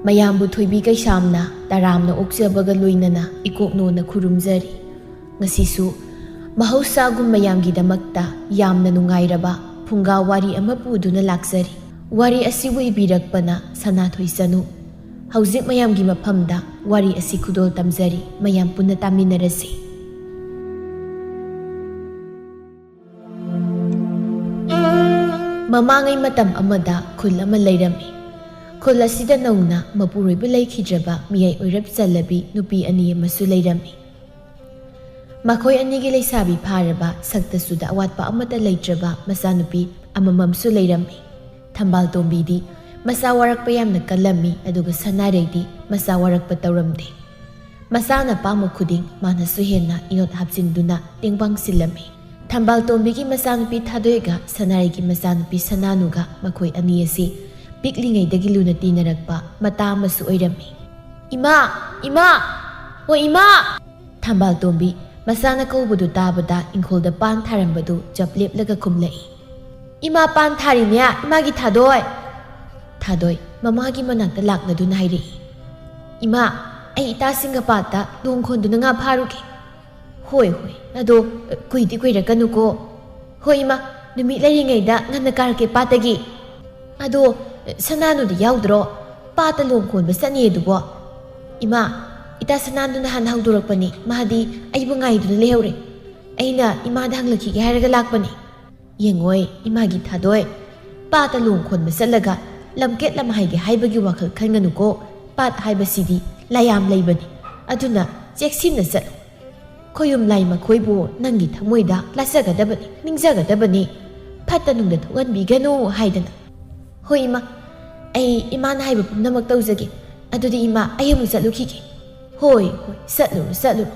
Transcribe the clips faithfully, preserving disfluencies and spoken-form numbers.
ꯃꯌꯥꯝꯕꯨ ꯊꯣꯏꯕꯤ ꯀꯩꯁꯥꯝꯅ ꯇꯔꯥꯝꯅ ꯑꯣꯛꯆꯕꯒ ꯂꯣꯏꯅꯅ ꯏꯀꯣꯛꯅꯣꯅ ꯈꯨꯔꯨꯝꯖꯔꯤ꯫ ꯉꯁꯤꯁꯨ ꯃꯍꯧꯁꯥꯒꯨꯝ ꯃꯌꯥꯝꯒꯤꯗꯃꯛꯇ ꯌꯥꯝꯅ ꯅꯨꯡꯉꯥꯏꯔꯕ ꯐꯨꯡꯒꯥ ꯋꯥꯔꯤ ꯑꯃ ꯄꯨꯗꯨꯅ ꯂꯥꯛꯆꯔꯤ꯫ ꯋꯥꯔꯤ ꯑꯁꯤꯕꯨ ꯏꯕꯤꯔꯛꯄꯅ ꯁꯅꯥꯊꯣꯏ ꯆꯅꯨ꯫ ꯍꯧꯖꯤꯛ ꯃꯌꯥꯝꯒꯤ ꯃꯐꯝꯗ ꯋꯥꯔꯤ ꯑꯁꯤ ꯈꯨꯗꯣꯜ ꯇꯝꯖꯔꯤ, ꯃꯌꯥꯝ ꯄꯨꯟꯅ ꯇꯥꯃꯤꯟꯅꯔꯁꯤ꯫ ꯃꯃꯥꯡꯉꯩ ꯃꯇꯝ ꯑꯃꯗ ꯈꯨꯜ ꯑꯃ ꯂꯩꯔꯝꯃꯤ꯫ ꯈꯨꯜ ꯑꯁꯤꯗ ꯅꯧꯅ ꯃꯄꯨꯔꯣꯏꯕ ꯂꯩꯈꯤꯗ꯭ꯔꯕ ꯃꯤꯌꯥꯏ ꯑꯣꯏꯔꯞ ꯆꯜꯂꯕꯤ ꯅꯨꯄꯤ ꯑꯅꯤ ꯑꯃꯁꯨ ꯂꯩꯔꯝꯃꯤ꯫ ꯃꯈꯣꯏ ꯑꯅꯤꯒꯤ ꯂꯩꯁꯥꯕꯤ ꯐꯥꯔꯕ, ꯁꯛꯇ ꯆꯨꯗ ꯑꯋꯥꯠꯄ ꯑꯃꯠꯇ ꯂꯩꯇ꯭ꯔꯕ ꯃꯆꯥꯅꯨꯄꯤ ꯑꯃꯃꯝꯁꯨ ꯂꯩꯔꯝꯃꯤ꯫ ꯊꯝꯕꯥꯜ ꯇꯣꯝꯕꯤꯗꯤ ꯃꯆꯥ ꯋꯥꯔꯛꯄ ꯌꯥꯝꯅ ꯀꯜꯂꯝꯃꯤ, ꯑꯗꯨꯒ ꯁꯅꯥꯔꯩꯗꯤ ꯃꯆꯥ ꯋꯥꯔꯛꯄ ꯇꯧꯔꯝꯗꯦ꯫ ꯃꯆꯥꯅ ꯄꯥꯝꯕ ꯈꯨꯗꯤꯡ ꯃꯥꯅꯁꯨ ꯍꯦꯟꯅ ꯏꯅꯣꯠ ꯍꯥꯞꯆꯤꯟꯗꯨꯅ ꯇꯦꯡꯕꯥꯡ ꯁꯤꯜꯂꯝꯃꯤ꯫ ꯊꯝꯕꯥꯜ ꯇꯣꯝꯕꯤꯒꯤ ꯃꯆꯥꯅꯨꯄꯤ ꯊꯥꯗꯣꯏꯒ ꯁꯅꯥꯔꯩꯒꯤ ꯃꯆꯥꯅꯨꯄꯤ ꯁꯅꯥꯅꯨꯒ ꯃꯈꯣꯏ ꯑꯅꯤ ꯑꯁꯤ ꯄꯤꯛꯂꯤꯉꯩꯗꯒꯤ ꯂꯨꯅ ꯇꯤꯟꯅꯔꯛꯄ ꯃꯇꯥ ꯑꯃꯁꯨ ꯑꯣꯏꯔꯝꯃꯤ꯫ "ꯏꯃꯥ! ꯏꯃꯥ! ꯑꯣ ꯏꯃꯥ!" ꯊꯝꯕꯥꯜ ꯇꯣꯝꯕꯤ ꯃꯆꯥꯅ ꯀꯧꯕꯗꯨ ꯇꯥꯕꯗ ꯏꯪꯈꯣꯜꯗ ꯄꯥꯟ ꯊꯥꯔꯝꯕꯗꯨ ꯆꯞ ꯂꯦꯞꯂꯒ ꯈꯨꯝꯂꯛꯏ꯫ "ꯏꯃꯥ ꯄꯥꯟ ꯊꯥꯔꯤꯅꯦ, ꯏꯃꯥꯒꯤ ꯊꯥꯗꯣꯏ!" ꯊꯥꯗꯣꯏ ꯃꯃꯥꯒꯤ ꯃꯅꯥꯛꯇ ꯂꯥꯛꯂꯗꯨꯅ ꯍꯥꯏꯔꯛꯏ꯫ "ꯏꯃꯥ, ꯑꯩ ꯏꯇꯥꯁꯤꯡꯒ ꯄꯥꯠꯇ ꯂꯣꯡ ꯈꯣꯟꯗꯨꯅ ꯉꯥ ꯐꯥꯔꯨꯒꯦ꯫" "ꯍꯣꯏ, ꯍꯣꯏ, ꯑꯗꯣ ꯀꯨꯏꯗꯤ ꯀꯨꯏꯔꯛꯀꯅꯨꯀꯣ꯫" "ꯍꯣꯏ ꯏꯃꯥ, ꯅꯨꯃꯤꯠ ꯂꯩꯔꯤꯉꯩꯗ ꯉꯟꯅ ꯀꯥꯔꯛꯀꯦ ꯄꯥꯠꯇꯒꯤ꯫" "ꯑꯗꯣ ꯁꯅꯥꯅꯨꯗꯤ ꯌꯥꯎꯗ꯭ꯔꯣ? ꯄꯥꯠꯇ ꯂꯣꯡ ꯈꯣꯟꯕ ꯆꯠꯅꯤ ꯑꯗꯨꯕꯣ꯫" "ꯏꯃꯥ, ꯏꯇꯥ ꯁꯅꯥꯅꯨꯅ ꯍꯥꯟꯅ ꯍꯧꯗꯣꯔꯛꯄꯅꯤ, ꯃꯥꯗꯤ ꯑꯩꯕꯨ ꯉꯥꯏꯗꯨꯅ ꯂꯩꯍꯧꯔꯦ꯫ ꯑꯩꯅ ꯏꯃꯥꯗ ꯍꯪꯂꯛꯈꯤꯒꯦ ꯍꯥꯏꯔꯒ ꯂꯥꯛꯄꯅꯤ꯫" "ꯌꯦꯡꯉꯣꯏ, ꯏꯃꯥꯒꯤ ꯊꯥꯗꯣꯏ, ꯄꯥꯠꯇ ꯂꯣꯡ ꯈꯣꯟꯕ ꯆꯠꯂꯒ ꯂꯝꯀꯦꯠ ꯂꯝꯍꯥꯏꯒꯦ ꯍꯥꯏꯕꯒꯤ ꯋꯥꯈꯜ ꯈꯟꯒꯅꯨꯀꯣ꯫ ꯄꯥꯠ ꯍꯥꯏꯕꯁꯤꯗꯤ ꯂꯥꯏꯌꯥꯝ ꯂꯩꯕꯅꯤ, ꯑꯗꯨꯅ ꯆꯦꯛꯁꯤꯟꯅ ꯆꯠꯂꯨ꯫ ꯈꯣꯌꯨꯝ ꯂꯥꯏ ꯃꯈꯣꯏꯕꯨ ꯅꯪꯒꯤ ꯊꯃꯣꯏꯗ ꯂꯥꯠꯆꯒꯗꯕꯅꯤ, ꯅꯤꯡꯖꯒꯗꯕꯅꯤ꯫ ꯐꯠꯇ ꯅꯨꯡꯗ ꯊꯣꯛꯍꯟꯕꯤꯒꯅꯨ ꯍꯥꯏꯗꯅ꯫" "ꯍꯣꯏ ꯏꯃꯥ, ꯑꯩ ꯏꯃꯥꯅ ꯍꯥꯏꯕ ꯄꯨꯝꯅꯃꯛ ꯇꯧꯖꯒꯦ꯫ ꯑꯗꯨꯗꯤ ꯏꯃꯥ, ꯑꯩ ꯑꯃꯨꯛ ꯆꯠꯂꯨꯈꯤꯒꯦ꯫" "ꯍꯣꯏ, ꯍꯣꯏ, ꯆꯠꯂꯨꯔꯣ, ꯆꯠꯂꯨꯔꯣ꯫"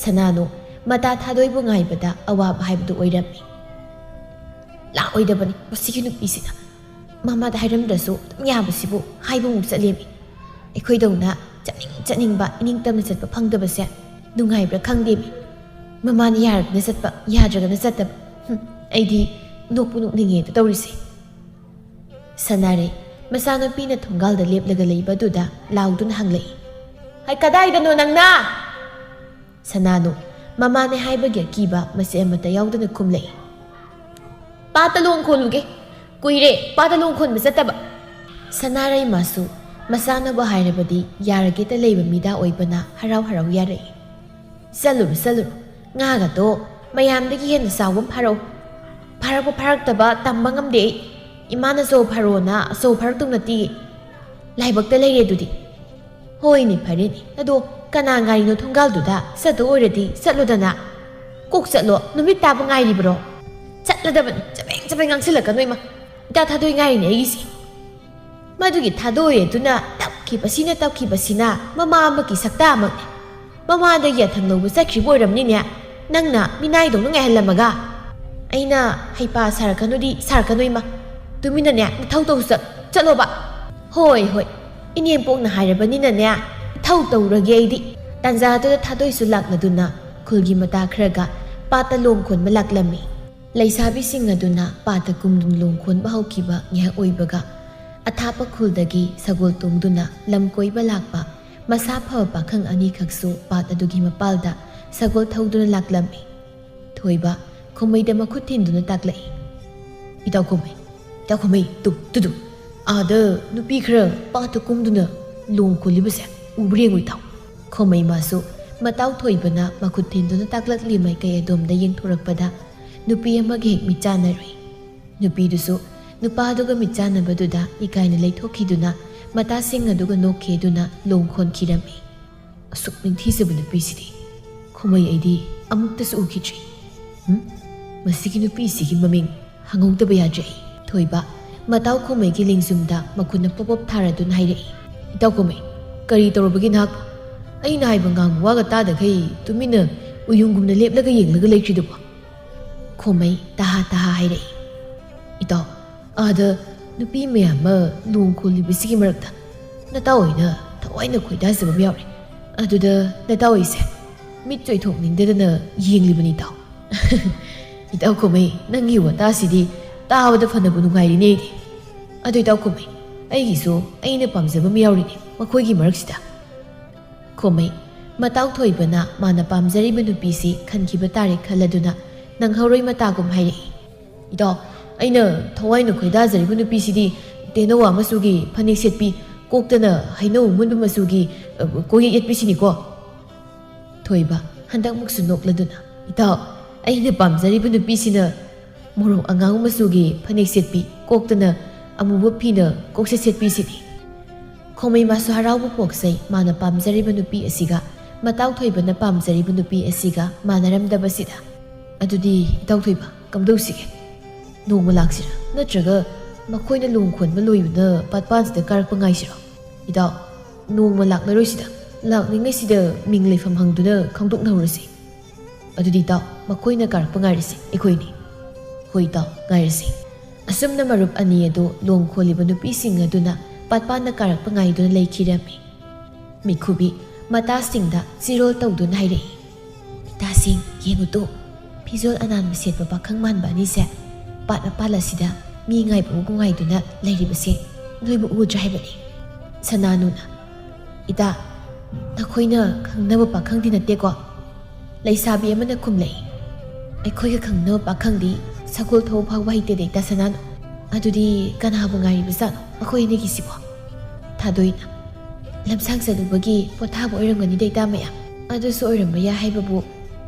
ꯁꯅꯥꯅꯨ ꯃꯇꯥ ꯊꯥꯗꯣꯏꯕꯨ ꯉꯥꯏꯕꯗ ꯑꯋꯥꯕ ꯍꯥꯏꯕꯗꯨ ꯑꯣꯏꯔꯝꯃꯤ꯫ "ꯂꯥꯛꯑꯣꯏꯗꯕꯅꯤ ꯃꯁꯤꯒꯤ ꯅꯨꯄꯤꯁꯤꯅ꯫ ꯃꯃꯥꯗ ꯍꯥꯏꯔꯝꯗ꯭ꯔꯁꯨ ꯑꯗꯨꯝ ꯌꯥꯕꯁꯤꯕꯨ ꯍꯥꯏꯕ ꯑꯃꯨꯛ ꯆꯠꯂꯦꯃꯤ꯫ ꯑꯩꯈꯣꯏꯗꯧꯅ ꯆꯠꯅꯤꯡ ꯆꯠꯅꯤꯡꯕ ꯏꯅꯤꯡ ꯇꯝꯅ ꯆꯠꯄ ꯐꯪꯗꯕꯁꯦ ꯅꯨꯡꯉꯥꯏꯕ꯭ꯔꯥ ꯈꯪꯗꯦꯃꯤ꯫ ꯃꯃꯥꯅ ꯌꯥꯔꯒꯅ ꯆꯠꯄ, ꯌꯥꯗ꯭ꯔꯒꯅ ꯆꯠꯇꯕ꯫ ꯍꯨꯝ, ꯑꯩꯗꯤ ꯅꯣꯛꯄꯨ ꯅꯣꯛꯅꯤꯡꯉꯦꯗ ꯇꯧꯔꯤꯁꯦ꯫" ꯁꯅꯥꯔꯩ ꯃꯆꯥꯅꯨꯄꯤꯅ ꯊꯣꯡꯒꯥꯜꯗ ꯂꯦꯞꯂꯒ ꯂꯩꯕꯗꯨꯗ ꯂꯥꯎꯗꯨꯅ ꯍꯪꯂꯛꯏ, "ꯍꯥꯏ, ꯀꯗꯥꯏꯗꯅꯣ ꯅꯪꯅ?" ꯁꯅꯥꯅꯨ ꯃꯃꯥꯅꯦ ꯍꯥꯏꯕꯒꯤ ꯑꯀꯤꯕ ꯃꯆꯦꯠ ꯑꯃꯠꯇ ꯌꯥꯎꯗꯅ ꯈꯨꯝꯂꯛꯏ, "ꯄꯥꯠꯇ ꯂꯣꯡ ꯈꯣꯜꯂꯨꯒꯦ꯫ ꯀꯨꯏꯔꯦ ꯄꯥꯠꯇ ꯂꯣꯡ ꯈꯣꯟꯕ ꯆꯠꯇꯕ꯫" ꯁꯅꯥꯔꯩꯃꯁꯨ ꯃꯆꯥꯅꯕꯨ ꯍꯥꯏꯔꯕꯗꯤ ꯌꯥꯔꯒꯦꯇ ꯂꯩꯕ ꯃꯤꯗꯥ ꯑꯣꯏꯕꯅ ꯍꯔꯥꯎ ꯍꯔꯥꯎ ꯌꯥꯔꯛꯏ꯫ "ꯆꯠꯂꯨꯔꯣ, ꯆꯠꯂꯨꯔꯣ꯫ ꯉꯥꯒꯗꯣ ꯃꯌꯥꯝꯗꯒꯤ ꯍꯦꯟꯅ ꯆꯥꯎꯕ ꯑꯃ ꯐꯥꯔꯛꯎ꯫ ꯐꯥꯔꯛꯄ ꯐꯥꯔꯛꯇꯕ ꯇꯝꯕ ꯉꯝꯗꯦ ꯑꯩ꯫ ꯏꯃꯥꯅ ꯆꯧ ꯐꯥꯔꯛꯑꯣꯅ ꯆꯧ ꯐꯥꯔꯛꯇꯧ ꯅꯠꯇꯦ꯫ ꯂꯥꯏꯕꯛꯇ ꯂꯩꯔꯦ ꯑꯗꯨꯗꯤ꯫" "ꯍꯣꯏꯅꯦ, ꯐꯔꯦꯅꯦ꯫ ꯑꯗꯣ ꯀꯅꯥ ꯉꯥꯏꯔꯤꯅꯣ ꯊꯣꯡꯒꯥꯜꯗꯨꯗ? ꯆꯠꯇꯧ ꯑꯣꯏꯔꯗꯤ ꯆꯠꯂꯣꯗꯅ꯫ ꯀꯣꯛ ꯆꯠꯂꯣ, ꯅꯨꯃꯤꯠ ꯇꯥꯕ ꯉꯥꯏꯔꯤꯕ꯭ꯔꯣ?" "ꯆꯠꯂꯗꯕꯅꯤ, ꯆꯕꯦꯡ ꯆꯕꯦꯡ ꯉꯥꯡꯁꯤꯜꯂꯛꯀꯅꯨ ꯏꯃꯥ꯫ ꯏꯇꯥ ꯊꯥꯗꯣꯏ ꯉꯥꯏꯔꯤꯅꯦ ꯑꯩꯒꯤꯁꯦ꯫" ꯃꯗꯨꯒꯤ ꯊꯥꯗꯣꯏ ꯑꯗꯨꯅ ꯇꯞꯈꯤꯕꯁꯤꯅ ꯇꯞꯈꯤꯕꯁꯤꯅ ꯃꯃꯥ ꯑꯃꯒꯤ ꯁꯛꯇꯥꯃꯛꯅꯤ꯫ ꯃꯃꯥꯗ ꯌꯥꯊꯪ ꯂꯧꯕ ꯆꯠꯈ꯭ꯔꯤꯕ ꯑꯣꯏꯔꯝꯅꯤꯅꯦ꯫ ꯅꯪꯅ ꯃꯤꯅꯥꯏꯗꯧꯅ ꯉꯥꯏꯍꯜꯂꯝꯃꯒ꯫ ꯑꯩꯅ ꯍꯩꯄꯥ ꯁꯥꯔꯛꯀꯅꯨꯗꯤ ꯁꯥꯔꯛꯀꯅꯨ ꯏꯃꯥ꯫ ꯇꯨꯃꯤꯟꯅꯅꯦ ꯅꯊꯧ ꯇꯧ ꯆꯠ-, ꯆꯠꯂꯣꯕ꯫ "ꯍꯣꯏ, ꯍꯣꯏ꯫ ꯏꯅꯦꯝꯄꯣꯛꯅ ꯍꯥꯏꯔꯕꯅꯤꯅꯅꯦ ꯏꯊꯧ ꯇꯧꯔꯒꯦ ꯑꯩꯗꯤ꯫" ꯇꯥꯟꯖꯥꯗꯨꯗ ꯊꯥꯗꯣꯏꯁꯨ ꯂꯥꯛꯂꯗꯨꯅ ꯈꯨꯜꯒꯤ ꯃꯇꯥ ꯈꯔꯒ ꯄꯥꯠꯇ ꯂꯣꯡ ꯈꯣꯟꯕ ꯂꯥꯛꯂꯝꯃꯤ꯫ ꯂꯩꯁꯥꯕꯤꯁꯤꯡ ꯑꯗꯨꯅ ꯄꯥꯠꯇ ꯀꯨꯝꯗꯨꯅ ꯂꯣꯡ ꯈꯣꯟꯕ ꯍꯧꯈꯤꯕ ꯉꯥꯏꯍꯥꯛ ꯑꯣꯏꯕꯒ ꯑꯊꯥꯞꯄ ꯈꯨꯜꯗꯒꯤ ꯁꯒꯣꯜ ꯇꯣꯡꯗꯨꯅ ꯂꯝ ꯀꯣꯏꯕ ꯂꯥꯛꯄ ꯃꯁꯥ ꯐꯕ ꯄꯥꯈꯪ ꯑꯅꯤꯈꯛꯁꯨ ꯄꯥꯠ ꯑꯗꯨꯒꯤ ꯃꯄꯥꯜꯗ ꯁꯒꯣꯜ ꯊꯧꯗꯨꯅ ꯂꯥꯛꯂꯝꯃꯤ꯫ ꯊꯣꯏꯕ ꯈꯨꯃꯩꯗ ꯃꯈꯨꯠ ꯊꯤꯟꯗꯨꯅ ꯇꯥꯛꯂꯛꯏ꯫ "ꯏꯇꯥꯎ ꯈꯨꯃꯩ, ꯏꯇꯥꯎ ꯈꯨꯃꯩ, ꯇꯨ, ꯇꯨ, ꯇꯨ꯫ ꯑꯥꯗ ꯅꯨꯄꯤ ꯈꯔ ꯄꯥꯠꯇ ꯀꯨꯝꯗꯨꯅ ꯂꯣꯡ ꯈꯣꯜꯂꯤꯕꯁꯦ ꯎꯕ꯭ꯔꯥ ꯌꯦꯡꯉꯨ ꯏꯇꯥꯎ꯫" ꯈꯨꯃꯩ ꯃꯥꯁꯨ ꯃꯇꯥꯎ ꯊꯣꯏꯕꯅ ꯃꯈꯨꯠ ꯊꯤꯟꯗꯨꯅ ꯇꯥꯛꯂꯛꯂꯤ ꯃꯥꯏꯀꯩ ꯑꯗꯣꯝꯗ ꯌꯦꯡꯊꯣꯔꯛꯄꯗ ꯅꯨꯄꯤ ꯑꯃꯒ ꯍꯦꯛ ꯃꯤꯠꯆꯥꯟꯅꯔꯨꯏ꯫ ꯅꯨꯄꯤꯗꯨꯁꯨ ꯅꯨꯄꯥꯗꯨꯒ ꯃꯤꯠꯆꯥꯟꯅꯕꯗꯨꯗ ꯏꯀꯥꯏꯅ ꯂꯩꯊꯣꯛꯈꯤꯗꯨꯅ ꯃꯇꯥꯁꯤꯡ ꯑꯗꯨꯒ ꯅꯣꯛꯈꯤꯗꯨꯅ ꯂꯣꯡ ꯈꯣꯟꯈꯤꯔꯝꯃꯤ꯫ "ꯑꯁꯨꯛ ꯅꯤꯡꯊꯤꯖꯕ ꯅꯨꯄꯤꯁꯤꯗꯤ ꯈꯨꯃꯩ ꯑꯩꯗꯤ ꯑꯃꯨꯛꯇꯁꯨ ꯎꯈꯤꯗ꯭ꯔꯤ꯫ ꯍꯨꯝ? ꯃꯁꯤꯒꯤ ꯅꯨꯄꯤꯁꯤꯒꯤ ꯃꯃꯤꯡ ꯍꯪꯍꯧꯗꯕ ꯌꯥꯗ꯭ꯔꯦ ꯑꯩ꯫" ꯊꯣꯏꯕ ꯃꯇꯥꯎ ꯈꯨꯃꯩꯒꯤ ꯂꯦꯡꯖꯨꯝꯗ ꯃꯈꯨꯠꯅ ꯄꯣꯞ ꯄꯣꯞ ꯊꯥꯔꯗꯨꯅ ꯍꯥꯏꯔꯛꯏ꯫ "ꯏꯇꯥꯎ ꯈꯨꯃꯩ, ꯀꯔꯤ ꯇꯧꯔꯕꯒꯦ ꯅꯍꯥꯛꯄꯨ? ꯑꯩꯅ ꯍꯥꯏꯕ ꯉꯥꯡꯕ ꯋꯥꯒ ꯇꯥꯗꯈꯩ ꯇꯨꯃꯤꯟꯅ ꯎꯌꯨꯡꯒꯨꯝꯅ ꯂꯦꯞꯂꯒ ꯌꯦꯡꯂꯒ ꯂꯩꯈ꯭ꯔꯤꯗꯨꯕꯣ?" ꯈꯨꯃꯩ ꯇꯍꯥ ꯇꯍꯥ ꯍꯥꯏꯔꯛꯏ꯫ "ꯏꯇꯥꯎ, ꯑꯥꯗ ꯅꯨꯄꯤ ꯃꯌꯥꯝ ꯑꯃ ꯂꯣꯡ ꯈꯣꯜꯂꯤꯕꯁꯤꯒꯤ ꯃꯔꯛꯇ ꯅꯇꯥꯎ ꯑꯣꯏꯅ ꯊꯋꯥꯏꯅ ꯈꯣꯏꯗꯥꯖꯕ ꯑꯃ ꯌꯥꯎꯔꯦ꯫ ꯑꯗꯨꯗ ꯅꯇꯥꯎ ꯑꯩꯁꯦ ꯃꯤꯠ ꯆꯣꯏꯊꯣꯛꯅꯤꯡꯗꯗꯅ ꯌꯦꯡꯂꯤꯕꯅꯤ ꯏꯇꯥꯎ꯫" "ꯏꯇꯥꯎ ꯈꯨꯃꯩ, ꯅꯪꯒꯤ ꯋꯥꯇꯥꯁꯤꯗꯤ ꯇꯥꯕꯗ ꯐꯅꯕꯨ ꯅꯨꯡꯉꯥꯏꯔꯤꯅꯦ ꯑꯩꯗꯤ꯫ ꯑꯗꯨ ꯏꯇꯥꯎ ꯈꯨꯃꯩ, ꯑꯩꯒꯤꯁꯨ ꯑꯩꯅ ꯄꯥꯝꯖꯕ ꯑꯃ ꯌꯥꯎꯔꯤꯅꯦ ꯃꯈꯣꯏꯒꯤ ꯃꯔꯛꯁꯤꯗ꯫ ꯈꯣꯃꯩ, ꯃꯇꯥꯎ ꯊꯣꯏꯕꯅ ꯃꯥꯅ ꯄꯥꯝꯖꯔꯤꯕ ꯅꯨꯄꯤꯁꯤ ꯈꯟꯈꯤꯕ ꯇꯥꯔꯦ ꯈꯜꯂꯗꯨꯅ ꯅꯪꯍꯧꯔꯣꯏ ꯃꯇꯥꯒꯨꯝ ꯍꯥꯏꯔꯛꯏ꯫ "ꯏꯇꯥꯎ, ꯑꯩꯅ ꯊꯋꯥꯏꯅ ꯈꯣꯏꯗꯥꯖꯔꯤꯕ ꯅꯨꯄꯤꯁꯤꯗꯤ ꯇꯦꯅꯋꯥ ꯃꯆꯨꯒꯤ ꯐꯅꯦꯛ ꯁꯦꯠꯄꯤ, ꯀꯣꯛꯇꯅ ꯍꯩꯅꯧ ꯑꯃꯨꯟꯕ ꯃꯆꯨꯒꯤ, ꯑ, ꯀꯣꯛꯌꯦꯠ ꯌꯦꯠꯄꯤꯁꯤꯅꯤꯀꯣ꯫" ꯊꯣꯏꯕ, ꯍꯟꯗꯛꯃꯨꯛꯁꯨ ꯅꯣꯛꯂꯗꯨꯅ, "ꯏꯇꯥꯎ, ꯑꯩꯅ ꯄꯥꯝꯖꯔꯤꯕ ꯅꯨꯄꯤꯁꯤꯅ ꯃꯣꯔꯣꯛ ꯑꯉꯥꯡ ꯃꯆꯨꯒꯤ ꯐꯅꯦꯛ ꯁꯦꯠꯄꯤ, ꯀꯣꯛꯇꯅ ꯑꯃꯨꯕ ꯐꯤꯅ ꯀꯣꯛꯁꯦꯠ ꯁꯦꯠꯄꯤꯁꯤꯅꯤ꯫" ꯈꯣꯃꯩ ꯃꯥꯁꯨ ꯍꯔꯥꯎꯕ ꯄꯣꯛꯆꯩ, ꯃꯥꯅ ꯄꯥꯝꯖꯔꯤꯕ ꯅꯨꯄꯤ ꯑꯁꯤꯒ ꯃꯇꯥꯎ ꯊꯣꯏꯕꯅ ꯄꯥꯝꯖꯔꯤꯕ ꯅꯨꯄꯤ ꯑꯁꯤꯒ ꯃꯥꯟꯅꯔꯝꯗꯕꯁꯤꯗ꯫ "ꯑꯗꯨꯗꯤ ꯏꯇꯥꯎ ꯊꯣꯏꯕ, ꯀꯝꯗꯧꯁꯤꯒꯦ? ꯅꯣꯡꯃ ꯂꯥꯛꯁꯤꯔꯥ? ꯅꯠꯇ꯭ꯔꯒ ꯃꯈꯣꯏꯅ ꯂꯣꯡ ꯈꯣꯟꯕ ꯂꯣꯏꯕꯅ ꯄꯥꯠꯄꯥꯟꯁꯤꯗ ꯀꯥꯔꯛꯄ ꯉꯥꯏꯁꯤꯔꯣ?" "ꯏꯇꯥꯎ, ꯅꯣꯡꯃ ꯂꯥꯛꯂꯔꯣꯏꯁꯤꯗ, ꯂꯥꯛꯂꯤꯉꯩꯁꯤꯗ ꯃꯤꯡ ꯂꯩꯐꯝ ꯍꯪꯗꯨꯅ ꯈꯪꯗꯣꯛꯅꯍꯧꯔꯁꯤ꯫" "ꯑꯗꯨꯗꯤ ꯏꯇꯥꯎ, ꯃꯈꯣꯏꯅ ꯀꯥꯔꯛꯄ ꯉꯥꯏꯔꯁꯤ ꯑꯩꯈꯣꯏꯅꯤ꯫" "ꯍꯣꯏ ꯏꯇꯥꯎ, ꯉꯥꯏꯔꯁꯤ꯫" ꯑꯁꯨꯝꯅ ꯃꯔꯨꯞ ꯑꯅꯤ ꯑꯗꯨ ꯂꯣꯡ ꯈꯣꯜꯂꯤꯕ ꯅꯨꯄꯤꯁꯤꯡ ꯑꯗꯨꯅ ꯄꯥꯠꯄꯥꯟꯗ ꯀꯥꯔꯛꯄ ꯉꯥꯏꯗꯨꯅ ꯂꯩꯈꯤꯔꯝꯃꯤ꯫ ꯃꯤꯈꯨꯕꯤ ꯃꯇꯥꯁꯤꯡꯗ ꯆꯤꯔꯣꯜ ꯇꯧꯗꯨꯅ ꯍꯥꯏꯔꯛꯏ, "ꯏꯇꯥꯁꯤꯡ, ꯌꯦꯡꯉꯨ ꯇꯨ, ꯐꯤꯖꯣꯜ ꯑꯅꯥꯟꯕ ꯁꯦꯠꯄ ꯄꯥꯈꯪ ꯃꯥꯟꯕ ꯑꯅꯤꯁꯦ ꯄꯥꯠ ꯃꯄꯥꯜ ꯑꯁꯤꯗ ꯃꯤ ꯉꯥꯏꯕꯕꯨ ꯉꯥꯏꯗꯨꯅ ꯂꯩꯔꯤꯕꯁꯦ ꯅꯣꯏꯕꯨ ꯎꯗ꯭ꯔꯥ ꯍꯥꯏꯕꯅꯤ?" ꯁꯅꯥꯅꯨꯅ, "ꯏꯇꯥ, ꯅꯈꯣꯏꯅ ꯈꯪꯅꯕ ꯄꯥꯈꯪꯗꯤ ꯅꯠꯇꯦꯀꯣ?" ꯂꯩꯁꯥꯕꯤ ꯑꯃꯅ ꯈꯨꯝꯂꯛꯏ, "ꯑꯩꯈꯣꯏꯒ ꯈꯪꯅꯕ ꯄꯥꯈꯪꯗꯤ ꯁꯒꯣꯜ ꯊꯧꯕ ꯐꯥꯎꯕ ꯍꯩꯇꯦꯗ, ꯏꯇꯥ ꯁꯅꯥꯅꯨ꯫ ꯑꯗꯨꯗꯤ ꯀꯅꯥꯕꯨ ꯉꯥꯏꯔꯤꯕꯖꯥꯠꯅꯣ ꯃꯈꯣꯏ ꯑꯅꯤꯒꯤꯁꯤꯕꯣ?" ꯊꯥꯗꯣꯏꯅ, "ꯂꯝꯁꯥꯡ ꯆꯠꯂꯨꯕꯒꯤ ꯄꯣꯊꯥꯕ ꯑꯣꯏꯔꯝꯒꯅꯤꯗ, ꯏꯇꯥ ꯃꯌꯥꯝ꯫ ꯑꯗꯨꯁꯨ ꯑꯣꯏꯔꯝꯕ ꯌꯥꯏ ꯍꯥꯏꯕꯕꯨ,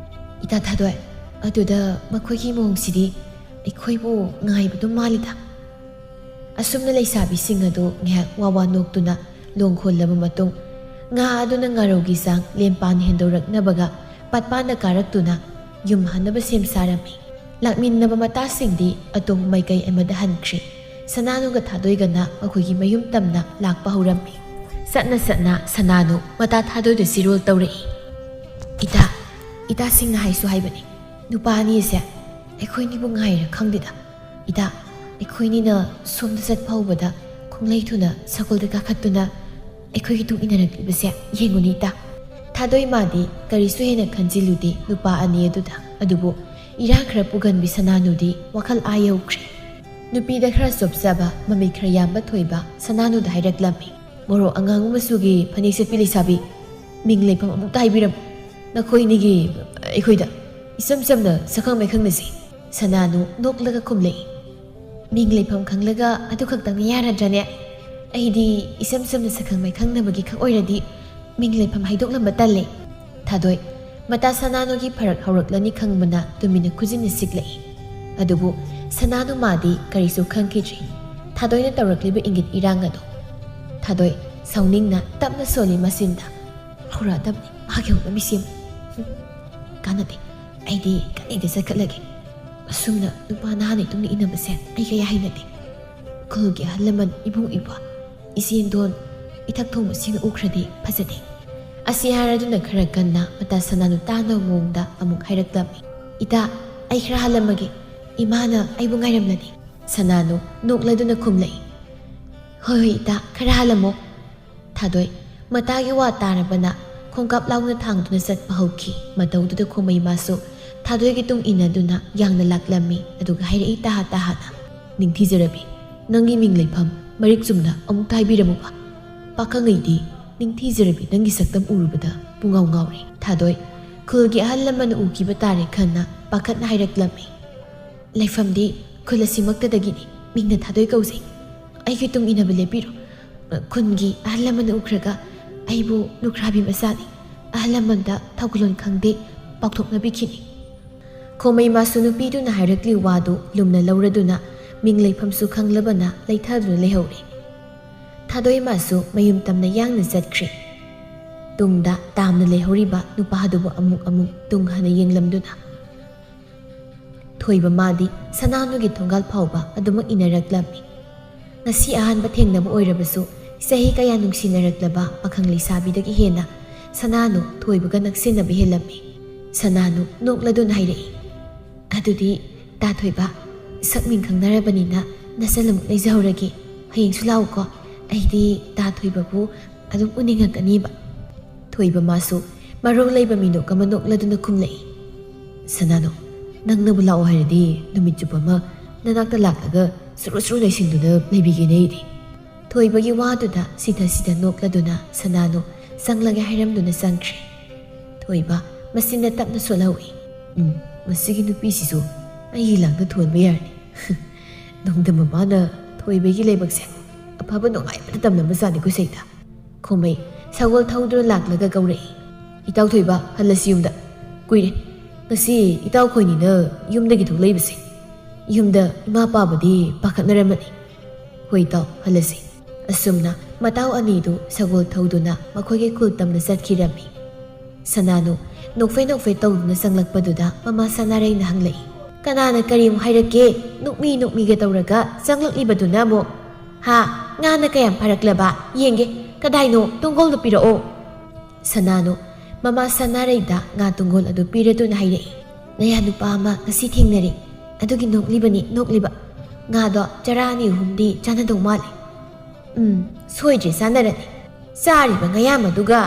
ꯏꯇꯥ ꯊꯥꯗꯣꯏ, ꯑꯗꯨꯗ ꯃꯈꯣꯏꯒꯤ ꯃꯑꯣꯡꯁꯤꯗꯤ ꯑꯩꯈꯣꯏꯕꯨ ꯉꯥꯏꯕꯗꯨ ꯃꯥꯜꯂꯤꯗ꯫" ꯑꯁꯨꯝꯅ ꯂꯩꯁꯥꯕꯤꯁꯤꯡ ꯑꯗꯨ ꯉꯥꯏꯍꯥꯛ ꯋꯥ ꯋꯥ ꯅꯣꯛꯇꯨꯅ ꯂꯣꯡ ꯈꯣꯜꯂꯕ ꯃꯇꯨꯡ, ꯉꯥ ꯑꯗꯨꯅ ꯉꯥꯔꯧꯒꯤ ꯆꯥꯡ ꯂꯦꯝꯄꯥꯟ ꯍꯦꯟꯗꯣꯔꯛꯅꯕꯒ ꯄꯥꯠꯄꯥꯟꯗ ꯀꯥꯔꯛꯇꯨꯅ ꯌꯨꯝ ꯍꯟꯅꯕ ꯁꯦꯝ ꯁꯥꯔꯝꯃꯤ꯫ ꯂꯥꯛꯃꯤꯟꯅꯕ ꯃꯇꯥꯁꯤꯡꯗꯤ ꯑꯇꯣꯞꯄ ꯃꯥꯏꯀꯩ ꯑꯃꯗ ꯍꯟꯈ꯭ꯔꯦ꯫ ꯁꯅꯥꯅꯨꯒ ꯊꯥꯗꯣꯏꯒꯅ ꯃꯈꯣꯏꯒꯤ ꯃꯌꯨꯝ ꯇꯝꯅ ꯂꯥꯛꯄ ꯍꯧꯔꯝꯃꯤ꯫ ꯆꯠꯅ ꯆꯠꯅ ꯁꯅꯥꯅꯨ ꯃꯇꯥ ꯊꯥꯗꯣꯏꯗ ꯆꯤꯔꯣꯜ ꯇꯧꯔꯛꯏ, "ꯏꯇꯥ, ꯏꯇꯥꯁꯤꯡꯅ ꯍꯥꯏꯁꯨ ꯍꯥꯏꯕꯅꯤ, ꯅꯨꯄꯥ ꯑꯅꯤ ꯑꯁꯦ ꯑꯩꯈꯣꯏꯅꯤꯕꯨ ꯉꯥꯏꯔ ꯈꯪꯗꯦꯗ꯫ ꯏꯇꯥ, ꯑꯩꯈꯣꯏꯅꯤꯅ ꯁꯣꯝꯗ ꯆꯠꯄ ꯍꯧꯕꯗ ꯈꯣꯡꯂꯩ ꯊꯨꯅ ꯁꯒꯣꯜꯗ ꯀꯥꯈꯠꯇꯨꯅ ꯑꯩꯈꯣꯏꯒꯤ ꯇꯨꯡ ꯏꯟꯅꯔꯛꯂꯤꯕꯁꯦ ꯌꯦꯡꯉꯨꯅꯦ ꯏꯇꯥ꯫" ꯊꯥꯗꯣꯏꯃꯥꯗꯤ ꯀꯔꯤꯁꯨ ꯍꯦꯟꯅ ꯈꯟꯖꯤꯜꯂꯨꯗꯦ ꯅꯨꯄꯥ ꯑꯅꯤ ꯑꯗꯨꯗ꯫ ꯑꯗꯨꯕꯨ ꯏꯔꯥꯡ ꯈꯔ ꯄꯨꯒꯟꯕꯤ ꯁꯅꯥꯅꯨꯗꯤ ꯋꯥꯈꯜ ꯑꯥ ꯌꯧꯈ꯭ꯔꯦ꯫ ꯅꯨꯄꯤꯗ ꯈꯔ ꯆꯣꯞꯆꯕ, ꯃꯃꯤꯠ ꯈꯔ ꯌꯥꯝꯕ ꯊꯣꯏꯕ ꯁꯅꯥꯅꯨꯗ ꯍꯥꯏꯔꯛꯂꯝꯃꯤ꯫ ꯃꯣꯔꯣꯛ ꯑꯉꯥꯡꯕ ꯃꯆꯨꯒꯤ ꯐꯅꯦꯛ ꯁꯦꯠꯄꯤ ꯂꯩꯁꯥꯕꯤ, ꯃꯤꯡ ꯂꯩꯐꯝ ꯑꯃꯨꯛꯇ ꯍꯥꯏꯕꯤꯔꯝꯃꯨ꯫ ꯅꯈꯣꯏ ꯑꯅꯤꯒꯤ, ꯑꯩꯈꯣꯏꯗ ꯏꯆꯝ ꯆꯝꯅ ꯁꯛꯈꯪ ꯃꯥꯏꯈꯪꯅꯁꯤ꯫ ꯁꯅꯥꯅꯨ ꯅꯣꯛꯂꯒ ꯈꯨꯝꯂꯛꯏ꯫ ꯃꯤꯡ ꯂꯩꯐꯝ ꯈꯪꯂꯒ ꯑꯗꯨ ꯈꯛꯇꯪꯅ ꯌꯥꯔꯗ꯭ꯔꯅꯦ? ꯑꯩꯗꯤ ꯏꯆꯝ ꯆꯝꯅ ꯁꯛꯈꯪ ꯃꯥꯏꯈꯪꯅꯕꯒꯤ ꯈꯛ ꯑꯣꯏꯔꯗꯤ ꯃꯤꯡ ꯂꯩꯐꯝ ꯍꯥꯏꯗꯣꯛꯂꯝꯕ ꯇꯜꯂꯦ꯫ ꯊꯥꯗꯣꯏ, ꯃꯇꯥ ꯁꯅꯥꯅꯨꯒꯤ ꯐꯔꯛ ꯍꯧꯔꯛꯂꯅꯤ ꯈꯪꯕꯅ ꯇꯨꯃꯤꯟꯅ ꯈꯨꯖꯤꯟꯅ ꯁꯤꯛꯂꯛꯏ꯫ ꯑꯗꯨꯕꯨ ꯁꯅꯥꯅꯨ ꯃꯥꯗꯤ ꯀꯔꯤꯁꯨ ꯈꯪꯈꯤꯗ꯭ꯔꯤ꯫ ꯊꯥꯗꯣꯏꯅ ꯇꯧꯔꯛꯂꯤꯕ ꯏꯪꯒꯤꯠ ꯏꯔꯥꯡ ꯑꯗꯣ꯫ ꯊꯥꯗꯣꯏ, ꯁꯥꯎꯅꯤꯡꯅ ꯇꯞꯅ ꯁꯣꯜꯂꯤ ꯃꯆꯤꯟꯗ꯫ ꯍꯧꯔꯛꯑꯗꯕꯅꯤ ꯃꯥꯒꯤ ꯍꯧꯅꯕꯤꯁꯤ꯫ ꯍꯨꯝ, ꯀꯥꯟꯅꯗꯦ꯫ ꯑꯩꯗꯤ ꯀꯟꯅ ꯆꯠꯈꯠꯂꯒꯦ꯫ ꯑꯁꯨꯝꯅ ꯅꯨꯄꯥ ꯅꯍꯥꯅ ꯏꯇꯨꯡꯅ ꯏꯟꯅꯕꯁꯦ ꯑꯩ ꯀꯌꯥ ꯍꯩꯅꯗꯦ꯫ ꯈꯨꯜꯒꯤ ꯑꯍꯜ ꯂꯃꯟ, ꯏꯕꯨꯡ ꯏꯄ꯭ꯋꯥ, ꯏꯆꯦ ꯏꯟꯗꯣꯟ, ꯏꯊꯛ ꯊꯣꯡꯕꯁꯤꯡꯅ ꯎꯈ꯭ꯔꯗꯤ ꯐꯖꯗꯦ꯫ ꯑꯁꯤ ꯍꯥꯏꯔꯗꯨꯅ ꯈꯔ ꯀꯟꯅ ꯃꯇꯥ ꯁꯅꯥꯅꯨ ꯇꯥꯅꯕ ꯃꯑꯣꯡꯗ ꯑꯃꯨꯛ ꯍꯥꯏꯔꯛꯂꯝꯃꯤ꯫ ꯏꯇꯥ, ꯑꯩ ꯈꯔ ꯍꯜꯂꯝꯃꯒꯦ꯫ ꯏꯃꯥꯅ ꯑꯩꯕꯨ ꯉꯥꯏꯔꯝꯂꯅꯤ꯫ ꯁꯅꯥꯅꯨ ꯅꯣꯛꯂꯗꯨꯅ ꯈꯨꯝꯂꯛꯏ꯫ ꯍꯣꯏ, ꯍꯣꯏ, ꯏꯇꯥ, ꯈꯔ ꯍꯜꯂꯝꯃꯣ꯫ ꯊꯥꯗꯣꯏ, ꯃꯇꯥꯒꯤ ꯋꯥ ꯇꯥꯔꯕꯅ ꯈꯣꯡꯀꯥꯞ ꯂꯥꯎꯅ ꯊꯥꯡꯗꯨꯅ ꯆꯠꯄ ꯍꯧꯈꯤ꯫ ꯃꯇꯧꯗꯨꯗ ꯈꯣꯃꯩ ꯃꯥꯁꯨ ꯊꯥꯗꯣꯏꯒꯤ ꯇꯨꯡ ꯏꯟꯅꯗꯨꯅ ꯌꯥꯡꯅ ꯂꯥꯛꯂꯝꯃꯤ, ꯑꯗꯨꯒ ꯍꯥꯏꯔꯛꯏ ꯇꯥꯍꯥ ꯇꯥꯍꯥꯅ, "ꯅꯤꯡꯊꯤꯖꯔꯕꯤ, ꯅꯪꯒꯤ ꯃꯤꯡ ꯂꯩꯐꯝ ꯃꯔꯤꯛ ꯆꯨꯝꯅ ꯑꯃꯨꯛꯇ ꯍꯥꯏꯕꯤꯔꯝꯃꯨꯕ꯫ ꯄꯥꯈꯪꯉꯩꯗꯤ ꯅꯤꯡꯊꯤꯖꯔꯕꯤ ꯅꯪꯒꯤ ꯁꯛꯇꯝ ꯎꯔꯨꯕꯗ ꯄꯨꯡꯉꯥꯎ ꯉꯥꯎꯔꯦ꯫" ꯊꯥꯗꯣꯏ, ꯈꯨꯜꯒꯤ ꯑꯍꯜ ꯂꯃꯟ ꯎꯈꯤꯕ ꯇꯥꯔꯦ ꯈꯟꯅ ꯄꯥꯈꯠꯅ ꯍꯥꯏꯔꯛꯂꯝꯃꯤ꯫ "ꯂꯩꯐꯝꯗꯤ ꯈꯨꯜ ꯑꯁꯤꯃꯛꯇꯗꯒꯤꯅꯤ꯫ ꯃꯤꯡꯅ ꯊꯥꯗꯣꯏ ꯀꯧꯖꯩ꯫ ꯑꯩꯒꯤ ꯇꯨꯡ ꯏꯟꯅꯕ ꯂꯦꯞꯄꯤꯔꯣ꯫ ꯈꯨꯟꯒꯤ ꯑꯍꯜ ꯂꯃꯟꯅ ꯎꯈ꯭ꯔꯒ ꯑꯩꯕꯨ ꯂꯨꯈ꯭ꯔꯥꯕꯤ ꯃꯆꯥꯅꯤ, ꯑꯍꯜ ꯂꯃꯟꯗ ꯊꯧꯒꯜꯂꯣꯟ ꯈꯪꯗꯦ ꯄꯥꯎꯊꯣꯛꯅꯕꯤꯈꯤꯅꯤ꯫" ꯈꯣꯃꯩ ꯃꯥꯁꯨ ꯅꯨꯄꯤꯗꯨꯅ ꯍꯥꯏꯔꯛꯂꯤ ꯋꯥꯗꯨ ꯂꯨꯝꯅ ꯂꯧꯔꯗꯨꯅ ꯃꯤꯡ ꯂꯩꯐꯝꯁꯨ ꯈꯪꯂꯕꯅ ꯂꯩꯊꯗꯨꯅ ꯂꯩꯍꯧꯔꯦ꯫ ꯊꯥꯗꯣꯏ ꯃꯥꯁꯨ ꯃꯌꯨꯝ ꯇꯝꯅ ꯌꯥꯡꯅ ꯆꯠꯈ꯭ꯔꯦ꯫ ꯇꯨꯡꯗ ꯇꯥꯝꯅ ꯂꯩꯍꯧꯔꯤꯕ ꯅꯨꯄꯥꯗꯨꯕꯨ ꯑꯃꯨꯛ ꯑꯃꯨꯛ ꯇꯨꯡ ꯍꯟꯅ ꯌꯦꯡꯂꯝꯗꯨꯅ꯫ ꯊꯣꯏꯕ ꯃꯥꯗꯤ ꯁꯅꯥꯅꯨꯒꯤ ꯊꯣꯡꯒꯥꯜ ꯐꯥꯎꯕ ꯑꯗꯨꯃꯛ ꯏꯟꯅꯔꯛꯂꯝꯃꯤ꯫ ꯉꯁꯤ ꯑꯍꯥꯟꯕ ꯊꯦꯡꯅꯕ ꯑꯣꯏꯔꯕꯁꯨ ꯆꯍꯤ ꯀꯌꯥ ꯅꯨꯡꯁꯤꯅꯔꯛꯂꯕ ꯄꯥꯈꯪ ꯂꯩꯁꯥꯕꯤꯗꯒꯤ ꯍꯦꯟꯅ ꯁꯅꯥꯅꯨ ꯊꯣꯏꯕꯒ ꯅꯛꯁꯤꯟꯅꯕ ꯍꯦꯜꯂꯝꯃꯤ꯫ ꯁꯅꯥꯅꯨ ꯅꯣꯛꯂꯗꯨꯅ ꯍꯥꯏꯔꯛꯏ, "ꯑꯗꯨꯗꯤ ꯇꯥ ꯊꯣꯏꯕ, ꯁꯛ ꯃꯤꯡ ꯈꯪꯅꯔꯕꯅꯤꯅ ꯅꯆꯜ ꯑꯃꯨꯛ ꯂꯩꯖꯍꯧꯔꯒꯦ꯫ ꯍꯌꯦꯡꯁꯨ ꯂꯥꯛꯎꯀꯣ꯫ ꯑꯩꯗꯤ ꯇꯥ ꯊꯣꯏꯕꯕꯨ ꯑꯗꯨꯝ ꯎꯅꯤꯡꯉꯛꯀꯅꯤꯕ꯫" ꯊꯣꯏꯕ ꯃꯥꯁꯨ ꯃꯔꯧ ꯂꯩꯕ ꯃꯤꯅꯣꯛ ꯑꯃ ꯅꯣꯛꯂꯗꯨꯅ ꯈꯨꯝꯂꯛꯏ, "ꯁꯅꯥꯅꯨ, ꯅꯪꯅꯕꯨ ꯂꯥꯛꯑꯣ ꯍꯥꯏꯔꯗꯤ ꯅꯨꯃꯤꯠ ꯆꯨꯞꯄ ꯑꯃ ꯅꯅꯥꯛꯇ ꯂꯥꯛꯂꯒ ꯁꯨꯔꯨ ꯁꯨꯔꯨ ꯅꯩꯁꯤꯟꯗꯨꯅ ꯂꯩꯕꯤꯒꯦꯅꯦ ꯑꯩꯗꯤ꯫ ꯊꯣꯏꯕꯒꯤ ꯋꯥꯗꯨꯗ ꯁꯤꯊ ꯁꯤꯊ ꯅꯣꯛꯂꯗꯨꯅ ꯁꯅꯥꯅꯨ ꯆꯪꯂꯒꯦ ꯍꯥꯏꯔꯝꯗꯨꯅ ꯆꯪꯈ꯭ꯔꯦ꯫ ꯊꯣꯏꯕ ꯃꯆꯤꯟꯅ ꯇꯞꯅ ꯁꯣꯜꯍꯧꯏ꯫ "ꯎꯝ, ꯃꯁꯤꯒꯤ ꯅꯨꯄꯤꯁꯤꯁꯨ ꯑꯩꯒꯤ ꯂꯥꯡꯗ ꯊꯣꯟꯕ ꯌꯥꯔꯅꯤ꯫ ꯅꯣꯡꯗꯝ ꯃꯃꯥꯅ ꯊꯣꯏꯕꯒꯤ ꯂꯥꯏꯕꯛꯁꯦ ꯑꯐꯕ ꯅꯨꯡꯉꯥꯏꯕꯗ ꯇꯝꯂꯝꯕꯖꯥꯠꯅꯤꯀꯣ ꯁꯩꯇ꯫" ꯈꯣꯃꯩ ꯁꯒꯣꯜ ꯊꯧꯗꯨꯅ ꯂꯥꯛꯂꯒ ꯀꯧꯔꯛꯏ꯫ "ꯏꯇꯥꯎ ꯊꯣꯏꯕ, ꯍꯜꯂꯁꯤ ꯌꯨꯝꯗ꯫ ꯀꯨꯏꯔꯦ ꯉꯁꯤ ꯏꯇꯥꯎ ꯈꯣꯏꯅꯤꯅ ꯌꯨꯝꯗꯒꯤ ꯊꯣꯛꯂꯛꯏꯕꯁꯦ꯫ ꯌꯨꯝꯗ ꯏꯃꯥ ꯄꯥꯕꯗꯤ ꯄꯥꯈꯠꯅꯔꯝꯃꯅꯤ꯫ ꯍꯣꯏ ꯏꯇꯥꯎ, ꯍꯜꯂꯁꯤ꯫" ꯑꯁꯨꯝꯅ ꯃꯇꯥꯎ ꯑꯅꯤꯗꯨ ꯁꯒꯣꯜ ꯊꯧꯗꯨꯅ ꯃꯈꯣꯏꯒꯤ ꯈꯨꯜ ꯇꯝꯅ ꯆꯠꯈꯤꯔꯝꯃꯤ꯫ ꯁꯅꯥꯅꯨ ꯅꯣꯛꯐꯦ ꯅꯣꯛꯐꯦ ꯇꯧꯗꯨꯅ ꯆꯪꯂꯛꯄꯗꯨꯗ ꯃꯃꯥ ꯁꯅꯥꯔꯩꯅ ꯍꯪꯂꯛꯏ꯫ "ꯀꯅꯥꯅ ꯀꯔꯤꯃꯨꯛ ꯍꯥꯏꯔꯛꯀꯦ? ꯅꯣꯛꯃꯤ ꯅꯣꯛꯃꯤꯒ ꯇꯧꯔꯒ ꯆꯪꯂꯛꯂꯤꯕꯗꯨꯅ ꯑꯃꯨꯛ? ꯍꯥ? ꯉꯥꯅ ꯀꯌꯥꯝ ꯐꯥꯔꯛꯂꯕ? ꯌꯦꯡꯒꯦ꯫ ꯀꯗꯥꯏꯅꯣ? ꯇꯨꯡꯒꯣꯜꯗꯨ ꯄꯤꯔꯛꯑꯣ꯫" ꯁꯅꯥꯅꯨ ꯃꯃꯥ ꯁꯅꯥꯔꯩꯗ ꯉꯥ ꯇꯨꯡꯒꯣꯜ ꯑꯗꯨ ꯄꯤꯔꯗꯨꯅ ꯍꯥꯏꯔꯛꯏ꯫ "ꯅꯌꯥ ꯅꯨꯄꯥ ꯑꯃ ꯉꯁꯤ ꯊꯦꯡꯅꯔꯦ꯫ ꯑꯗꯨꯒꯤ ꯅꯣꯛꯂꯤꯕꯅꯤ, ꯅꯣꯛꯂꯤꯕ꯫ ꯉꯥꯗꯣ ꯆꯔꯥ ꯑꯅꯤ ꯑꯍꯨꯝꯗꯤ ꯆꯥꯅꯗꯧ ꯃꯥꯜꯂꯦ꯫" "ꯎꯝ, ꯁꯣꯏꯗ꯭ꯔꯦ ꯆꯥꯅꯔꯅꯤ꯫ ꯆꯥꯔꯤꯕ ꯉꯌꯥꯝ ꯑꯗꯨꯒ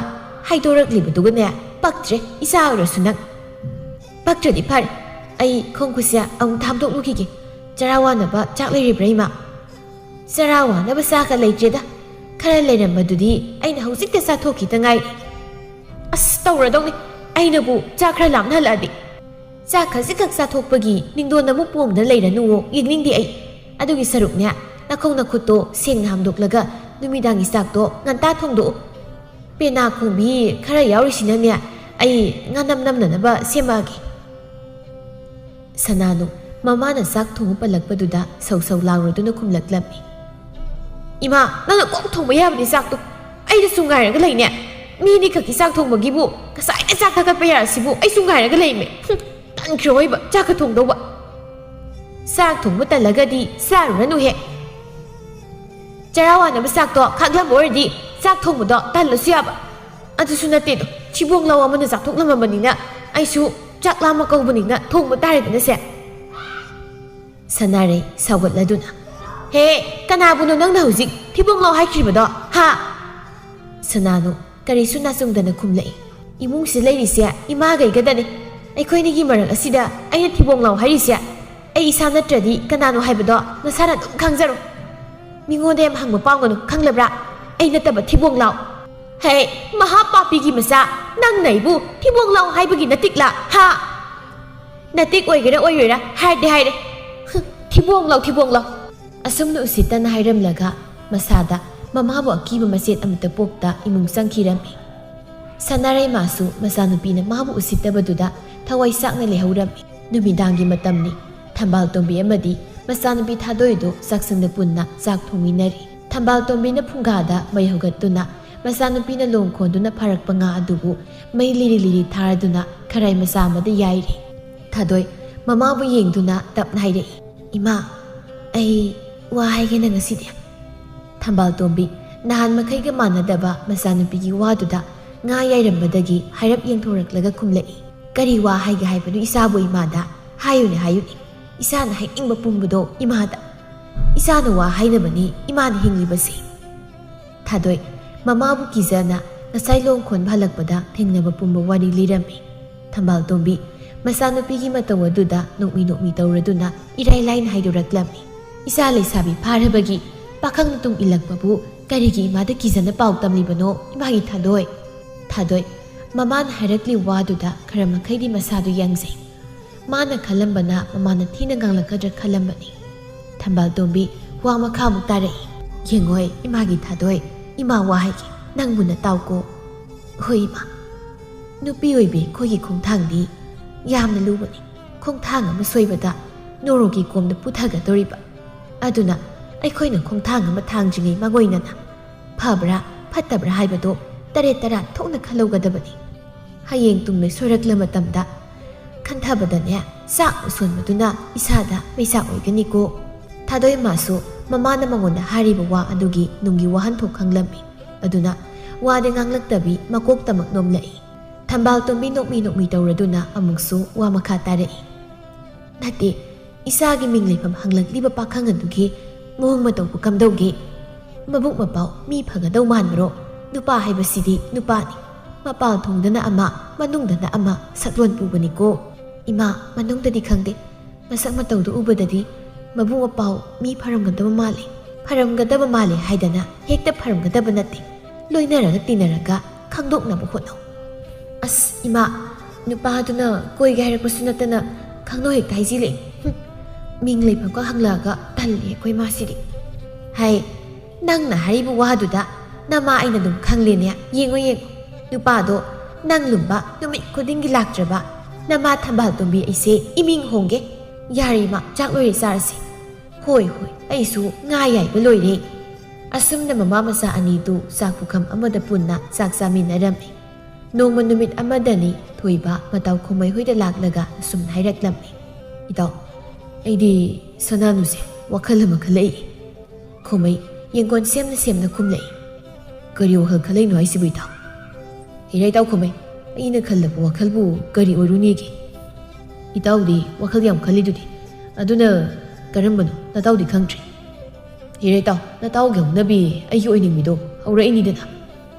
ꯍꯥꯏꯗꯣꯔꯛꯂꯤꯕꯗꯨꯒꯅꯦ, ꯄꯛꯇ꯭ꯔꯦ ꯏꯆꯥ ꯑꯣꯏꯔꯁꯨ ꯅꯪ꯫" "ꯄꯛꯇ꯭ꯔꯗꯤ ꯐꯔꯦ꯫ ꯑꯩ ꯈꯣꯡ ꯈꯨꯠꯁꯦ ꯑꯃꯨꯛ ꯊꯥꯝꯗꯣꯛꯂꯨꯈꯤꯒꯦ꯫ ꯆꯔꯥ ꯋꯥꯅꯕ ꯆꯥꯛ ꯂꯩꯔꯤꯕ꯭ꯔꯥ, ꯏꯃꯥ?" "ꯆꯔꯥ ꯋꯥꯅꯕ ꯆꯥꯛꯀ ꯂꯩꯇ꯭ꯔꯦꯗ꯫ ꯈꯔ ꯂꯩꯔꯝꯕꯗꯨꯗꯤ ꯑꯩꯅ ꯍꯧꯖꯤꯛꯇ ꯆꯥꯊꯣꯛꯈꯤꯗ ꯉꯥꯏꯔꯤ꯫" "ꯑꯁ, ꯇꯧꯔꯗꯧꯅꯤ꯫ ꯑꯩꯅꯕꯨ ꯆꯥꯛ ꯈꯔ ꯂꯥꯝꯅ ꯍꯜꯂꯛꯑꯗꯤ꯫ ꯆꯥꯛ ꯈꯖꯤꯛꯈꯛ ꯆꯥꯊꯣꯛꯄꯒꯤ ꯅꯤꯡꯗꯣꯟ ꯑꯃꯨꯛ ꯄꯣꯝꯗꯅ ꯂꯩꯔꯅꯨꯋꯣ, ꯌꯦꯡꯅꯤꯡꯗꯦ ꯑꯩ꯫ ꯑꯗꯨꯒꯤ ꯁꯔꯨꯛꯅꯦ, ꯅꯈꯣꯡ ꯅꯈꯨꯠꯇꯣ ꯁꯦꯡꯅ ꯍꯥꯝꯗꯣꯛꯂꯒ ꯅꯨꯃꯤꯗꯥꯡꯒꯤ ꯆꯥꯛꯇꯣ ꯉꯟꯇꯥ ꯊꯣꯡꯗꯣꯛꯎ꯫ ꯄꯦꯅꯥ ꯈꯣꯡꯕꯤ ꯈꯔ ꯌꯥꯎꯔꯤꯁꯤꯅꯅꯦ, ꯑꯩ ꯉꯥꯅꯝ ꯅꯝꯅꯅꯕ ꯁꯦꯝꯃꯛꯑꯒꯦ꯫" ꯁꯅꯥꯅꯨ ꯃꯃꯥꯅ ꯆꯥꯛ ꯊꯣꯡꯕ ꯄꯜꯂꯛꯄꯗꯨꯗ ꯁꯧ ꯁꯧ ꯂꯥꯎꯔꯗꯨꯅ ꯈꯨꯝꯂꯛꯂꯝꯃꯤ꯫ "ꯏꯃꯥ, ꯅꯪꯅ ꯀꯣꯛ ꯊꯣꯡꯕ ꯌꯥꯕꯅꯤ ꯆꯥꯛꯇꯣ꯫ ꯑꯩꯗꯁꯨ ꯉꯥꯏꯔꯒ ꯂꯩꯅꯦ꯫ ꯃꯤ ꯑꯅꯤꯈꯛꯀꯤ ꯆꯥꯛ ꯊꯣꯡꯕꯒꯤꯕꯨ ꯉꯁꯥꯏꯅ ꯆꯥꯛ ꯊꯥꯒꯠꯄ ꯌꯥꯔꯁꯤꯕꯨ ꯑꯩꯁꯨ ꯉꯥꯏꯔꯒ ꯂꯩꯃꯦ꯫ ꯍꯨꯝ, ꯇꯟꯈ꯭ꯔꯦ ꯑꯣꯏꯕ ꯆꯥꯛꯀ ꯊꯣꯡꯗꯧꯕ꯫ ꯆꯥꯛ ꯊꯣꯡꯕ ꯇꯜꯂꯒꯗꯤ ꯆꯥꯔꯨꯔꯅꯨꯍꯦ꯫ ꯆꯔꯥ ꯋꯥꯅꯕ ꯆꯥꯛꯇꯣ ꯈꯥꯛꯂꯝꯕ ꯑꯣꯏꯔꯗꯤ ꯆꯥꯛ ꯊꯣꯡꯕꯗꯣ ꯇꯜꯂꯁꯨ ꯌꯥꯕ꯫ ꯑꯗꯨꯁꯨ ꯅꯠꯇꯦꯗꯣ, ꯊꯤꯕꯣꯡ ꯂꯥꯎ ꯑꯃꯅ ꯆꯥꯛꯊꯣꯛꯂꯝꯃꯕꯅꯤꯅ ꯑꯩꯁꯨ ꯆꯥꯛ ꯂꯥꯝꯃ ꯀꯧꯕꯅꯤꯅ ꯊꯣꯡꯕ ꯇꯥꯔꯦꯗꯅꯁꯦ꯫" ꯁꯅꯥꯔꯩ ꯁꯥꯎꯒꯠꯂꯗꯨꯅ, "ꯍꯦ, ꯀꯅꯥꯕꯨꯅꯣ ꯅꯪꯅ ꯍꯧꯖꯤꯛ ꯊꯤꯕꯣꯡ ꯂꯥꯎ ꯍꯥꯏꯈ꯭ꯔꯤꯕꯗꯣ, ꯍꯥ?" ꯁꯅꯥꯅꯨ ꯀꯔꯤꯁꯨ ꯅꯥꯆꯨꯡꯗꯅ ꯈꯨꯝꯂꯛꯏ꯫ "ꯏꯃꯨꯡꯁꯤꯗ ꯂꯩꯔꯤꯁꯦ ꯏꯃꯥꯒꯩꯒꯗꯅꯤ꯫ ꯑꯩꯈꯣꯏꯅꯤꯒꯤ ꯃꯔꯛ ꯑꯁꯤꯗ ꯑꯩꯅ ꯊꯤꯕꯣꯡ ꯂꯥꯎ ꯍꯥꯏꯔꯤꯁꯦ?" ꯑꯩ ꯏꯁꯥ ꯅꯠꯇ꯭ꯔꯗꯤ ꯀꯅꯥꯅꯣ ꯍꯥꯏꯕꯗꯣ ꯅꯁꯥꯅ ꯑꯗꯨꯝ ꯈꯪꯖꯔꯣ꯫ ꯃꯤꯉꯣꯟꯗ ꯌꯥꯝ ꯍꯪꯕ ꯄꯥꯝꯒꯅꯨ, ꯈꯪꯂꯕ꯭ꯔꯥ? ꯑꯩ ꯅꯠꯇꯕ ꯊꯤꯕꯣꯡ ꯂꯥꯎ꯫ ꯍꯦ, ꯃꯍꯥ ꯄꯥꯄꯤꯒꯤ ꯃꯆꯥ, ꯅꯪꯅ ꯑꯩꯕꯨ ꯊꯤꯕꯣꯡ ꯂꯥꯎ ꯍꯥꯏꯕꯒꯤ ꯅꯇꯤꯛꯂꯥ? ꯍꯥ? ꯅꯇꯤꯛ ꯑꯣꯏꯒꯦꯔꯥ ꯑꯣꯏꯔꯣꯏꯔꯥ ꯍꯥꯏꯔꯗꯤ ꯍꯥꯏꯔꯦ꯫ ꯍꯨꯝ, ꯊꯤꯕꯣꯡ ꯂꯥꯎ, ꯊꯤꯕꯣꯡ ꯂꯥꯎ꯫ ꯑꯁꯨꯝꯅ ꯎꯁꯤꯠꯇꯅ ꯍꯥꯏꯔꯝꯂꯒ ꯃꯁꯥꯗ ꯃꯃꯥꯕꯨ ꯑꯀꯤꯕ ꯃꯆꯦꯠ ꯑꯃꯠꯇ ꯄꯣꯛꯇ ꯏꯃꯨꯡ ꯆꯪꯈꯤꯔꯝꯃꯤ꯫ ꯁꯅꯥꯔꯩꯃꯥꯁꯨ ꯃꯆꯥꯅꯨꯄꯤꯅ ꯃꯥꯕꯨ ꯎꯁꯤꯠꯇꯕꯗꯨꯗ ꯊꯋꯥꯏ ꯆꯥꯛꯅ ꯂꯩꯍꯧꯔꯝꯃꯤ꯫ ꯅꯨꯃꯤꯗꯥꯡꯒꯤ ꯃꯇꯝꯅꯤ꯫ ꯊꯝꯕꯥꯜ ꯇꯣꯝꯕꯤ ꯑꯃꯗꯤ ꯃꯆꯥꯅꯨꯄꯤ ꯊꯥꯗꯣꯏꯗꯨ ꯆꯥꯛꯁꯪꯗ ꯄꯨꯟꯅ ꯆꯥꯛ ꯊꯣꯡꯃꯤꯟꯅꯔꯤ꯫ ꯊꯝꯕꯥꯜ ꯇꯣꯝꯕꯤꯅ ꯐꯨꯡꯒꯥꯗ ꯃꯩ ꯍꯧꯒꯠꯇꯨꯅ ꯃꯆꯥꯅꯨꯄꯤꯅ ꯂꯣꯡ ꯈꯣꯟꯗꯨꯅ ꯐꯥꯔꯛꯄ ꯉꯥ ꯑꯗꯨꯕꯨ ꯃꯩ ꯂꯤꯔꯤ ꯂꯤꯔꯤ ꯊꯥꯔꯗꯨꯅ ꯈꯔꯥꯏ ꯃꯆꯥ ꯑꯃꯗ ꯌꯥꯏꯔꯤ꯫ ꯊꯥꯗꯣꯏ ꯃꯃꯥꯕꯨ ꯌꯦꯡꯗꯨꯅ ꯇꯞꯅ ꯍꯥꯏꯔꯛꯏ, "ꯏꯃꯥ, ꯑꯩ ꯋꯥ ꯍꯥꯏꯒꯦꯅ ꯉꯁꯤꯗꯤ꯫" ꯊꯝꯕꯥꯜ ꯇꯣꯝꯕꯤ ꯅꯍꯥꯟ ꯃꯈꯩꯒ ꯃꯥꯟꯅꯗꯕ ꯃꯆꯥꯅꯨꯄꯤꯒꯤ ꯋꯥꯗꯨꯗ ꯉꯥ ꯌꯥꯏꯔꯝꯕꯗꯒꯤ ꯍꯥꯏꯔꯞ ꯌꯦꯡꯊꯣꯔꯛꯂꯒ ꯈꯨꯝꯂꯛꯏ, "ꯀꯔꯤ ꯋꯥ ꯍꯥꯏꯒꯦ ꯍꯥꯏꯕꯅꯣ ꯏꯆꯥꯕꯨ ꯏꯃꯥꯗ? ꯍꯥꯏꯌꯨꯅꯦ, ꯍꯥꯏꯌꯨꯅꯦ꯫ ꯏꯆꯥꯅ ꯍꯥꯏꯅꯤꯡꯕ ꯄꯨꯝꯕꯗꯣ ꯏꯃꯥꯗ꯫ ꯏꯆꯥꯅ ꯋꯥ ꯍꯥꯏꯅꯕꯅꯤ ꯏꯃꯥꯅ ꯍꯤꯡꯂꯤꯕꯁꯦ꯫" ꯊꯥꯗꯣꯏ ꯃꯃꯥꯕꯨ ꯀꯤꯖꯅ ꯉꯁꯥꯏ ꯂꯣꯡ ꯈꯣꯟꯕ ꯍꯜꯂꯛꯄꯗ ꯊꯦꯡꯅꯕ ꯄꯨꯝꯕ ꯋꯥꯔꯤ ꯂꯤꯔꯝꯃꯤ꯫ ꯊꯝꯕꯥꯜ ꯇꯣꯝꯕꯤ ꯃꯆꯥꯅꯨꯄꯤꯒꯤ ꯃꯇꯧ ꯑꯗꯨꯗ ꯅꯣꯛꯃꯤ ꯅꯣꯛꯃꯤ ꯇꯧꯔꯗꯨꯅ ꯏꯔꯥꯏ ꯂꯥꯏꯅ ꯍꯥꯏꯗꯣꯔꯛꯂꯝꯃꯤ, "ꯏꯆꯥ ꯂꯩꯁꯥꯕꯤ ꯐꯥꯔꯕꯒꯤ ꯄꯥꯈꯪꯅ ꯇꯨꯡ ꯏꯜꯂꯛꯄꯕꯨ ꯀꯔꯤꯒꯤ ꯏꯃꯥꯗ ꯀꯤꯖꯅ ꯄꯥꯎ ꯇꯝꯂꯤꯕꯅꯣ ꯏꯃꯥꯒꯤ ꯊꯥꯗꯣꯏ?" ꯊꯥꯗꯣꯏ ꯃꯃꯥꯅ ꯍꯥꯏꯔꯛꯂꯤ ꯋꯥꯗꯨꯗ ꯈꯔ ꯃꯈꯩꯗꯤ ꯃꯁꯥꯗꯨ ꯌꯥꯡꯖꯩ꯫ ꯃꯥꯅ ꯈꯜꯂꯝꯕꯅ ꯃꯃꯥꯅ ꯊꯤꯅ ꯉꯥꯡꯂꯛꯀꯗ꯭ꯔꯥ ꯈꯜꯂꯝꯕꯅꯤ꯫ ꯊꯝꯕꯥꯜ ꯇꯣꯝꯕꯤ ꯋꯥ ꯃꯈꯥꯃꯨꯛ ꯇꯥꯔꯛꯏ, "ꯌꯦꯡꯉꯣꯏ ꯏꯃꯥꯒꯤ ꯊꯥꯗꯣꯏ, ꯏꯃꯥ ꯋꯥ ꯍꯥꯏꯒꯦ, ꯅꯪ ꯃꯨꯟꯅ ꯇꯥꯎꯀꯣ꯫" "ꯍꯣꯏ ꯏꯃꯥ, ꯅꯨꯄꯤ ꯑꯣꯏꯕꯤ ꯑꯩꯈꯣꯏꯒꯤ ꯈꯣꯡꯊꯥꯡꯗꯤ ꯌꯥꯝꯅ ꯂꯨꯕꯅꯤ꯫ ꯈꯣꯡꯊꯥꯡ ꯑꯃ ꯁꯣꯏꯕꯗ ꯅꯣꯔꯣꯛꯀꯤ ꯀꯣꯝꯗ ꯄꯨꯊꯒꯗꯧꯔꯤꯕ꯫ ꯑꯗꯨꯅ ꯑꯩꯈꯣꯏꯅ ꯈꯣꯡꯊꯥꯡ ꯑꯃ ꯊꯥꯡꯗ꯭ꯔꯤꯉꯩ ꯃꯥꯡꯑꯣꯏꯅꯅ ꯐꯕ꯭ꯔꯥ ꯐꯠꯇꯕ꯭ꯔꯥ ꯍꯥꯏꯕꯗꯣ ꯇꯔꯦꯠ ꯇꯔꯥ ꯊꯣꯛꯅ ꯈꯜꯍꯧꯒꯗꯕꯅꯤ꯫ ꯍꯌꯦꯡ ꯇꯨꯡꯗ ꯁꯣꯏꯔꯛꯂ ꯃꯇꯝꯗ ꯈꯟꯊꯕꯗꯅꯦ ꯆꯥꯛꯅ ꯁꯣꯟꯕꯗꯨꯅ ꯏꯁꯥꯗ ꯃꯩꯆꯥꯛ ꯑꯣꯏꯒꯅꯤꯀꯣ꯫" ꯊꯥꯗꯣꯏꯃꯥꯁꯨ ꯃꯃꯥꯅ ꯃꯉꯣꯟꯗ ꯍꯥꯏꯔꯤꯕ ꯋꯥ ꯑꯗꯨꯒꯤ ꯅꯨꯡꯒꯤ ꯋꯥꯍꯟꯊꯣꯛ ꯈꯪꯂꯝꯃꯤ꯫ ꯑꯗꯨꯅ ꯋꯥꯗꯤ ꯉꯥꯡꯂꯛꯇꯕꯤ ꯃꯀꯣꯛꯇꯃꯛ ꯅꯣꯝꯂꯛꯏ꯫ ꯊꯝꯕꯥꯜ ꯇꯣꯝꯕꯤ ꯅꯣꯛꯃꯤ ꯅꯣꯛꯃꯤ ꯇꯧꯔꯗꯨꯅ ꯑꯃꯨꯛꯁꯨ ꯋꯥ ꯃꯈꯥ ꯇꯥꯔꯛꯏ꯫ "ꯅꯠꯇꯦ, ꯏꯆꯥꯒꯤ ꯃꯤꯡ ꯂꯩꯐꯝ ꯍꯪꯂꯛꯂꯤꯕ ꯄꯥꯈꯪ ꯑꯗꯨꯒꯤ ꯃꯑꯣꯡ ꯃꯇꯧꯕꯨ ꯀꯝꯗꯧꯒꯦ? ꯃꯕꯨꯛ ꯃꯄꯥꯎ ꯃꯤ ꯐꯒꯗꯧ ꯃꯥꯟꯕ꯭ꯔꯣ? ꯅꯨꯄꯥ ꯍꯥꯏꯕꯁꯤꯗꯤ ꯅꯨꯄꯥꯅꯤ꯫ ꯃꯄꯥꯟ ꯊꯣꯡꯗꯅ ꯑꯃ, ꯃꯅꯨꯡꯗꯅ ꯑꯃ ꯁꯛꯂꯣꯟ ꯄꯨꯕꯅꯤꯀꯣ꯫ ꯏꯃꯥ, ꯃꯅꯨꯡꯗꯗꯤ ꯈꯪꯗꯦ꯫ ꯃꯁꯛ ꯃꯇꯧꯗꯨ ꯎꯕꯗꯗꯤ ꯃꯕꯨꯡ ꯃꯄ꯭ꯋꯥ ꯃꯤ ꯐꯔꯝꯒꯗꯕ ꯃꯥꯜꯂꯤ꯫ ꯐꯔꯝꯒꯗꯕ ꯃꯥꯜꯂꯤ ꯍꯥꯏꯗꯅ ꯍꯦꯛꯇ ꯐꯔꯝꯒꯗꯕ ꯅꯠꯇꯦ꯫ ꯂꯣꯏꯅꯔꯒ ꯇꯤꯟꯅꯔꯒ ꯈꯪꯗꯣꯛꯅꯕ ꯍꯣꯠꯅꯧ꯫ ꯑꯁ ꯏꯃꯥ, ꯅꯨꯄꯥꯗꯨꯅ ꯀꯣꯏꯒꯦ ꯍꯥꯏꯔꯛꯄꯁꯨ ꯅꯠꯇꯅ ꯈꯪꯅꯧ ꯍꯦꯛꯇ ꯍꯥꯏꯖꯤꯜꯂꯛꯏ꯫ ꯍꯨꯝ, ꯃꯤꯡ ꯂꯩꯐꯝꯒ ꯍꯪꯂꯛꯑꯒ ꯇꯜꯂꯤ ꯑꯩꯈꯣꯏ ꯃꯥꯁꯤꯗꯤ꯫ ꯍꯥꯏ, ꯅꯪꯅ ꯍꯥꯏꯔꯤꯕ ꯋꯥꯗꯨꯗ ꯅꯃꯥ ꯑꯩꯅ ꯑꯗꯨꯝ ꯈꯪꯂꯦꯅꯦ꯫ ꯌꯦꯡꯉꯣ ꯌꯦꯡꯉꯣ, ꯅꯨꯄꯥꯗꯣ ꯅꯪ ꯂꯨꯝꯕ ꯅꯨꯃꯤꯠ ꯈꯨꯗꯤꯡꯒꯤ ꯂꯥꯛꯇ꯭ꯔꯕ ꯅꯃꯥ ꯊꯝꯕꯥꯜ ꯇꯣꯝꯕꯤ ꯑꯩꯁꯦ ꯏꯃꯤꯡ ꯍꯣꯡꯒꯦ꯫ ꯌꯥꯔꯦ ꯏꯃꯥ, ꯆꯥꯛ ꯂꯣꯏꯔꯦ ꯆꯥꯔꯁꯤ꯫ ꯍꯣꯏ ꯍꯣꯏ, ꯑꯩꯁꯨ ꯉꯥ ꯌꯥꯏꯕ ꯂꯣꯏꯔꯦ꯫ ꯑꯁꯨꯝꯅ ꯃꯃꯥ ꯃꯆꯥ ꯑꯅꯤꯗꯨ ꯆꯥꯛ ꯄꯨꯈꯝ ꯑꯃꯗ ꯄꯨꯟꯅ ꯆꯥꯛ ꯆꯥꯃꯤꯟꯅꯔꯝꯃꯤ꯫ ꯅꯣꯡꯃ ꯅꯨꯃꯤꯠ ꯑꯃꯗꯅꯤ ꯊꯣꯏꯕ ꯃꯇꯥꯎ ꯈꯣꯃꯩ ꯍꯣꯏꯗ ꯂꯥꯛꯂꯒ ꯑꯁꯨꯝꯅ ꯍꯥꯏꯔꯛꯂꯝꯃꯤ, "ꯏꯇꯥꯎ, ꯑꯩꯗꯤ ꯁꯅꯥꯅꯨꯁꯦ ꯋꯥꯈꯜ ꯑꯃ ꯈꯜꯂꯛꯏ꯫" ꯈꯣꯃꯩ, ꯌꯦꯡꯒꯣꯟ ꯁꯦꯝꯅ ꯁꯦꯝꯅ ꯈꯨꯝꯂꯛꯏ꯫ "ꯀꯔꯤ ꯋꯥꯈꯜ ꯈꯜꯂꯛꯏꯅꯣ ꯍꯥꯏꯁꯤꯕꯨ ꯏꯇꯥꯎ?" "ꯍꯦꯔꯥ ꯏꯇꯥꯎ ꯈꯣꯃꯩ, ꯑꯩꯅ ꯈꯜꯂꯕ ꯋꯥꯈꯜꯕꯨ ꯀꯔꯤ ꯑꯣꯏꯔꯨꯅꯤꯒꯦ? ꯏꯇꯥꯎꯗꯤ ꯋꯥꯈꯜ ꯌꯥꯝ ꯈꯜꯂꯤꯗꯨꯗꯤ꯫ ꯑꯗꯨꯅ ꯀꯔꯝꯕꯅꯣ ꯅꯇꯥꯎꯗꯤ ꯈꯪꯗ꯭ꯔꯤ?" "ꯍꯦꯔꯥ ꯏꯇꯥꯎ, ꯅꯇꯥꯎꯒꯤ ꯍꯧꯅꯕꯤ ꯑꯩꯒꯤ ꯑꯣꯏꯅꯤꯡꯕꯤꯗꯣ ꯍꯧꯔꯛꯏꯅꯤꯗꯅ꯫"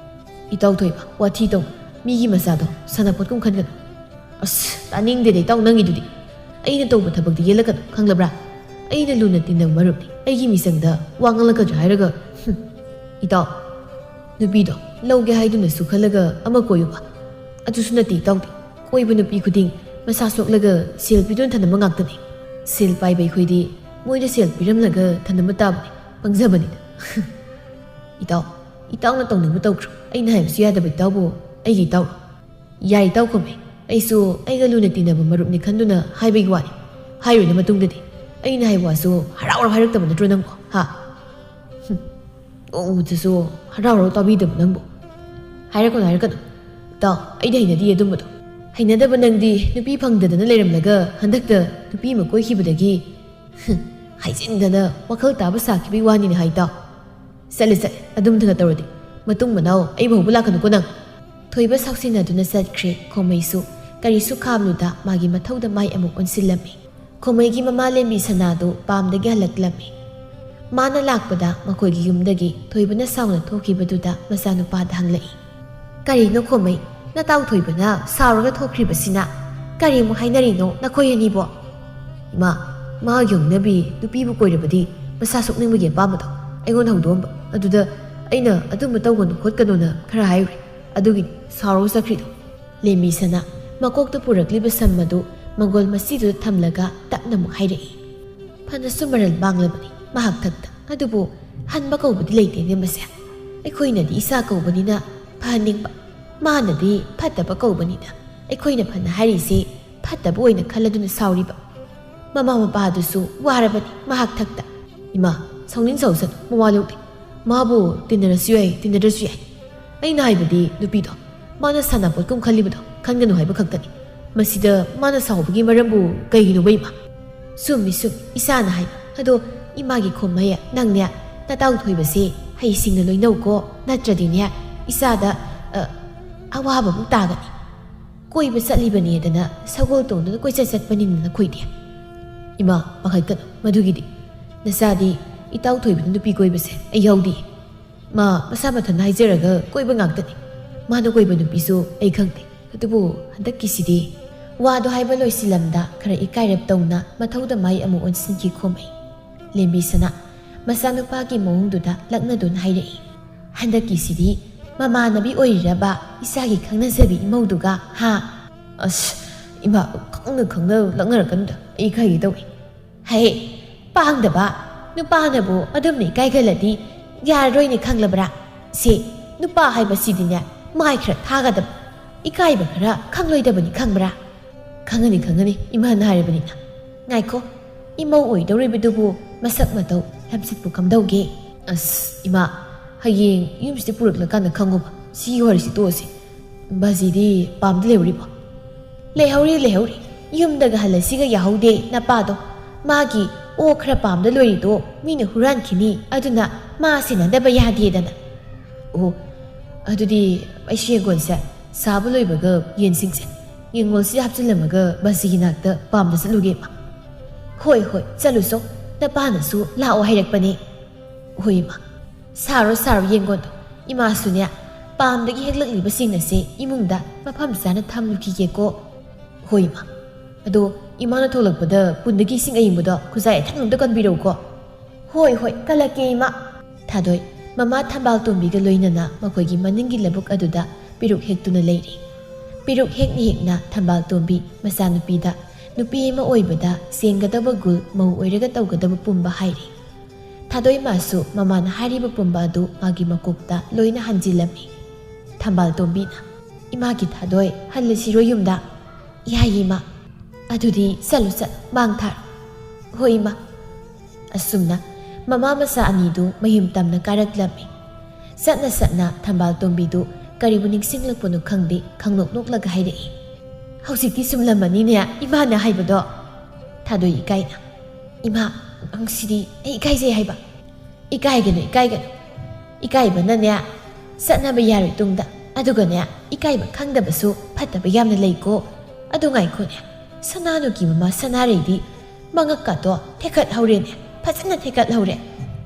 "ꯏꯇꯥꯎ ꯊꯣꯏꯕ, ꯋꯥꯊꯤ ꯇꯧ꯫ ꯃꯤꯒꯤ ꯃꯆꯥꯗꯣ ꯁꯥꯟꯅꯄꯣꯠꯀꯨꯝ ꯈꯟꯒꯅꯨ꯫" "ꯑꯁ, ꯇꯥꯅꯤꯡꯗꯦꯗ ꯏꯇꯥꯎ ꯅꯪꯒꯤꯗꯨꯗꯤ꯫ ꯑꯩꯅ ꯇꯧꯕ ꯊꯕꯛꯇꯤ ꯌꯦꯠꯂꯛꯀꯅꯨ, ꯈꯪꯂꯕ꯭ꯔꯥ? ꯑꯩꯅ ꯂꯨꯅ ꯇꯤꯟꯅꯕ ꯃꯔꯨꯞꯅꯤ, ꯑꯩꯒꯤ ꯃꯤꯆꯪꯗ ꯋꯥ ꯉꯥꯡꯂꯛꯀꯗ꯭ꯔꯥ ꯍꯥꯏꯔꯒ, ꯍꯨꯝ꯫ ꯏꯇꯥꯎ, ꯅꯨꯄꯤꯗꯣ ꯂꯧꯒꯦ ꯍꯥꯏꯗꯨꯅꯁꯨ ꯈꯜꯂꯒ ꯑꯃ ꯀꯣꯏꯌꯨꯕ꯫ ꯑꯗꯨꯁꯨ ꯅꯠꯇꯦ ꯏꯇꯥꯎꯗꯤ, ꯀꯣꯏꯕ ꯅꯨꯄꯤ ꯈꯨꯗꯤꯡ ꯃꯁꯥ ꯁꯣꯛꯂꯒ ꯁꯦꯜ ꯄꯤꯗꯨꯅ ꯊꯅꯝꯕ ꯉꯥꯛꯇꯅꯤ꯫ ꯁꯦꯜ ꯄꯥꯏꯕ ꯑꯩꯈꯣꯏꯗꯤ ꯃꯣꯏꯗ ꯁꯦꯜ ꯄꯤꯔꯝꯂꯒ ꯊꯅꯝꯕ ꯇꯥꯕꯅꯤ, ꯄꯪꯖꯕꯅꯤꯗ꯫" "ꯏꯇꯥꯎ, ꯏꯇꯥꯎꯅ ꯇꯧꯅꯤꯡꯕ ꯇꯧꯈ꯭ꯔꯣ, ꯑꯩꯅ ꯍꯥꯏꯕꯁꯨ ꯌꯥꯗꯕ ꯏꯇꯥꯎꯕꯨ ꯑꯩꯒꯤ ꯏꯇꯥꯎ?" "ꯌꯥꯏ ꯏꯇꯥꯎ ꯈꯣꯃꯩ, ꯑꯩꯁꯨ ꯑꯩꯒ ꯂꯨꯅ ꯇꯤꯟꯅꯕ ꯃꯔꯨꯞꯅꯤ ꯈꯟꯗꯨꯅ ꯍꯥꯏꯕꯒꯤ ꯋꯥꯅꯤ꯫ ꯍꯥꯏꯔꯣꯏꯅ ꯃꯇꯨꯡꯗꯗꯤ꯫ ꯑꯩꯅ ꯍꯥꯏꯕ ꯋꯥꯁꯨ ꯍꯔꯥꯎ ꯍꯔꯥꯎ ꯍꯥꯏꯔꯛꯇꯕ ꯅꯠꯇ꯭ꯔꯣ ꯅꯪꯕꯣ, ꯍꯥ?" "ꯍꯨꯝ, ꯎꯕꯗꯁꯨ ꯍꯔꯥꯎ ꯍꯔꯥꯎ ꯇꯥꯕꯤꯗꯕ ꯅꯪꯕꯨ꯫ ꯍꯥꯏꯔꯛꯀꯅꯨ, ꯍꯥꯏꯔꯛꯀꯅꯨ꯫ ꯏꯇꯥꯎ, ꯑꯩꯗꯤ ꯍꯩꯅꯗꯤꯌꯦ ꯑꯗꯨꯝꯕꯗꯣ꯫ ꯍꯩꯅꯗꯕ ꯅꯪꯗꯤ ꯅꯨꯄꯤ ꯐꯪꯗꯗꯅ ꯂꯩꯔꯝꯂꯒ ꯍꯟꯗꯛꯇ ꯅꯨꯄꯤ ꯑꯃ ꯀꯣꯏꯈꯤꯕꯗꯒꯤ, ꯍꯨꯝ, ꯍꯥꯏꯖꯤꯟꯗꯅ ꯋꯥꯈꯜ ꯇꯥꯕ ꯁꯥꯈꯤꯕꯒꯤ ꯋꯥꯅꯤꯅꯦ ꯍꯥ ꯏꯇꯥꯎ꯫ ꯆꯠꯂꯦ, ꯆꯠꯂꯦ, ꯑꯗꯨꯝꯇꯒ ꯇꯧꯔꯗꯤ꯫ ꯃꯇꯨꯡ ꯃꯅꯥꯎ ꯑꯩꯕꯨ ꯍꯧꯕ ꯂꯥꯛꯀꯅꯨꯀꯣ ꯅꯪ꯫" ꯊꯣꯏꯕ ꯁꯥꯎꯁꯤꯟꯅꯗꯨꯅ ꯆꯠꯈ꯭ꯔꯦ꯫ ꯈꯣꯃꯩꯁꯨ ꯀꯔꯤꯁꯨ ꯈꯥꯝꯂꯨꯗ ꯃꯥꯒꯤ ꯃꯊꯧꯗ ꯃꯥꯏ ꯑꯃꯨꯛ ꯑꯣꯟꯁꯤꯜꯂꯝꯃꯤ꯫ ꯈꯣꯃꯩꯒꯤ ꯃꯃꯥꯂꯦꯝꯕꯤ ꯁꯅꯥꯗꯨ ꯄꯥꯝꯗꯒꯤ ꯍꯜꯂꯛꯂꯝꯃꯤ꯫ ꯃꯥꯅ ꯂꯥꯛꯄꯗ ꯃꯈꯣꯏꯒꯤ ꯌꯨꯝꯗꯒꯤ ꯊꯣꯏꯕꯅ ꯁꯥꯎꯅ ꯊꯣꯛꯈꯤꯕꯗꯨꯗ ꯃꯆꯥꯅꯨꯄꯥꯗ ꯍꯪꯂꯛꯏ, "ꯀꯔꯤꯅꯣ ꯈꯣꯃꯩ, ꯅꯇꯥꯎ ꯊꯣꯏꯕꯅ ꯁꯥꯎꯔꯒ ꯊꯣꯛꯈ꯭ꯔꯤꯕꯁꯤꯅ? ꯀꯔꯤꯃꯨꯛ ꯍꯥꯏꯅꯔꯤꯅꯣ ꯅꯈꯣꯏ ꯑꯅꯤꯕꯣ?" ꯏꯃꯥ, ꯃꯥꯒꯤ ꯍꯧꯅꯕꯤ ꯅꯨꯄꯤꯕꯨ ꯀꯣꯏꯔꯕꯗꯤ ꯃꯁꯥ ꯁꯣꯛꯅꯤꯡꯕꯒꯤ ꯑꯄꯥꯝꯕꯗꯣ ꯑꯩꯉꯣꯟꯗ ꯍꯧꯗꯣꯛꯑꯝꯕ꯫ ꯑꯗꯨꯗ ꯑꯩꯅ ꯑꯗꯨꯝꯕ ꯇꯧꯒꯅꯨ ꯈꯣꯠꯀꯅꯣꯅ ꯈꯔ ꯍꯥꯏꯔꯨꯔꯦ꯫ ꯑꯗꯨꯒꯤꯅꯤ ꯁꯥꯎꯔꯒ ꯆꯠꯈ꯭ꯔꯤꯗꯣ꯫ ꯂꯦꯝꯕꯤꯁꯅꯥ ꯃꯀꯣꯛꯇ ꯄꯨꯔꯛꯂꯤꯕ ꯁꯝ ꯑꯗꯨ ꯃꯪꯒꯣꯜ ꯃꯁꯤꯗꯨꯗ ꯊꯝꯂꯒ ꯇꯞꯅ ꯑꯃꯨꯛ ꯍꯥꯏꯔꯛꯏ꯫ ꯐꯅꯁꯨ ꯃꯔꯜ ꯃꯥꯡꯂꯕꯅꯤ ꯃꯍꯥꯛ ꯊꯛꯇ, ꯑꯗꯨꯕꯨ ꯍꯟꯕ ꯀꯧꯕꯗꯤ ꯂꯩꯇꯦꯅꯦ ꯃꯁꯦ꯫ ꯑꯩꯈꯣꯏꯅꯗꯤ ꯏꯆꯥ ꯀꯧꯕꯅꯤꯅ ꯐꯍꯟꯅꯤꯡꯕ, ꯃꯥꯅꯗꯤ ꯐꯠꯇꯕ ꯀꯧꯕꯅꯤꯅ ꯑꯩꯈꯣꯏꯅ ꯐꯅ ꯍꯥꯏꯔꯤꯁꯦ ꯐꯠꯇꯕ ꯑꯣꯏꯅ ꯈꯜꯂꯗꯨꯅ ꯁꯥꯎꯔꯤꯕ꯫ ꯃꯃꯥ ꯃꯄꯥꯗꯨꯁꯨ ꯋꯥꯔꯕꯅꯤ ꯃꯍꯥꯛ ꯊꯛꯇ꯫ ꯏꯃꯥ, ꯁꯥꯎꯅꯤꯡ ꯁꯥꯎꯁꯅꯨ, ꯃꯋꯥ ꯂꯧꯗꯦ꯫ ꯃꯥꯕꯨ ꯇꯤꯟꯅꯔꯁꯨ ꯌꯥꯏ, ꯇꯤꯟꯅꯗ꯭ꯔꯁꯨ ꯌꯥꯏ꯫ ꯑꯩꯅ ꯍꯥꯏꯕꯗꯤ ꯅꯨꯄꯤꯗꯣ, ꯃꯥꯅ ꯁꯥꯟꯅꯄꯣꯠꯀꯨꯝ ꯈꯜꯂꯤꯕꯗꯣ ꯈꯟꯒꯅꯨ ꯍꯥꯏꯕ ꯈꯛꯇꯅꯤ꯫ ꯃꯁꯤꯗ ꯃꯥꯅ ꯁꯥꯎꯕꯒꯤ ꯃꯔꯝꯕꯨ ꯀꯩꯒꯤꯅꯣꯕ ꯏꯃꯥ? ꯆꯨꯝꯃꯤ, ꯆꯨꯝꯃꯤ, ꯏꯆꯥꯅ ꯍꯥꯏꯕ꯫ ꯑꯗꯣ ꯏꯃꯥꯒꯤ ꯈꯨꯝꯍꯩ, ꯅꯪꯅꯦ ꯅꯇꯥꯎ ꯊꯣꯏꯕꯁꯦ ꯍꯩꯁꯤꯡꯅ ꯂꯣꯏꯅꯧꯀꯣ, ꯅꯠꯇ꯭ꯔꯗꯤꯅꯦ ꯏꯆꯥꯗ, ꯑ, ꯑꯋꯥꯕ ꯑꯃꯨꯛ ꯇꯥꯒꯅꯤ꯫ ꯀꯣꯏꯕ ꯆꯠꯂꯤꯕꯅꯦꯗꯅ ꯁꯒꯣꯜ ꯇꯣꯡꯗꯨꯅ ꯀꯣꯏꯆꯠ ꯆꯠꯄꯅꯤꯅ ꯅꯈꯣꯏꯗꯤ꯫ ꯏꯃꯥ, ꯄꯥꯈꯠꯀꯅꯨ ꯃꯗꯨꯒꯤꯗꯤ꯫ ꯅꯆꯥꯗꯤ ꯏꯇꯥꯎ ꯊꯣꯏꯕꯗ ꯅꯨꯄꯤ ꯀꯣꯏꯕꯁꯦ ꯑꯩ ꯌꯥꯎꯗꯦ꯫ ꯃꯥ ꯃꯁꯥ ꯃꯊꯟꯇ ꯍꯥꯏꯖꯔꯒ ꯀꯣꯏꯕ ꯉꯥꯛꯇꯅꯤ꯫ ꯃꯥꯅ ꯀꯣꯏꯕ ꯅꯨꯄꯤꯁꯨ ꯑꯩ ꯈꯪꯗꯦ꯫ ꯑꯗꯨꯕꯨ ꯍꯟꯗꯛꯀꯤꯁꯤꯗꯤ꯫ ꯋꯥꯗꯣ ꯍꯥꯏꯕ ꯂꯣꯏꯁꯤꯜꯂꯝꯗ ꯈꯔ ꯏꯀꯥꯏꯔꯞ ꯇꯧꯅ ꯃꯊꯧꯗ ꯃꯥꯏ ꯑꯃꯨꯛ ꯑꯣꯟꯁꯤꯟꯈꯤ ꯈꯣꯝꯃꯩ꯫ ꯂꯦꯝꯕꯤꯁꯅꯥ ꯃꯆꯥꯅꯨꯄꯥꯒꯤ ꯃꯑꯣꯡꯗꯨꯗ ꯂꯛꯅꯗꯨꯅ ꯍꯥꯏꯔꯛꯏ꯫ ꯍꯟꯗꯛꯀꯤꯁꯤꯗꯤ ꯃꯃꯥꯟꯅꯕꯤ ꯑꯣꯏꯔꯤꯔꯕ ꯏꯆꯥꯒꯤ ꯈꯪꯅꯖꯕꯤ ꯏꯃꯧꯗꯨꯒ, ꯍꯥ? ꯑꯁ, ꯏꯃꯥ, ꯈꯪꯅ ꯈꯪꯅ ꯂꯛꯅꯔꯛꯀꯅꯨꯗ, ꯑꯩ ꯏꯀꯥꯏꯒꯦ ꯇꯧꯏ꯫ ꯍꯦ, ꯄꯥꯡꯗꯕ, ꯅꯨꯄꯥꯅꯕꯨ ꯑꯗꯨꯝꯅ ꯏꯀꯥꯏꯒꯜꯂꯗꯤ ꯌꯥꯔꯔꯣꯏꯅꯦ, ꯈꯪꯂꯕ꯭ꯔꯥ? ꯁꯦ, ꯅꯨꯄꯥ ꯍꯥꯏꯕꯁꯤꯗꯤꯅꯦ, ꯃꯥꯏ ꯈꯔ ꯊꯥꯒꯗꯕ, ꯏꯀꯥꯏꯕ ꯈꯔ ꯈꯪꯂꯣꯏꯗꯕꯅꯤ, ꯈꯪꯕ꯭ꯔꯥ? ꯈꯪꯉꯅꯤ, ꯈꯪꯉꯅꯤ, ꯏꯃꯥꯅ ꯍꯥꯏꯔꯕꯅꯤꯅ꯫ ꯉꯥꯏꯈꯣ, ꯏꯃꯧ ꯑꯣꯏꯗꯧꯔꯤꯕꯗꯨꯕꯨ ꯃꯁꯛ ꯃꯇꯧ ꯂꯝꯆꯠꯄꯨ ꯀꯝꯗꯧꯒꯦ? ꯑꯁ, ꯏꯃꯥ, ꯍꯌꯦꯡ ꯌꯨꯝꯁꯤꯗ ꯄꯨꯔꯛꯂꯀꯥꯟꯗ ꯈꯪꯉꯨꯕ꯫ ꯁꯤꯒꯤ ꯋꯥꯔꯤꯁꯤ ꯇꯣꯛꯑꯁꯤ꯫ ꯕꯥꯖꯤꯗꯤ ꯄꯥꯝꯗ ꯂꯩꯍꯧꯔꯤꯕꯣ? ꯂꯩꯍꯧꯔꯤ, ꯂꯩꯍꯧꯔꯤ꯫ ꯌꯨꯝꯗꯒ ꯍꯜꯂꯁꯤꯒ ꯌꯥꯍꯧꯗꯦ ꯅꯄꯥꯗꯣ꯫ ꯃꯥꯒꯤ ꯑꯣꯛ ꯈꯔ ꯄꯥꯝꯗ ꯂꯣꯏꯔꯤꯗꯣ ꯃꯤꯅ ꯍꯨꯔꯥꯟꯈꯤꯅꯤ, ꯑꯗꯨꯅ ꯃꯥ ꯁꯦꯟꯅꯗꯕ ꯌꯥꯗꯦꯗꯅ꯫ ꯑꯣ, ꯑꯗꯨꯗꯤ ꯑꯩꯁꯨ ꯌꯦꯡꯒꯣꯟꯁꯦ ꯁꯥꯕ ꯂꯣꯏꯕꯒ ꯌꯦꯟꯁꯤꯡꯁꯦ ꯌꯦꯡꯒꯣꯜꯁꯤꯗ ꯍꯥꯞꯆꯤꯜꯂꯝꯃꯒ ꯕꯥꯖꯤꯒꯤ ꯅꯥꯛꯇ ꯄꯥꯝꯗ ꯆꯠꯂꯨꯒꯦ, ꯏꯃꯥ꯫ ꯍꯣꯏ, ꯍꯣꯏ, ꯆꯠꯂꯨꯆꯣ꯫ ꯅꯄꯥꯅꯁꯨ ꯂꯥꯛꯑꯣ ꯍꯥꯏꯔꯛꯄꯅꯦ꯫ ꯍꯣꯏ, ꯏꯃꯥ꯫ ꯁꯥꯔꯣ, ꯁꯥꯔꯣ ꯌꯦꯡꯒꯣꯟꯗꯣ꯫ ꯏꯃꯥꯁꯨꯅꯦ, ꯄꯥꯝꯗꯒꯤ ꯍꯦꯛꯂꯛꯂꯤꯕꯁꯤꯡ ꯑꯁꯦ ꯏꯃꯨꯡꯗ ꯃꯐꯝ ꯆꯥꯅ ꯊꯝꯂꯨꯈꯤꯒꯦꯀꯣ꯫ ꯍꯣꯏ, ꯏꯃꯥ꯫ ꯑꯗꯣ ꯏꯃꯥꯅ ꯊꯣꯛꯂꯛꯄꯗ ꯄꯨꯟꯗꯒꯤ ꯏꯁꯤꯡ ꯑꯌꯤꯡꯕꯗꯣ ꯈꯨꯖꯥꯏ ꯑꯊꯪꯕꯗ ꯀꯟꯕꯤꯔꯛꯎꯀꯣ꯫ "ꯍꯣꯏ, ꯍꯣꯏ, ꯀꯜꯂꯛꯀꯦ, ꯏꯃꯥ꯫" ꯊꯥꯗꯣꯏ ꯃꯃꯥ ꯊꯝꯕꯥꯜ ꯇꯣꯝꯕꯤꯒ ꯂꯣꯏꯅꯅ ꯃꯈꯣꯏꯒꯤ ꯃꯅꯤꯡꯒꯤ ꯂꯧꯕꯨꯛ ꯑꯗꯨꯗ ꯄꯦꯔꯨꯛ ꯍꯦꯛꯇꯨꯅ ꯂꯩꯔꯤ꯫ ꯄꯦꯔꯨꯛ ꯍꯦꯛꯅ ꯍꯦꯛꯅ ꯊꯝꯕꯥꯜ ꯇꯣꯝꯕꯤ ꯃꯆꯥꯅꯨꯄꯤꯗ ꯅꯨꯄꯤ ꯑꯃ ꯑꯣꯏꯕꯗ ꯆꯦꯟꯒꯗꯕ ꯒꯨꯜ, ꯃꯧ ꯑꯣꯏꯔꯒ ꯇꯧꯒꯗꯕ ꯄꯨꯝꯕ ꯍꯥꯏꯔꯤ꯫ ꯊꯥꯗꯣꯏ ꯃꯥꯁꯨ ꯃꯃꯥꯅ ꯍꯥꯏꯔꯤꯕ ꯄꯨꯝꯕ ꯑꯗꯨ ꯃꯥꯒꯤ ꯃꯀꯣꯛꯇ ꯂꯣꯏꯅ ꯍꯟꯖꯤꯜꯂꯝꯃꯤ꯫ ꯊꯝꯕꯥꯜ ꯇꯣꯝꯕꯤꯅ, "ꯏꯃꯥꯒꯤ ꯊꯥꯗꯣꯏ, ꯍꯜꯂꯁꯤꯔꯣ ꯌꯨꯝꯗ?" "ꯌꯥꯏꯌꯦ, ꯏꯃꯥ꯫" "ꯑꯗꯨꯗꯤ ꯆꯠꯂꯨ, ꯆꯠꯂꯨ, ꯃꯥꯡ ꯊꯥꯔꯨ꯫" "ꯍꯣꯏ, ꯏꯃꯥ꯫" ꯑꯁꯨꯝꯅ ꯃꯃꯥ ꯃꯆꯥ ꯑꯅꯤꯗꯨ ꯃꯌꯨꯝ ꯇꯝꯅ ꯀꯥꯔꯛꯂꯝꯃꯤ꯫ ꯆꯠꯅ ꯆꯠꯅ ꯊꯝꯕꯥꯜ ꯇꯣꯝꯕꯤꯗꯨ ꯀꯔꯤꯕꯨ ꯅꯤꯡꯁꯤꯡꯂꯛꯄꯅꯣ ꯈꯪꯗꯦ, ꯈꯪꯅꯣꯛ ꯅꯣꯛꯂꯒ ꯍꯥꯏꯔꯛꯏ, "ꯍꯧꯖꯤꯛꯇꯤ ꯆꯨꯝꯂꯝꯃꯅꯤꯅꯦ ꯏꯃꯥꯅ ꯍꯥꯏꯕꯗꯣ?" ꯊꯥꯗꯣꯏ ꯏꯀꯥꯏꯅ, "ꯏꯃꯥ, ꯅꯪꯁꯤꯗꯤ ꯑꯩ ꯏꯀꯥꯏꯖꯩ ꯍꯥꯏꯕ?" "ꯏꯀꯥꯏꯒꯅꯨ, ꯏꯀꯥꯏꯒꯅꯨ꯫ ꯏꯀꯥꯏꯕꯅꯅꯦ ꯆꯠꯅꯕ ꯌꯥꯔꯣꯏ ꯇꯨꯡꯗ꯫ ꯑꯗꯨꯒꯅꯦ, ꯏꯀꯥꯏꯕ ꯈꯪꯗꯕꯁꯨ ꯐꯠꯇꯕ ꯌꯥꯝꯅ ꯂꯩꯀꯣ꯫ ꯑꯗꯨ ꯉꯥꯏꯈꯣꯅꯦ, ꯁꯅꯥꯅꯨꯒꯤ ꯃꯃꯥ ꯁꯅꯥꯔꯩꯗꯤ ꯃꯉꯛꯀꯥꯗꯣ ꯊꯦꯛꯀꯠꯍꯧꯔꯦꯅꯦ, ꯐꯖꯅ ꯊꯦꯛꯀꯠꯍꯧꯔꯦ꯫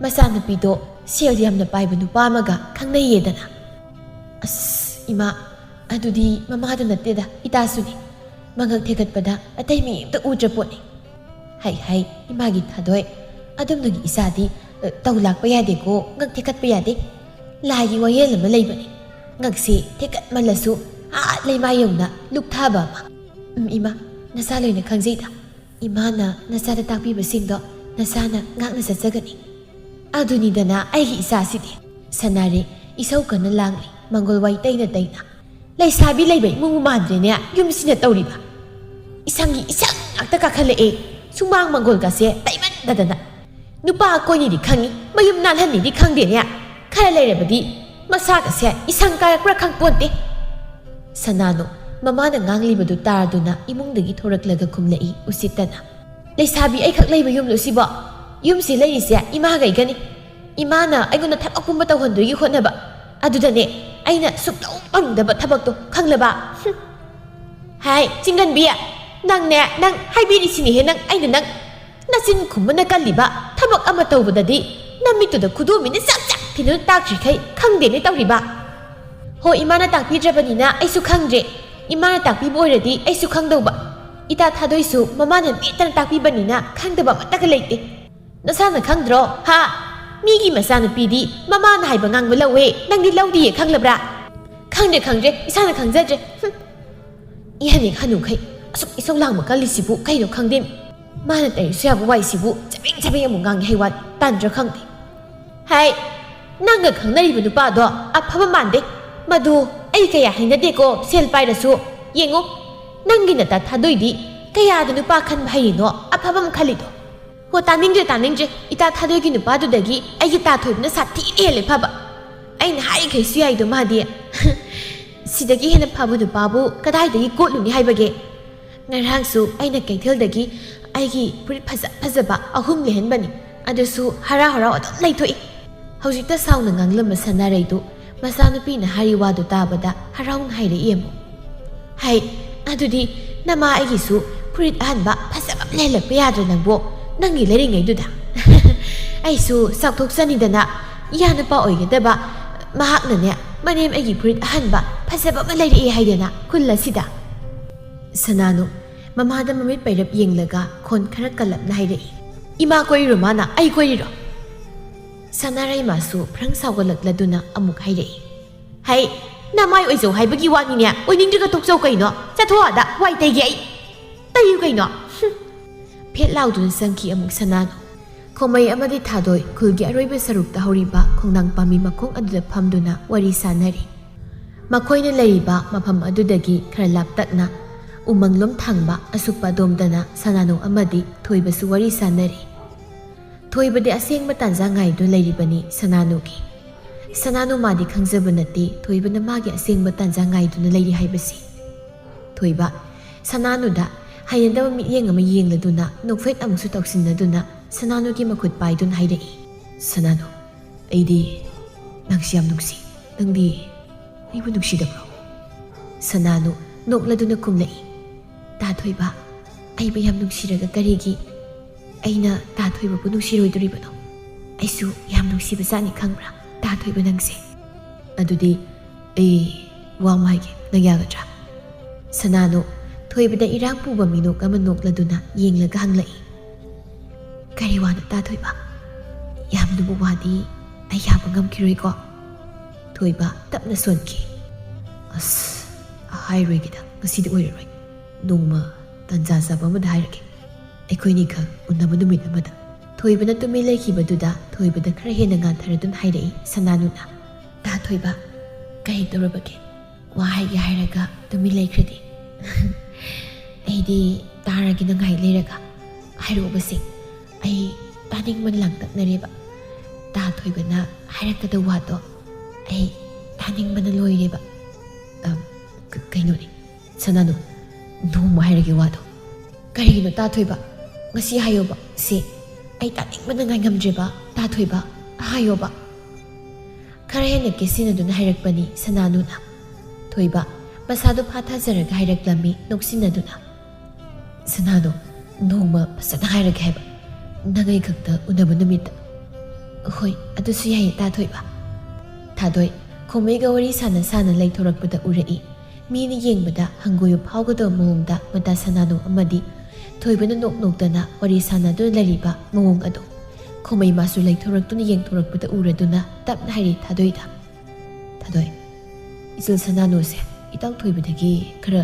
ꯃꯆꯥꯅꯨꯄꯤꯗꯣ ꯁꯦꯜ ꯌꯥꯝꯅ ꯄꯥꯏꯕ ꯅꯨꯄꯥ ꯑꯃꯒ ꯈꯪꯅꯩꯌꯦꯗꯅ꯫" "ꯑꯁ, ꯏꯃꯥ, ꯑꯗꯨꯗꯤ ꯃꯃꯥꯗ ꯅꯠꯇꯦꯗ, ꯏꯇꯥꯁꯨꯅꯤ꯫ ꯃꯉꯛ ꯊꯦꯛꯀꯠꯄꯗ ꯑꯇꯩ ꯃꯤ ꯑꯝꯇ ꯎꯗ꯭ꯔ ꯄꯣꯠꯅꯤ꯫" "ꯍꯩ ꯍꯩ, ꯏꯃꯥꯒꯤ ꯊꯥꯗꯣꯏ, ꯑꯗꯨꯝꯅꯒꯤ ꯏꯆꯥꯗꯤ, ꯑ, ꯇꯧ ꯂꯥꯛꯄ ꯌꯥꯗꯦꯀꯣ, ꯉꯛ ꯊꯦꯛꯀꯠꯄ ꯌꯥꯗꯦ꯫ ꯂꯥꯏꯒꯤ ꯋꯥꯌꯦꯜ ꯑꯃ ꯂꯩꯕꯅꯤ, ꯉꯛꯁꯦ ꯊꯦꯛꯀꯠꯃꯜꯂꯁꯨ ꯑꯥ ꯂꯩꯃꯥꯏ ꯌꯧꯅ ꯂꯨꯞꯊꯕ ꯑꯃ꯫" "ꯎꯝ, ꯏꯃꯥ, ꯅꯆꯥ ꯂꯣꯏꯅ ꯈꯪꯖꯩꯗ꯫ ꯏꯃꯥꯅ ꯅꯆꯥꯗ ꯇꯥꯛꯄꯤꯕꯁꯤꯡꯗꯣ ꯅꯆꯥꯅ ꯉꯥꯛꯅ ꯆꯠꯆꯒꯅꯤ꯫" "ꯑꯗꯨꯅꯤꯗꯅ ꯑꯩꯒꯤ ꯏꯆꯥꯁꯤꯗꯤ꯫" ꯁꯅꯥꯔꯦ ꯏꯁꯧ ꯀꯟꯅ ꯂꯥꯡꯂꯤ, ꯃꯪꯒꯣꯜ ꯋꯥꯏ ꯇꯩꯅ ꯇꯩꯅ꯫ "ꯂꯩꯁꯥꯕꯤ ꯂꯩꯕ ꯏꯃꯨꯡꯕꯨ ꯃꯥꯟꯗ꯭ꯔꯦꯅꯦ ꯌꯨꯝꯁꯤꯅ ꯇꯧꯔꯤꯕ꯫ ꯏꯁꯪꯒꯤ ꯏꯁꯪ ꯉꯥꯛꯇ ꯀꯥꯈꯠꯂꯛꯑꯦ, ꯁꯨꯃꯥꯡ ꯃꯪꯒꯣꯜꯒꯁꯦ ꯇꯩꯃꯟꯗꯗꯅ꯫ ꯅꯨꯄꯥ ꯀꯣꯏꯅꯤꯗꯤ ꯈꯪꯉꯤ, ꯃꯌꯨꯝ ꯅꯥꯜꯍꯟꯅꯤꯗꯤ ꯈꯪꯗꯦꯅꯦ꯫ ꯈꯔ ꯂꯩꯔꯕꯗꯤ ꯃꯁꯥꯒꯁꯦ ꯏꯁꯪ ꯀꯥꯔꯛꯄ꯭ꯔꯥ ꯈꯪꯄꯣꯟꯇꯦ꯫" ꯁꯅꯥꯅꯨ ꯃꯃꯥꯅ ꯉꯥꯡꯂꯤꯕꯗꯨ ꯇꯥꯔꯗꯨꯅ ꯏꯃꯨꯡꯗꯒꯤ ꯊꯣꯔꯛꯂꯒ ꯈꯨꯝꯂꯛꯏ ꯎꯁꯤꯠꯇꯅ, "ꯂꯩꯁꯥꯕꯤ ꯑꯩꯈꯛ ꯂꯩꯕ ꯌꯨꯝꯂꯣ ꯁꯤꯕꯣ? ꯌꯨꯝꯁꯤ ꯂꯩꯔꯤꯁꯦ ꯏꯃꯥꯒ ꯑꯩꯒꯅꯤ꯫ ꯏꯃꯥꯅ ꯑꯩꯉꯣꯟꯗ ꯊꯕꯛ ꯄꯨꯝꯕ ꯇꯧꯍꯟꯗꯣꯏꯒꯤ ꯍꯣꯠꯅꯕ꯫ ꯑꯗꯨꯗꯅꯦ ꯑꯩꯅ ꯁꯨꯛꯇꯧ ꯇꯧꯅꯤꯡꯗꯕ ꯊꯕꯛꯇꯣ, ꯈꯪꯂꯕ?" "ꯍꯨꯝ꯫ ꯍꯥꯏ, ꯆꯤꯡꯒꯟꯕꯤ, ꯅꯪꯅꯦ, ꯅꯪ ꯍꯥꯏꯕꯤꯔꯤꯁꯤꯅꯤꯍꯦ, ꯅꯪ, ꯑꯩꯅ ꯅꯪ ꯅꯆꯤꯟ ꯈꯨꯝꯕꯅ ꯀꯜꯂꯤꯕ ꯊꯕꯛ ꯑꯃ ꯇꯧꯕꯗꯗꯤ ꯅꯃꯤꯠꯇꯨꯗ ꯈꯨꯗꯣꯝꯕꯤꯅ ꯆꯥꯛ ꯆꯥꯛ ꯊꯤꯟꯗꯨꯅ ꯇꯥꯛꯇ꯭ꯔꯤꯈꯩ ꯈꯪꯗꯦꯅꯦ ꯇꯧꯔꯤꯕ꯫ ꯍꯣ, ꯏꯃꯥꯅ ꯇꯥꯛꯄꯤꯗ꯭ꯔꯕꯅꯤꯅ ꯑꯩꯁꯨ ꯈꯪꯗ꯭ꯔꯦ꯫ ꯏꯃꯥꯅ ꯇꯥꯛꯄꯤꯕ ꯑꯣꯏꯔꯗꯤ ꯑꯩꯁꯨ ꯈꯪꯗꯧꯕ꯫ ꯏꯇꯥ ꯊꯥꯗꯣꯏꯁꯨ ꯃꯃꯥꯅ ꯃꯦꯠꯇꯅ ꯇꯥꯛꯄꯤꯕꯅꯤꯅ ꯈꯪꯗꯕ ꯑꯃꯠꯇꯒ ꯂꯩꯇꯦ꯫ ꯅꯁꯥꯅ ꯈꯪꯗ꯭ꯔꯣ? ꯍꯥ? ꯃꯤꯒꯤ ꯃꯆꯥꯅꯨꯄꯤꯗꯤ ꯃꯃꯥꯅ ꯍꯥꯏꯕ ꯉꯥꯡꯕ ꯂꯧꯋꯦ, ꯅꯪꯗꯤ ꯂꯧꯗꯤꯌꯦ, ꯈꯪꯂꯕ꯭ꯔꯥ? ꯈꯪꯗ꯭ꯔꯦ, ꯈꯪꯗ꯭ꯔꯦ, ꯏꯁꯥꯅ ꯈꯪꯖꯗ꯭ꯔꯦ꯫ ꯍꯨꯝ꯫ ꯏꯍꯅꯦ ꯍꯅꯨꯈꯩ, ꯑꯁꯨꯛ ꯏꯁꯧ ꯂꯥꯡꯕ ꯀꯜꯂꯤꯁꯤꯕꯨ ꯀꯩꯅꯣ ꯈꯪꯗꯦ꯫ ꯃꯥꯅ ꯇꯧꯔꯤꯁꯨ ꯌꯥꯕ ꯋꯥꯏꯁꯤꯕꯨ ꯆꯕꯦꯡ ꯆꯕꯦꯡ ꯑꯃꯨꯛ ꯉꯥꯡꯉꯤ ꯍꯥꯏ ꯋꯥꯅꯤ, ꯇꯥꯟꯗ꯭ꯔꯥ ꯈꯪꯗꯦ꯫ ꯍꯥꯏ, ꯅꯪꯒ ꯈꯪꯅꯔꯤꯕ ꯅꯨꯄꯥꯗꯣ ꯑꯐꯕ ꯃꯥꯟꯗꯦ꯫ ꯃꯗꯨ ꯑꯩ ꯀꯌꯥ ꯍꯩꯅꯗꯦꯀꯣ, ꯁꯦꯜ ꯄꯥꯏꯔꯁꯨ꯫ ꯌꯦꯡꯉꯨ, ꯅꯪꯒꯤ ꯅꯇꯥ ꯊꯥꯗꯣꯏꯗꯤ ꯀꯌꯥꯗ ꯅꯨꯄꯥ ꯈꯟꯕ ꯍꯩꯔꯤꯅꯣ ꯑꯐꯕ ꯑꯃ ꯈꯜꯂꯤꯗꯣ? ꯍꯣ, ꯇꯥꯅꯤꯡꯗ꯭ꯔꯦ, ꯇꯥꯅꯤꯡꯗ꯭ꯔꯦ꯫ ꯏꯇꯥ ꯊꯥꯗꯣꯏꯒꯤ ꯅꯨꯄꯥꯗꯨꯗꯒꯤ ꯑꯩꯒꯤ ꯇꯥ ꯊꯣꯏꯕꯅ ꯁꯥꯊꯤꯅ ꯍꯦꯜꯂꯦ ꯐꯕ꯫ ꯑꯩꯅ ꯍꯥꯏꯔꯤꯈꯩꯁꯨ ꯌꯥꯏꯗꯣ ꯃꯥꯗꯤ꯫ ꯁꯤꯗꯒꯤ ꯍꯦꯟꯅ ꯐꯕ ꯅꯨꯄꯥꯕꯨ ꯀꯗꯥꯏꯗꯒꯤ ꯀꯣꯠꯂꯨꯅꯤ ꯍꯥꯏꯕꯒꯦ? ꯉꯔꯥꯡꯁꯨ ꯑꯩꯅ ꯀꯩꯊꯦꯜꯗꯒꯤ ꯑꯩꯒꯤ ꯐꯨꯔꯤꯠ ꯐꯖ ꯐꯖꯕ ꯑꯍꯨꯝ ꯂꯩꯍꯟꯕꯅꯤ, ꯑꯗꯨꯁꯨ ꯍꯔꯥꯎ ꯍꯔꯥꯎ ꯑꯗꯨꯝ ꯂꯩꯊꯣꯛꯏ꯫ ꯍꯧꯖꯤꯛꯇ ꯁꯥꯎꯅ ꯉꯥꯡꯂꯝꯕ ꯁꯅꯥꯔꯩꯗꯨ ꯃꯆꯥꯅꯨꯄꯤꯅ ꯍꯥꯏꯔꯤ ꯋꯥꯗꯨ ꯇꯥꯕꯗ ꯍꯔꯥꯎꯅ ꯍꯥꯏꯔꯛꯏ ꯑꯃꯨꯛ꯫ ꯍꯩ, ꯑꯗꯨꯗꯤ ꯅꯃꯥ ꯑꯩꯒꯤꯁꯨ ꯐꯨꯔꯤꯠ ꯑꯍꯟꯕ ꯐꯖꯕ ꯑꯃ ꯂꯩꯍꯜꯂꯛꯄ ꯌꯥꯗ꯭ꯔꯣ ꯅꯪꯕꯣ? ꯅꯪꯒꯤ ꯂꯩꯔꯤꯉꯩꯗꯨꯗ꯫ ꯑꯩꯁꯨ ꯆꯥꯎꯊꯣꯛꯆꯅꯤꯗꯅ, ꯏꯌꯥ ꯅꯨꯄꯥ ꯑꯣꯏꯒꯗꯕ ꯃꯍꯥꯛꯅꯅꯦ, ꯃꯅꯦꯝ ꯑꯩꯒꯤ ꯐꯨꯔꯤꯠ ꯑꯍꯟꯕ ꯐꯖꯕ ꯑꯃ ꯂꯩꯔꯛꯑꯦ ꯍꯥꯏꯗꯅ ꯈꯨꯜ ꯑꯁꯤꯗ꯫ ꯁꯅꯥꯅꯨ ꯃꯃꯥꯗ ꯃꯃꯤꯠ ꯄꯩꯔꯞ ꯌꯦꯡꯂꯒ ꯈꯣꯟ ꯈꯔ ꯀꯜꯂꯞꯅ ꯍꯥꯏꯔꯛꯏ, "ꯏꯃꯥ ꯀꯣꯏꯔꯤꯔꯣ ꯃꯥꯅ? ꯑꯩ ꯀꯣꯏꯔꯤꯔꯣ?" ꯁꯅꯥꯔꯩꯃꯥꯁꯨ ꯐ꯭ꯔꯪ ꯁꯥꯎꯒꯠꯂꯛꯂꯗꯨꯅ ꯑꯃꯨꯛ ꯍꯥꯏꯔꯛꯏ, "ꯍꯩ, ꯅꯃꯥꯏ ꯑꯣꯏꯖꯧ ꯍꯥꯏꯕꯒꯤ ꯋꯥꯅꯤꯅꯦ, ꯑꯣꯏꯅꯤꯡꯗ꯭ꯔꯒ ꯇꯣꯛꯆꯧ ꯀꯩꯅꯣ, ꯆꯠꯊꯣꯛ ꯑꯥꯗ, ꯋꯥꯏ ꯇꯩꯒꯦ ꯑꯩ꯫ ꯇꯩꯌꯨ ꯀꯩꯅꯣ꯫" ꯍꯨꯝ꯫ ꯐꯦꯠ ꯂꯥꯎꯗꯨꯅ ꯆꯪꯈꯤ ꯑꯃꯨꯛ ꯁꯅꯥꯅꯨ꯫ ꯈꯣꯃꯩ ꯑꯃꯗꯤ ꯊꯥꯗꯣꯏ ꯈꯨꯜꯒꯤ ꯑꯔꯣꯏꯕ ꯁꯔꯨꯛꯇ ꯍꯧꯔꯤꯕ ꯈꯣꯡꯅꯥꯡ ꯄꯥꯝꯕꯤ ꯃꯈꯣꯡ ꯑꯗꯨꯗ ꯐꯝꯗꯨꯅ ꯋꯥꯔꯤ ꯁꯥꯅꯔꯤ꯫ ꯃꯈꯣꯏꯅ ꯂꯩꯔꯤꯕ ꯃꯐꯝ ꯑꯗꯨꯗꯒꯤ ꯈꯔ ꯂꯥꯞꯇꯛꯅ ꯎꯃꯪꯂꯣꯝ ꯊꯥꯡꯕ ꯑꯁꯨꯛꯄ ꯑꯗꯣꯝꯗꯅ ꯁꯅꯥꯅꯨ ꯑꯃꯗꯤ ꯊꯣꯏꯕꯁꯨ ꯋꯥꯔꯤ ꯁꯥꯅꯔꯤ꯫ ꯊꯣꯏꯕꯗꯤ ꯑꯁꯦꯡꯕ ꯇꯥꯟꯖꯥ ꯉꯥꯏꯗꯨꯅ ꯂꯩꯔꯤꯕꯅꯤ ꯁꯅꯥꯅꯨꯒꯤ꯫ ꯁꯅꯥꯅꯨ ꯃꯥꯗꯤ ꯈꯪꯖꯕ ꯅꯠꯇꯦ ꯊꯣꯏꯕꯅ ꯃꯥꯒꯤ ꯑꯁꯦꯡꯕ ꯇꯥꯟꯖꯥ ꯉꯥꯏꯗꯨꯅ ꯂꯩꯔꯤ ꯍꯥꯏꯕꯁꯤ꯫ ꯊꯣꯏꯕ, ꯁꯅꯥꯅꯨꯗ ꯍꯩꯅꯗꯕ ꯃꯤꯠꯌꯦꯡ ꯑꯃ ꯌꯦꯡꯂꯗꯨꯅ ꯅꯣꯛꯐꯦꯠ ꯑꯃꯨꯛꯁꯨ ꯇꯧꯁꯤꯟꯅꯗꯨꯅ ꯁꯅꯥꯅꯨꯒꯤ ꯃꯈꯨꯠ ꯄꯥꯏꯗꯨꯅ ꯍꯥꯏꯔꯛꯏ, "ꯁꯅꯥꯅꯨ, ꯑꯩꯗꯤ ꯅꯪꯁꯤ ꯌꯥꯝ ꯅꯨꯡꯁꯤ꯫ ꯅꯪꯗꯤ ꯑꯩꯕꯨ ꯅꯨꯡꯁꯤꯗꯕ꯭ꯔꯣ?" ꯁꯅꯥꯅꯨ ꯅꯣꯛꯂꯗꯨꯅ ꯈꯨꯝꯂꯛꯏ, "ꯇꯥ ꯊꯣꯏꯕ, ꯑꯩꯕꯨ ꯌꯥꯝ ꯅꯨꯡꯁꯤꯔꯒ ꯀꯔꯤꯒꯤ ꯑꯩꯅ ꯇꯥ ꯊꯣꯏꯕꯕꯨ ꯅꯨꯡꯁꯤꯔꯣꯏꯗꯣꯔꯤꯕꯅꯣ? ꯑꯩꯁꯨ ꯌꯥꯝ ꯅꯨꯡꯁꯤꯕ ꯖꯥꯠꯅꯤ ꯈꯪꯕ꯭ꯔꯥ, ꯇꯥ ꯊꯣꯏꯕ ꯅꯪꯁꯦ?" "ꯑꯗꯨꯗꯤ ꯑꯩ ꯋꯥ ꯑꯃ ꯍꯥꯏꯒꯦ, ꯅꯪ ꯌꯥꯒꯗ꯭ꯔꯥ?" ꯁꯅꯥꯅꯨ ꯊꯣꯏꯕꯗ ꯏꯔꯥꯡ ꯄꯨꯕ ꯃꯤꯅꯣꯛ ꯑꯃ ꯅꯣꯛꯂꯗꯨꯅ ꯌꯦꯡꯂꯒ ꯍꯪꯂꯛꯏ, "ꯀꯔꯤ ꯋꯥꯅꯣ ꯇꯥ ꯊꯣꯏꯕ? ꯌꯥꯝ ꯂꯨꯕ ꯋꯥꯗꯤ ꯑꯩ ꯌꯥꯕ ꯉꯝꯈꯤꯔꯣꯏꯀꯣ?" ꯊꯣꯏꯕ ꯇꯞꯅ ꯁꯣꯟꯈꯤ꯫ "ꯑꯁ, ꯍꯥꯏꯔꯣꯏꯒꯦꯗ, ꯉꯁꯤꯗꯤ ꯑꯣꯏꯔꯔꯣꯏ꯫ ꯅꯣꯡꯃ ꯇꯟꯖꯥ ꯆꯥꯕ ꯑꯃꯗ ꯍꯥꯏꯔꯒꯦ꯫ ꯑꯩꯈꯣꯏꯅꯤꯈꯛ ꯎꯅꯕ ꯅꯨꯃꯤꯠ ꯑꯃꯗ꯫" ꯊꯣꯏꯕꯅ ꯇꯨꯃꯤꯟ ꯂꯩꯈꯤꯕꯗꯨꯗ ꯊꯣꯏꯕꯗ ꯈꯔ ꯍꯦꯟꯅ ꯉꯥꯟꯊꯔꯗꯨꯅ ꯍꯥꯏꯔꯛꯏ ꯁꯅꯥꯅꯨꯅ, "ꯇꯥ ꯊꯣꯏꯕ, ꯀꯔꯤ ꯇꯧꯔꯕꯒꯦ? ꯋꯥ ꯍꯥꯏꯒꯦ ꯍꯥꯏꯔꯒ ꯇꯨꯃꯤꯟ ꯂꯩꯈ꯭ꯔꯗꯤ?" "ꯑꯩꯗꯤ ꯇꯥꯔꯒꯦꯅ ꯉꯥꯏ ꯂꯩꯔꯒ꯫ ꯍꯥꯏꯔꯛꯎꯕꯁꯦ, ꯑꯩ ꯇꯥꯅꯤꯡꯕꯅ ꯂꯥꯡꯇꯛꯅꯔꯦꯕ꯫ ꯇꯥ ꯊꯣꯏꯕꯅ ꯍꯥꯏꯔꯛꯀꯗꯧꯕ ꯋꯥꯗꯣ ꯑꯩ ꯇꯥꯅꯤꯡꯕꯅ ꯂꯣꯏꯔꯦꯕ꯫" "ꯑ, ꯀ-, ꯀꯩꯅꯣꯅꯦ, ꯁꯅꯥꯅꯨ, ꯅꯣꯡꯃ ꯍꯥꯏꯔꯒꯦ ꯋꯥꯗꯣ꯫" "ꯀꯔꯤꯒꯤꯅꯣ ꯇꯥ ꯊꯣꯏꯕ? ꯉꯁꯤ ꯍꯥꯏꯌꯣꯕ꯫ ꯁꯦ, ꯑꯩ ꯇꯥꯅꯤꯡꯕꯅ ꯉꯥꯏꯉꯝꯗ꯭ꯔꯦꯕ, ꯇꯥ ꯊꯣꯏꯕ, ꯍꯥꯏꯌꯣꯕ꯫" ꯈꯔ ꯍꯦꯟꯅ ꯀꯦꯁꯤꯟꯅꯗꯨꯅ ꯍꯥꯏꯔꯛꯄꯅꯤ ꯁꯅꯥꯅꯨꯅ꯫ ꯊꯣꯏꯕ ꯃꯁꯥꯗꯨ ꯐꯥꯊꯖꯔꯒ ꯍꯥꯏꯔꯛꯂꯝꯃꯤ ꯅꯣꯛꯁꯤꯟꯅꯗꯨꯅ꯫ "ꯁꯅꯥꯅꯨ, ꯅꯣꯡꯃ ꯐꯖꯅ ꯍꯥꯏꯔꯒꯦ ꯍꯥꯏꯕ, ꯅꯪ ꯑꯩ ꯈꯛꯇ ꯎꯅꯕ ꯅꯨꯃꯤꯠꯇ꯫" "ꯍꯣꯏ, ꯑꯗꯨꯁꯨ ꯌꯥꯏꯌꯦ ꯇꯥ ꯊꯣꯏꯕ꯫" ꯊꯥꯗꯣꯏ ꯈꯣꯃꯩꯒ ꯋꯥꯔꯤ ꯁꯥꯟꯅ ꯁꯥꯟꯅ ꯂꯩꯊꯣꯔꯛꯄꯗ ꯎꯔꯛꯏ꯫ ꯃꯤꯅ ꯌꯦꯡꯕꯗ ꯍꯪꯒꯣꯏꯕ ꯐꯥꯎꯒꯗꯕ ꯃꯑꯣꯡꯗ ꯃꯇꯥ ꯁꯅꯥꯅꯨ ꯑꯃꯗꯤ ꯊꯣꯏꯕꯅ ꯅꯣꯛ ꯅꯣꯛꯇꯅ ꯋꯥꯔꯤ ꯁꯥꯟꯅꯗꯨꯅ ꯂꯩꯔꯤꯕ ꯃꯑꯣꯡ ꯑꯗꯨ ꯈꯣꯃꯩ ꯃꯥꯁꯨ ꯂꯩꯊꯣꯔꯛꯇꯨꯅ ꯌꯦꯡꯊꯣꯔꯛꯄꯗ ꯎꯔꯗꯨꯅ ꯇꯞꯅ ꯍꯥꯏꯔꯤ ꯊꯥꯗꯣꯏꯗ, "ꯊꯥꯗꯣꯏ, ꯏꯆꯜ ꯁꯅꯥꯅꯨꯁꯦ ꯏꯇꯥꯎ ꯊꯣꯏꯕꯗꯒꯤ ꯈꯔ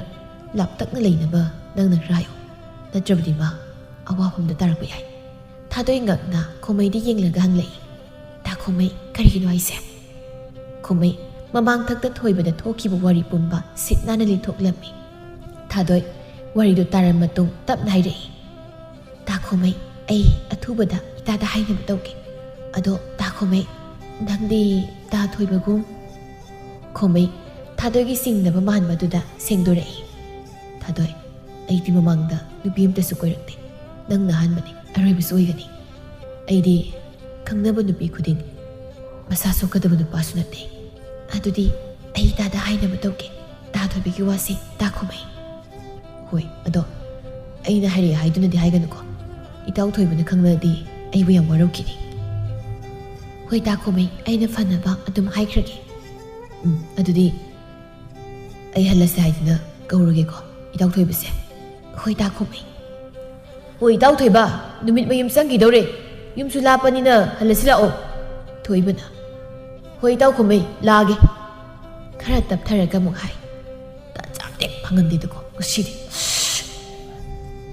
ꯂꯥꯞꯇꯛꯅ ꯂꯩꯅꯕ ꯅꯪꯅ ꯈꯔ ꯍꯥꯏꯌꯨ, ꯅꯠꯇ꯭ꯔꯕꯗꯤ ꯃꯥ ꯑꯋꯥꯐꯝꯗ ꯇꯥꯔꯛꯄ ꯌꯥꯏ꯫" ꯊꯥꯗꯣꯏ ꯉꯛꯅ ꯈꯣꯃꯩꯗ ꯌꯦꯡꯂꯒ ꯍꯪꯂꯛꯏ, "ꯇꯥ ꯈꯣꯃꯩ, ꯀꯔꯤꯒꯤꯅꯣ ꯍꯥꯏꯁꯦ?" ꯈꯣꯃꯩ ꯃꯃꯥꯡꯊꯛꯇ ꯊꯣꯏꯕꯗ ꯊꯣꯛꯈꯤꯕ ꯋꯥꯔꯤ ꯄꯨꯝꯕ ꯁꯤꯠ ꯅꯥꯟꯅ ꯂꯤꯊꯣꯛꯂꯝꯃꯤ꯫ ꯊꯥꯗꯣꯏ ꯋꯥꯔꯤꯗꯨ ꯇꯥꯔ ꯃꯇꯨꯡ ꯇꯞꯅ ꯍꯥꯏꯔꯛꯏ, "ꯇꯥ ꯈꯣꯃꯩ, ꯑꯩ ꯑꯊꯨꯕꯗ ꯏꯇꯥꯗ ꯍꯥꯏꯅꯕ ꯇꯧꯒꯦ꯫ ꯑꯗꯣ ꯇꯥ ꯈꯣꯃꯩ, ꯅꯪꯗꯤ ꯇꯥ ꯊꯣꯏꯕꯒꯨꯝ?" ꯈꯣꯃꯩ ꯊꯥꯗꯣꯏꯒꯤ ꯆꯤꯡꯅꯕ ꯃꯥꯟꯕꯗꯨꯗ ꯁꯦꯡꯗꯣꯔꯛꯏ, "ꯊꯥꯗꯣꯏ, ꯑꯩꯗꯤ ꯃꯃꯥꯡꯗ ꯅꯨꯄꯤ ꯑꯃꯇꯁꯨ ꯀꯣꯏꯔꯛꯇꯦ꯫ ꯅꯪꯅ ꯑꯍꯥꯟꯕꯅꯤ, ꯑꯔꯣꯏꯕꯁꯨ ꯑꯣꯏꯒꯅꯤ꯫ ꯑꯩꯗꯤ ꯈꯪꯅꯕ ꯅꯨꯄꯤ ꯈꯨꯗꯤꯡ ꯃꯁꯥ ꯁꯣꯛꯀꯗꯕ ꯅꯨꯄꯥꯁꯨ ꯅꯠꯇꯦ꯫ ꯑꯗꯨꯗꯤ ꯑꯩ ꯏꯇꯥꯗ ꯍꯥꯏꯅꯕ ꯇꯧꯒꯦ, ꯇꯥ ꯊꯣꯏꯕꯒꯤ ꯋꯥꯁꯦ ꯇꯥ ꯈꯣꯃꯩ꯫" "ꯍꯣꯏ, ꯑꯗꯣ ꯑꯩꯅ ꯍꯥꯏꯔꯛꯑꯦ ꯍꯥꯏꯗꯨꯅꯗꯤ ꯍꯥꯏꯒꯅꯨꯀꯣ꯫ ꯏꯇꯥꯎ ꯊꯣꯏꯕꯅ ꯈꯪꯂꯗꯤ ꯑꯩꯕꯨ ꯌꯥꯝ ꯋꯥꯔꯧꯈꯤꯅꯤ꯫" "ꯍꯣꯏ ꯇꯥ ꯈꯣꯃꯩ, ꯑꯩꯅ ꯐꯅꯕ ꯑꯗꯨꯝ ꯍꯥꯏꯈ꯭ꯔꯒꯦ꯫" "ꯎꯝ, ꯑꯗꯨꯗꯤ ꯑꯩ ꯍꯜꯂꯁꯦ ꯍꯥꯏꯗꯨꯅ ꯀꯧꯔꯒꯦꯀꯣ꯫" ꯏꯇꯥꯎ ꯊꯣꯏꯕꯁꯦ, "ꯍꯣꯏ ꯏꯇꯥ ꯈꯨꯝꯃꯩ꯫ ꯍꯣꯏ ꯏꯇꯥꯎ ꯊꯣꯏꯕ, ꯅꯨꯃꯤꯠ ꯃꯌꯨꯝ ꯆꯪꯈꯤꯗꯧꯔꯦ꯫ ꯌꯨꯝꯁꯨ ꯂꯥꯞꯄꯅꯤꯅ ꯍꯜꯂꯁꯤ ꯂꯥꯛꯑꯣ꯫" ꯊꯣꯏꯕꯅ, "ꯍꯣꯏ ꯏꯇꯥꯎ ꯈꯨꯝꯃꯩ, ꯂꯥꯛꯑꯒꯦ꯫" ꯈꯔ ꯇꯞꯊꯔꯒ ꯑꯃꯨꯛ ꯍꯥꯏ, "ꯇꯥꯟꯖꯥ ꯑꯝꯇ ꯐꯪꯍꯟꯗꯦꯗꯀꯣ ꯉꯁꯤꯗꯤ꯫"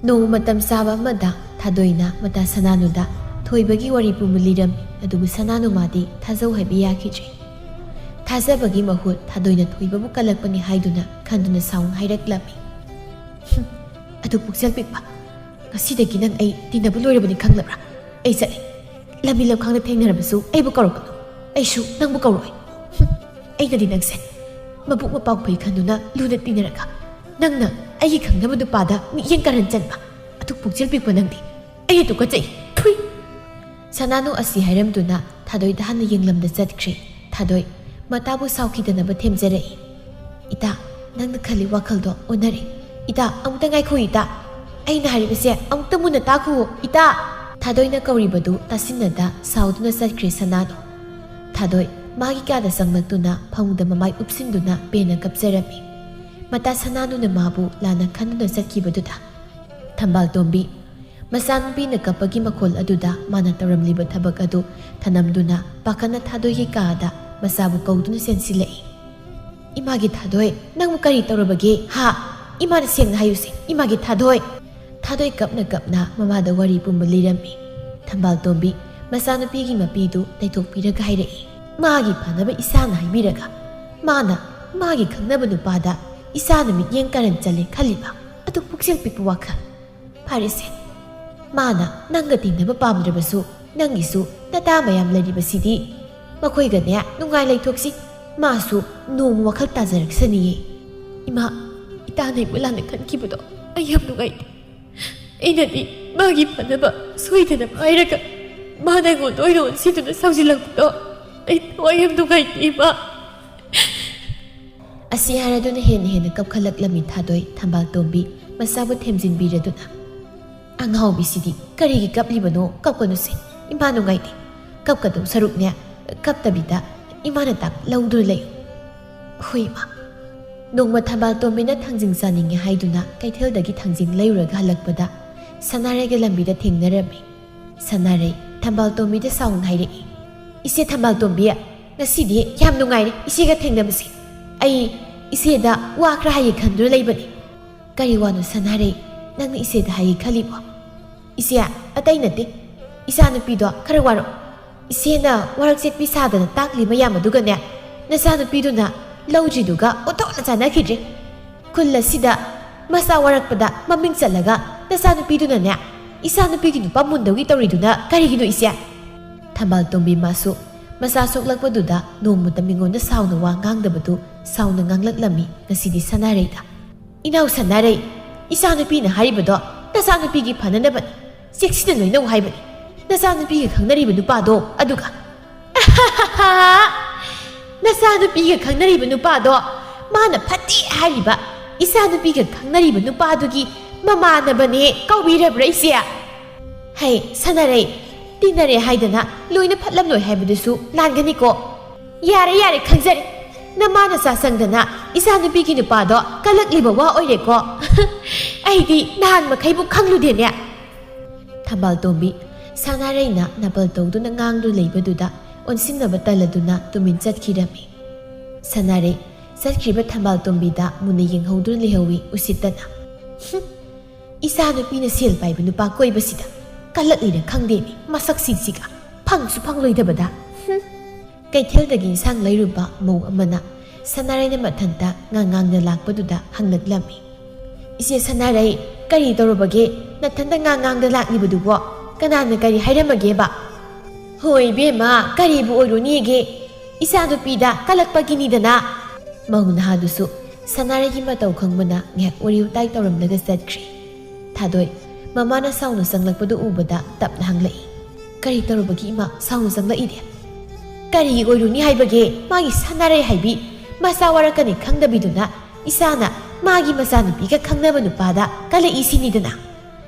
ꯅꯣꯡꯃ ꯃꯇꯝ ꯆꯥꯕ ꯑꯃꯗ ꯊꯥꯗꯣꯏꯅ ꯃꯇꯥ ꯁꯅꯥꯅꯨꯗ ꯊꯣꯏꯕꯒꯤ ꯋꯥꯔꯤ ꯄꯨꯝꯕ ꯂꯤꯔꯝꯃꯤ꯫ ꯑꯗꯨꯕꯨ ꯁꯅꯥꯅꯨ ꯃꯥꯗꯤ ꯊꯥꯖꯧ ꯍꯥꯏꯕ ꯌꯥꯈꯤꯗ꯭ꯔꯦ꯫ ꯊꯥꯖꯕꯒꯤ ꯃꯍꯨꯠ ꯊꯥꯗꯣꯏꯅ ꯊꯣꯏꯕꯕꯨ ꯀꯜꯂꯛꯄꯅꯤ ꯍꯥꯏꯗꯨꯅ ꯈꯟꯗꯨꯅ ꯁꯥꯎꯅ ꯍꯥꯏꯔꯛꯂꯝꯃꯤ, "ꯍꯨꯝ, ꯑꯗꯨ ꯄꯨꯛꯆꯦꯜ ꯄꯤꯛꯄ, ꯉꯁꯤꯗꯒꯤ ꯅꯪ ꯑꯩ ꯇꯤꯟꯅꯕ ꯂꯣꯏꯔꯕꯅꯤ ꯈꯪꯂꯕ꯭ꯔꯥ? ꯑꯩ ꯆꯠꯂꯦ꯫ ꯂꯝꯕꯤ ꯂꯝꯈꯥꯡꯗ ꯊꯦꯡꯅꯔꯕꯁꯨ ꯑꯩꯕꯨ ꯀꯧꯔꯛꯀꯅꯨ꯫ ꯑꯩꯁꯨ ꯅꯪꯕꯨ ꯀꯧꯔꯛꯑꯣꯏ꯫ ꯍꯨꯝ, ꯑꯩꯅꯗꯤ ꯅꯪꯁꯦ ꯃꯕꯨꯛ ꯃꯄꯥꯎ ꯐꯩ ꯈꯟꯗꯨꯅ ꯂꯨꯅ ꯇꯤꯟꯅꯔꯒ ꯅꯪꯅ ꯑꯩꯒꯤ ꯈꯪꯅꯕ ꯅꯨꯄꯥꯗ ꯃꯤꯠꯌꯦꯡ ꯀꯥꯔꯟ ꯆꯟꯕ꯫ ꯑꯗꯨ ꯄꯨꯛꯆꯦꯜ ꯄꯤꯛꯄ ꯅꯪꯗꯤ꯫ ꯑꯩ ꯇꯨꯀꯠꯆꯩ꯫ ꯊꯨꯏ!" ꯁꯅꯥꯅꯨ ꯑꯁꯤ ꯍꯥꯏꯔꯝꯗꯨꯅ ꯊꯥꯗꯣꯏꯗ ꯍꯥꯟꯅ ꯌꯦꯡꯂꯝꯗ ꯆꯠꯈ꯭ꯔꯦ꯫ ꯊꯥꯗꯣꯏ ꯃꯇꯥꯕꯨ ꯁꯥꯎꯈꯤꯗꯅꯕ ꯊꯦꯝꯖꯔꯛꯏ꯫ "ꯏꯇꯥ, ꯅꯪꯅ ꯈꯜꯂꯤ ꯋꯥꯈꯜꯗꯣ ꯑꯣꯟꯅꯔꯦ꯫ ꯏꯇꯥ, ꯑꯃꯨꯛꯇ ꯉꯥꯏꯈꯣ ꯏꯇꯥ꯫ ꯑꯩꯅ ꯍꯥꯏꯔꯤꯕꯁꯦ ꯑꯃꯨꯛꯇ ꯃꯨꯟꯅ ꯇꯥꯈꯨꯑꯣ ꯏꯇꯥ!" ꯊꯥꯗꯣꯏꯅ ꯀꯧꯔꯤꯕꯗꯨ ꯇꯥꯁꯤꯟꯅꯗ ꯁꯥꯎꯗꯨꯅ ꯆꯠꯈ꯭ꯔꯦ ꯁꯅꯥꯅꯨ꯫ ꯊꯥꯗꯣꯏ ꯃꯥꯒꯤ ꯀꯥꯗ ꯆꯪꯂꯛꯇꯨꯅ ꯐꯃꯨꯡꯗ ꯃꯃꯥꯏ ꯎꯞꯁꯤꯟꯗꯨꯅ ꯄꯦꯟꯅ ꯀꯞꯆꯔꯝꯃꯤ꯫ ꯃꯇꯥ ꯁꯅꯥꯅꯨꯅ ꯃꯥꯕꯨ ꯂꯥꯟꯅ ꯈꯟꯗꯨꯅ ꯆꯠꯈꯤꯕꯗꯨꯗ ꯊꯝꯕꯥꯜ ꯇꯣꯝꯕꯤ ꯃꯆꯥꯅꯨꯄꯤꯅ ꯀꯞꯄꯒꯤ ꯃꯈꯣꯜ ꯑꯗꯨꯗ ꯃꯥꯅ ꯇꯧꯔꯝꯂꯤꯕ ꯊꯕꯛ ꯑꯗꯨ ꯊꯅꯝꯗꯨꯅ ꯄꯥꯈꯠꯅ ꯊꯥꯗꯣꯏꯒꯤ ꯀꯥꯗ ꯃꯆꯥꯕꯨ ꯀꯧꯗꯨꯅ ꯆꯦꯟꯁꯤꯜꯂꯛꯏ꯫ "ꯏꯃꯥꯒꯤ ꯊꯥꯗꯣꯏ, ꯅꯪꯕꯨ ꯀꯔꯤ ꯇꯧꯔꯕꯒꯦ? ꯍꯥ? ꯏꯃꯥꯗ ꯁꯦꯡꯅ ꯍꯥꯏꯌꯨꯁꯦ, ꯏꯃꯥꯒꯤ ꯊꯥꯗꯣꯏ!" ꯊꯥꯗꯣꯏ ꯀꯞꯅ ꯀꯞꯅ ꯃꯃꯥꯗ ꯋꯥꯔꯤ ꯄꯨꯝꯕ ꯂꯤꯔꯝꯃꯤ꯫ ꯊꯝꯕꯥꯜ ꯇꯣꯝꯕꯤ ꯃꯆꯥꯅꯨꯄꯤꯒꯤ ꯃꯄꯤꯗꯨ ꯇꯩꯊꯣꯛꯄꯤꯔꯒ ꯍꯥꯏꯔꯛꯏ, "ꯃꯥꯒꯤ ꯐꯅꯕ ꯏꯁꯥꯅ ꯍꯥꯏꯕꯤꯔꯒ ꯃꯥꯅ ꯃꯥꯒꯤ ꯈꯪꯅꯕ ꯅꯨꯄꯥꯗ ꯏꯆꯥꯅ ꯃꯤꯠꯌꯦꯡ ꯀꯥꯔꯟ ꯆꯜꯂꯦ ꯈꯜꯂꯤꯕ? ꯑꯗꯨ ꯄꯨꯛꯆꯦꯜ ꯄꯤꯛꯄ ꯋꯥꯈꯜ꯫ ꯐꯔꯦꯁꯦ, ꯃꯥꯅ ꯅꯪꯒ ꯇꯤꯟꯅꯕ ꯄꯥꯝꯗ꯭ꯔꯕꯁꯨ ꯅꯪꯒꯤꯁꯨ ꯅꯇꯥ ꯃꯌꯥꯝ ꯂꯩꯔꯤꯕꯁꯤꯗꯤ꯫ ꯃꯈꯣꯏꯒꯅꯦ ꯅꯨꯡꯉꯥꯏ ꯂꯩꯊꯣꯛꯁꯤ꯫ ꯃꯥꯁꯨ ꯅꯣꯡꯃ ꯋꯥꯈꯜ ꯇꯥꯖꯔꯛꯁꯅꯤꯌꯦ꯫" "ꯏꯃꯥ, ꯏꯇꯥꯅ ꯑꯩꯕꯨ ꯂꯥꯟꯅ ꯈꯟꯈꯤꯕꯗꯣ ꯑꯩ ꯌꯥꯝ ꯅꯨꯡꯉꯥꯏꯇꯦ꯫ ꯑꯩꯅꯗꯤ ꯃꯥꯒꯤ ꯐꯅꯕ ꯁꯣꯏꯗꯅꯕ ꯍꯥꯏꯔꯒ ꯃꯥꯅ ꯑꯩꯉꯣꯟꯗ ꯑꯣꯏꯅ ꯑꯣꯟꯁꯤꯟꯗꯨꯅ ꯁꯥꯎꯖꯤꯜꯂꯛꯄꯗꯣ ꯑꯩ ꯊꯋꯥꯏ ꯌꯥꯝ ꯅꯨꯡꯉꯥꯏꯇꯦ ꯏꯃꯥ꯫" ꯑꯁꯤ ꯍꯥꯏꯔꯗꯨꯅ ꯍꯦꯟꯅ ꯍꯦꯟꯅ ꯀꯞꯈꯠꯂꯛꯂꯝꯃꯤ ꯊꯥꯗꯣꯏ꯫ ꯊꯝꯕꯥꯜ ꯇꯣꯝꯕꯤ ꯃꯆꯥꯕꯨ ꯊꯦꯝꯖꯤꯟꯕꯤꯔꯗꯨꯅ, "ꯑꯉꯥꯎꯕꯤꯁꯤꯗꯤ ꯀꯔꯤꯒꯤ ꯀꯞꯂꯤꯕꯅꯣ? ꯀꯞꯀꯅꯨꯁꯦ, ꯏꯃꯥ ꯅꯨꯡꯉꯥꯏꯇꯦ꯫ ꯀꯞꯀꯗꯧ ꯁꯔꯨꯛꯅꯦ ꯀꯞꯇꯕꯤꯗ ꯏꯃꯥꯅ ꯇꯥꯛ ꯂꯧꯗꯨꯅ ꯂꯩꯌꯨ꯫" "ꯍꯣꯏ ꯏꯃꯥ, ꯅꯣꯡꯃ ꯊꯝꯕꯥꯜ ꯇꯣꯝꯕꯤꯅ ꯊꯥꯡꯖꯤꯡ ꯆꯥꯅꯤꯡꯉꯦ ꯍꯥꯏꯗꯨꯅ ꯀꯩꯊꯦꯜꯗꯒꯤ ꯊꯥꯡꯖꯤꯡ ꯂꯩꯔꯨꯔꯒ ꯍꯜꯂꯛꯄꯗ ꯁꯅꯥꯔꯩꯒ ꯂꯝꯕꯤꯗ ꯊꯦꯡꯅꯔꯝꯃꯤ꯫ ꯁꯅꯥꯔꯩ ꯊꯝꯕꯥꯜ ꯇꯣꯝꯕꯤꯗ ꯁꯥꯎꯅ ꯍꯥꯏꯔꯛꯏ, "ꯏꯆꯦ ꯊꯝꯕꯥꯜ ꯇꯣꯝꯕꯤ, ꯉꯁꯤꯗꯤ ꯌꯥꯝ ꯅꯨꯡꯉꯥꯏꯔꯦ ꯏꯆꯦꯒ ꯊꯦꯡꯅꯕꯁꯦ꯫ ꯑꯩ ꯏꯆꯦꯗ ꯋꯥ ꯈꯔ ꯍꯥꯏꯒꯦ ꯈꯟꯗꯨꯅ ꯂꯩꯕꯅꯤ꯫" "ꯀꯔꯤ ꯋꯥꯅꯣ ꯁꯅꯥꯔꯩ, ꯅꯪꯅ ꯏꯆꯦꯗ ꯍꯥꯏꯒꯦ ꯈꯜꯂꯤꯕꯣ?" "ꯏꯆꯦ, ꯑꯇꯩ ꯅꯠꯇꯦ, ꯏꯆꯥꯅꯨꯄꯤꯗꯣ ꯈꯔ ꯋꯥꯔꯛ ꯏꯆꯦꯅ ꯋꯥꯔꯛ ꯆꯦꯠꯄꯤ ꯁꯥꯗꯅ ꯇꯥꯛꯂꯤ ꯃꯌꯥꯝ ꯑꯗꯨꯒꯅꯦ, ꯅꯆꯥꯅꯨꯄꯤꯗꯨꯅ ꯂꯧꯗ꯭ꯔꯤꯗꯨꯒ ꯑꯣꯟꯊꯣꯛꯅ ꯆꯥꯟꯅꯈꯤꯗ꯭ꯔꯦ꯫ ꯈꯨꯜ ꯑꯁꯤꯗ ꯃꯆꯥ ꯋꯥꯔꯛꯄꯗ ꯃꯃꯤꯡ ꯆꯠꯂꯒ ꯅꯆꯥꯅꯨꯄꯤꯗꯨꯅꯅꯦ, ꯏꯆꯥꯅꯨꯄꯤꯒꯤ ꯅꯨꯄꯥ ꯃꯨꯟꯗꯧꯒꯤ ꯇꯧꯔꯤꯗꯨꯅ ꯀꯔꯤꯒꯤꯅꯣ ꯏꯆꯦ?" ꯊꯝꯕꯥꯜ ꯇꯣꯝꯕꯤ ꯃꯥꯁꯨ ꯃꯆꯥ ꯁꯣꯛꯂꯛꯄꯗꯨꯗ ꯅꯣꯡꯃꯇ ꯃꯤꯉꯣꯟꯗ ꯁꯥꯎꯅ ꯋꯥ ꯉꯥꯡꯗꯕꯗꯨ ꯁꯥꯎꯅ ꯉꯥꯡꯂꯛꯂꯝꯃꯤ ꯉꯁꯤꯗꯤ ꯁꯅꯥꯔꯩꯗ꯫ "ꯏꯅꯥꯎ ꯁꯅꯥꯔꯩ, ꯏꯆꯥꯅꯨꯄꯤꯅ ꯍꯥꯏꯔꯤꯕꯗꯣ ꯅꯆꯥꯅꯨꯄꯤꯒꯤ ꯐꯅꯅꯕꯅꯤ꯫ ꯆꯦꯛꯁꯤꯟꯅ ꯂꯣꯏꯅꯧ ꯍꯥꯏꯕꯅꯤ꯫ ꯅꯆꯥꯅꯨꯄꯤꯒ ꯈꯪꯅꯔꯤꯕ ꯅꯨꯄꯥꯗꯣ ꯑꯗꯨꯒ" "ꯅꯆꯥꯅꯨꯄꯤꯒ ꯈꯪꯅꯔꯤꯕ ꯅꯨꯄꯥꯗꯣ ꯃꯥꯅ ꯐꯠꯇꯦ ꯍꯥꯏꯔꯤꯕ ꯏꯆꯥꯅꯨꯄꯤꯒ ꯈꯪꯅꯔꯤꯕ ꯅꯨꯄꯥꯗꯨꯒꯤ ꯃꯃꯥꯟꯅꯕꯅꯦ ꯀꯧꯕꯤꯔꯕ꯭ꯔꯥ ꯏꯆꯦ?" "ꯍꯩ ꯁꯅꯥꯔꯩ, ꯇꯤꯟꯅꯔꯦ ꯍꯥꯏꯗꯅ ꯂꯣꯏꯅ ꯐꯠꯂꯝꯂꯣꯏ ꯍꯥꯏꯕꯗꯨꯁꯨ ꯂꯥꯟꯒꯅꯤꯀꯣ꯫" "ꯌꯥꯔꯦ ꯌꯥꯔꯦ, ꯈꯪꯖꯔꯦ꯫ ꯅꯃꯥ ꯅꯆꯥ ꯆꯪꯗꯅ ꯏꯆꯥꯅꯨꯄꯤꯒꯤ ꯅꯨꯄꯥꯗꯣ ꯀꯜꯂꯛꯂꯤꯕ ꯋꯥ ꯑꯣꯏꯔꯦꯀꯣ꯫ ꯑꯩꯗꯤ ꯅꯍꯥꯟ ꯃꯈꯩꯕꯨ ꯈꯪꯂꯨꯗꯦꯅꯦ꯫" ꯊꯝꯕꯥꯜ ꯇꯣꯝꯕꯤ ꯁꯅꯥꯔꯩꯅ ꯅꯥꯄꯜ ꯇꯧꯗꯨꯅ ꯉꯥꯡꯗꯨꯅ ꯂꯩꯕꯗꯨꯗ ꯑꯣꯟꯁꯤꯟꯅꯕ ꯇꯜꯂꯗꯨꯅ ꯇꯨꯃꯤꯟ ꯆꯠꯈꯤꯔꯝꯃꯤ꯫ ꯁꯅꯥꯔꯩ ꯆꯠꯈ꯭ꯔꯤꯕ ꯊꯝꯕꯥꯜ ꯇꯣꯝꯕꯤꯗ ꯃꯨꯟꯅ ꯌꯦꯡꯍꯧꯗꯨꯅ ꯂꯩꯍꯧꯋꯤ ꯎꯁꯤꯠꯇꯅ꯫ "ꯍꯨꯝ, ꯏꯆꯥꯅꯨꯄꯤꯅ ꯁꯦꯜ ꯄꯥꯏꯕ ꯅꯨꯄꯥ ꯀꯣꯏꯕꯁꯤꯗ ꯀꯜꯂꯛꯂꯤꯔ ꯈꯪꯗꯦꯅꯦ, ꯃꯁꯛꯁꯤꯡꯁꯤꯒ ꯐꯪꯁꯨ ꯐꯪꯂꯣꯏꯗꯕꯗ꯫ ꯍꯨꯝ꯫" ꯀꯩꯊꯦꯜꯗꯒꯤ ꯏꯟꯁꯥꯡ ꯂꯩꯔꯨꯕ ꯃꯧ ꯑꯃꯅ ꯁꯅꯥꯔꯩꯅ ꯃꯊꯟꯇ ꯉꯥꯡꯉꯥꯡꯅ ꯂꯥꯛꯄꯗꯨꯗ ꯍꯪꯂꯛꯂꯝꯃꯤ꯫ "ꯏꯆꯦ ꯁꯅꯥꯔꯩ, ꯀꯔꯤ ꯇꯧꯔꯕꯒꯦ? ꯅꯊꯟꯇ ꯉꯥꯡꯉꯥꯡꯗ ꯂꯥꯛꯂꯤꯕꯗꯨꯕꯣ? ꯀꯅꯥꯅ ꯀꯔꯤ ꯍꯥꯏꯔꯝꯃꯒꯦꯕ?" "ꯍꯣꯏ ꯏꯕꯦꯝꯃ, ꯀꯔꯤꯕꯨ ꯑꯣꯏꯔꯨꯅꯤꯒꯦ? ꯏꯆꯥꯅꯨꯄꯤꯗ ꯀꯜꯂꯛꯄꯒꯤꯅꯤꯗꯅ꯫" ꯃꯧ ꯅꯍꯥꯗꯨꯁꯨ ꯁꯅꯥꯔꯩꯒꯤ ꯃꯇꯧ ꯈꯪꯕꯅ ꯉꯥꯏꯍꯥꯛ ꯋꯥꯔꯤ ꯋꯥꯇꯥꯏ ꯇꯧꯔꯝꯂꯒ ꯆꯠꯈ꯭ꯔꯦ꯫ ꯊꯥꯗꯣꯏ ꯃꯃꯥꯅ ꯁꯥꯎꯅ ꯆꯪꯂꯛꯄꯗꯨ ꯎꯕꯗ ꯇꯞꯅ ꯍꯪꯂꯛꯏ, "ꯀꯔꯤ ꯇꯧꯔꯨꯕꯒꯤ ꯏꯃꯥ ꯁꯥꯎꯅ ꯆꯪꯂꯛꯏꯗꯤ?" "ꯀꯔꯤ ꯑꯣꯏꯔꯨꯅꯤ ꯍꯥꯏꯕꯒꯦ, ꯃꯥꯒꯤ ꯁꯅꯥꯔꯩ ꯍꯥꯏꯕꯤ ꯃꯆꯥ ꯋꯥꯔꯛꯀꯅꯤ ꯈꯪꯗꯕꯤꯗꯨꯅ ꯏꯆꯥꯅ ꯃꯥꯒꯤ ꯃꯆꯥꯅꯨꯄꯤꯒ ꯈꯪꯅꯕ ꯅꯨꯄꯥꯗ ꯀꯜꯂꯛꯏ ꯁꯤꯅꯤꯗꯅ꯫"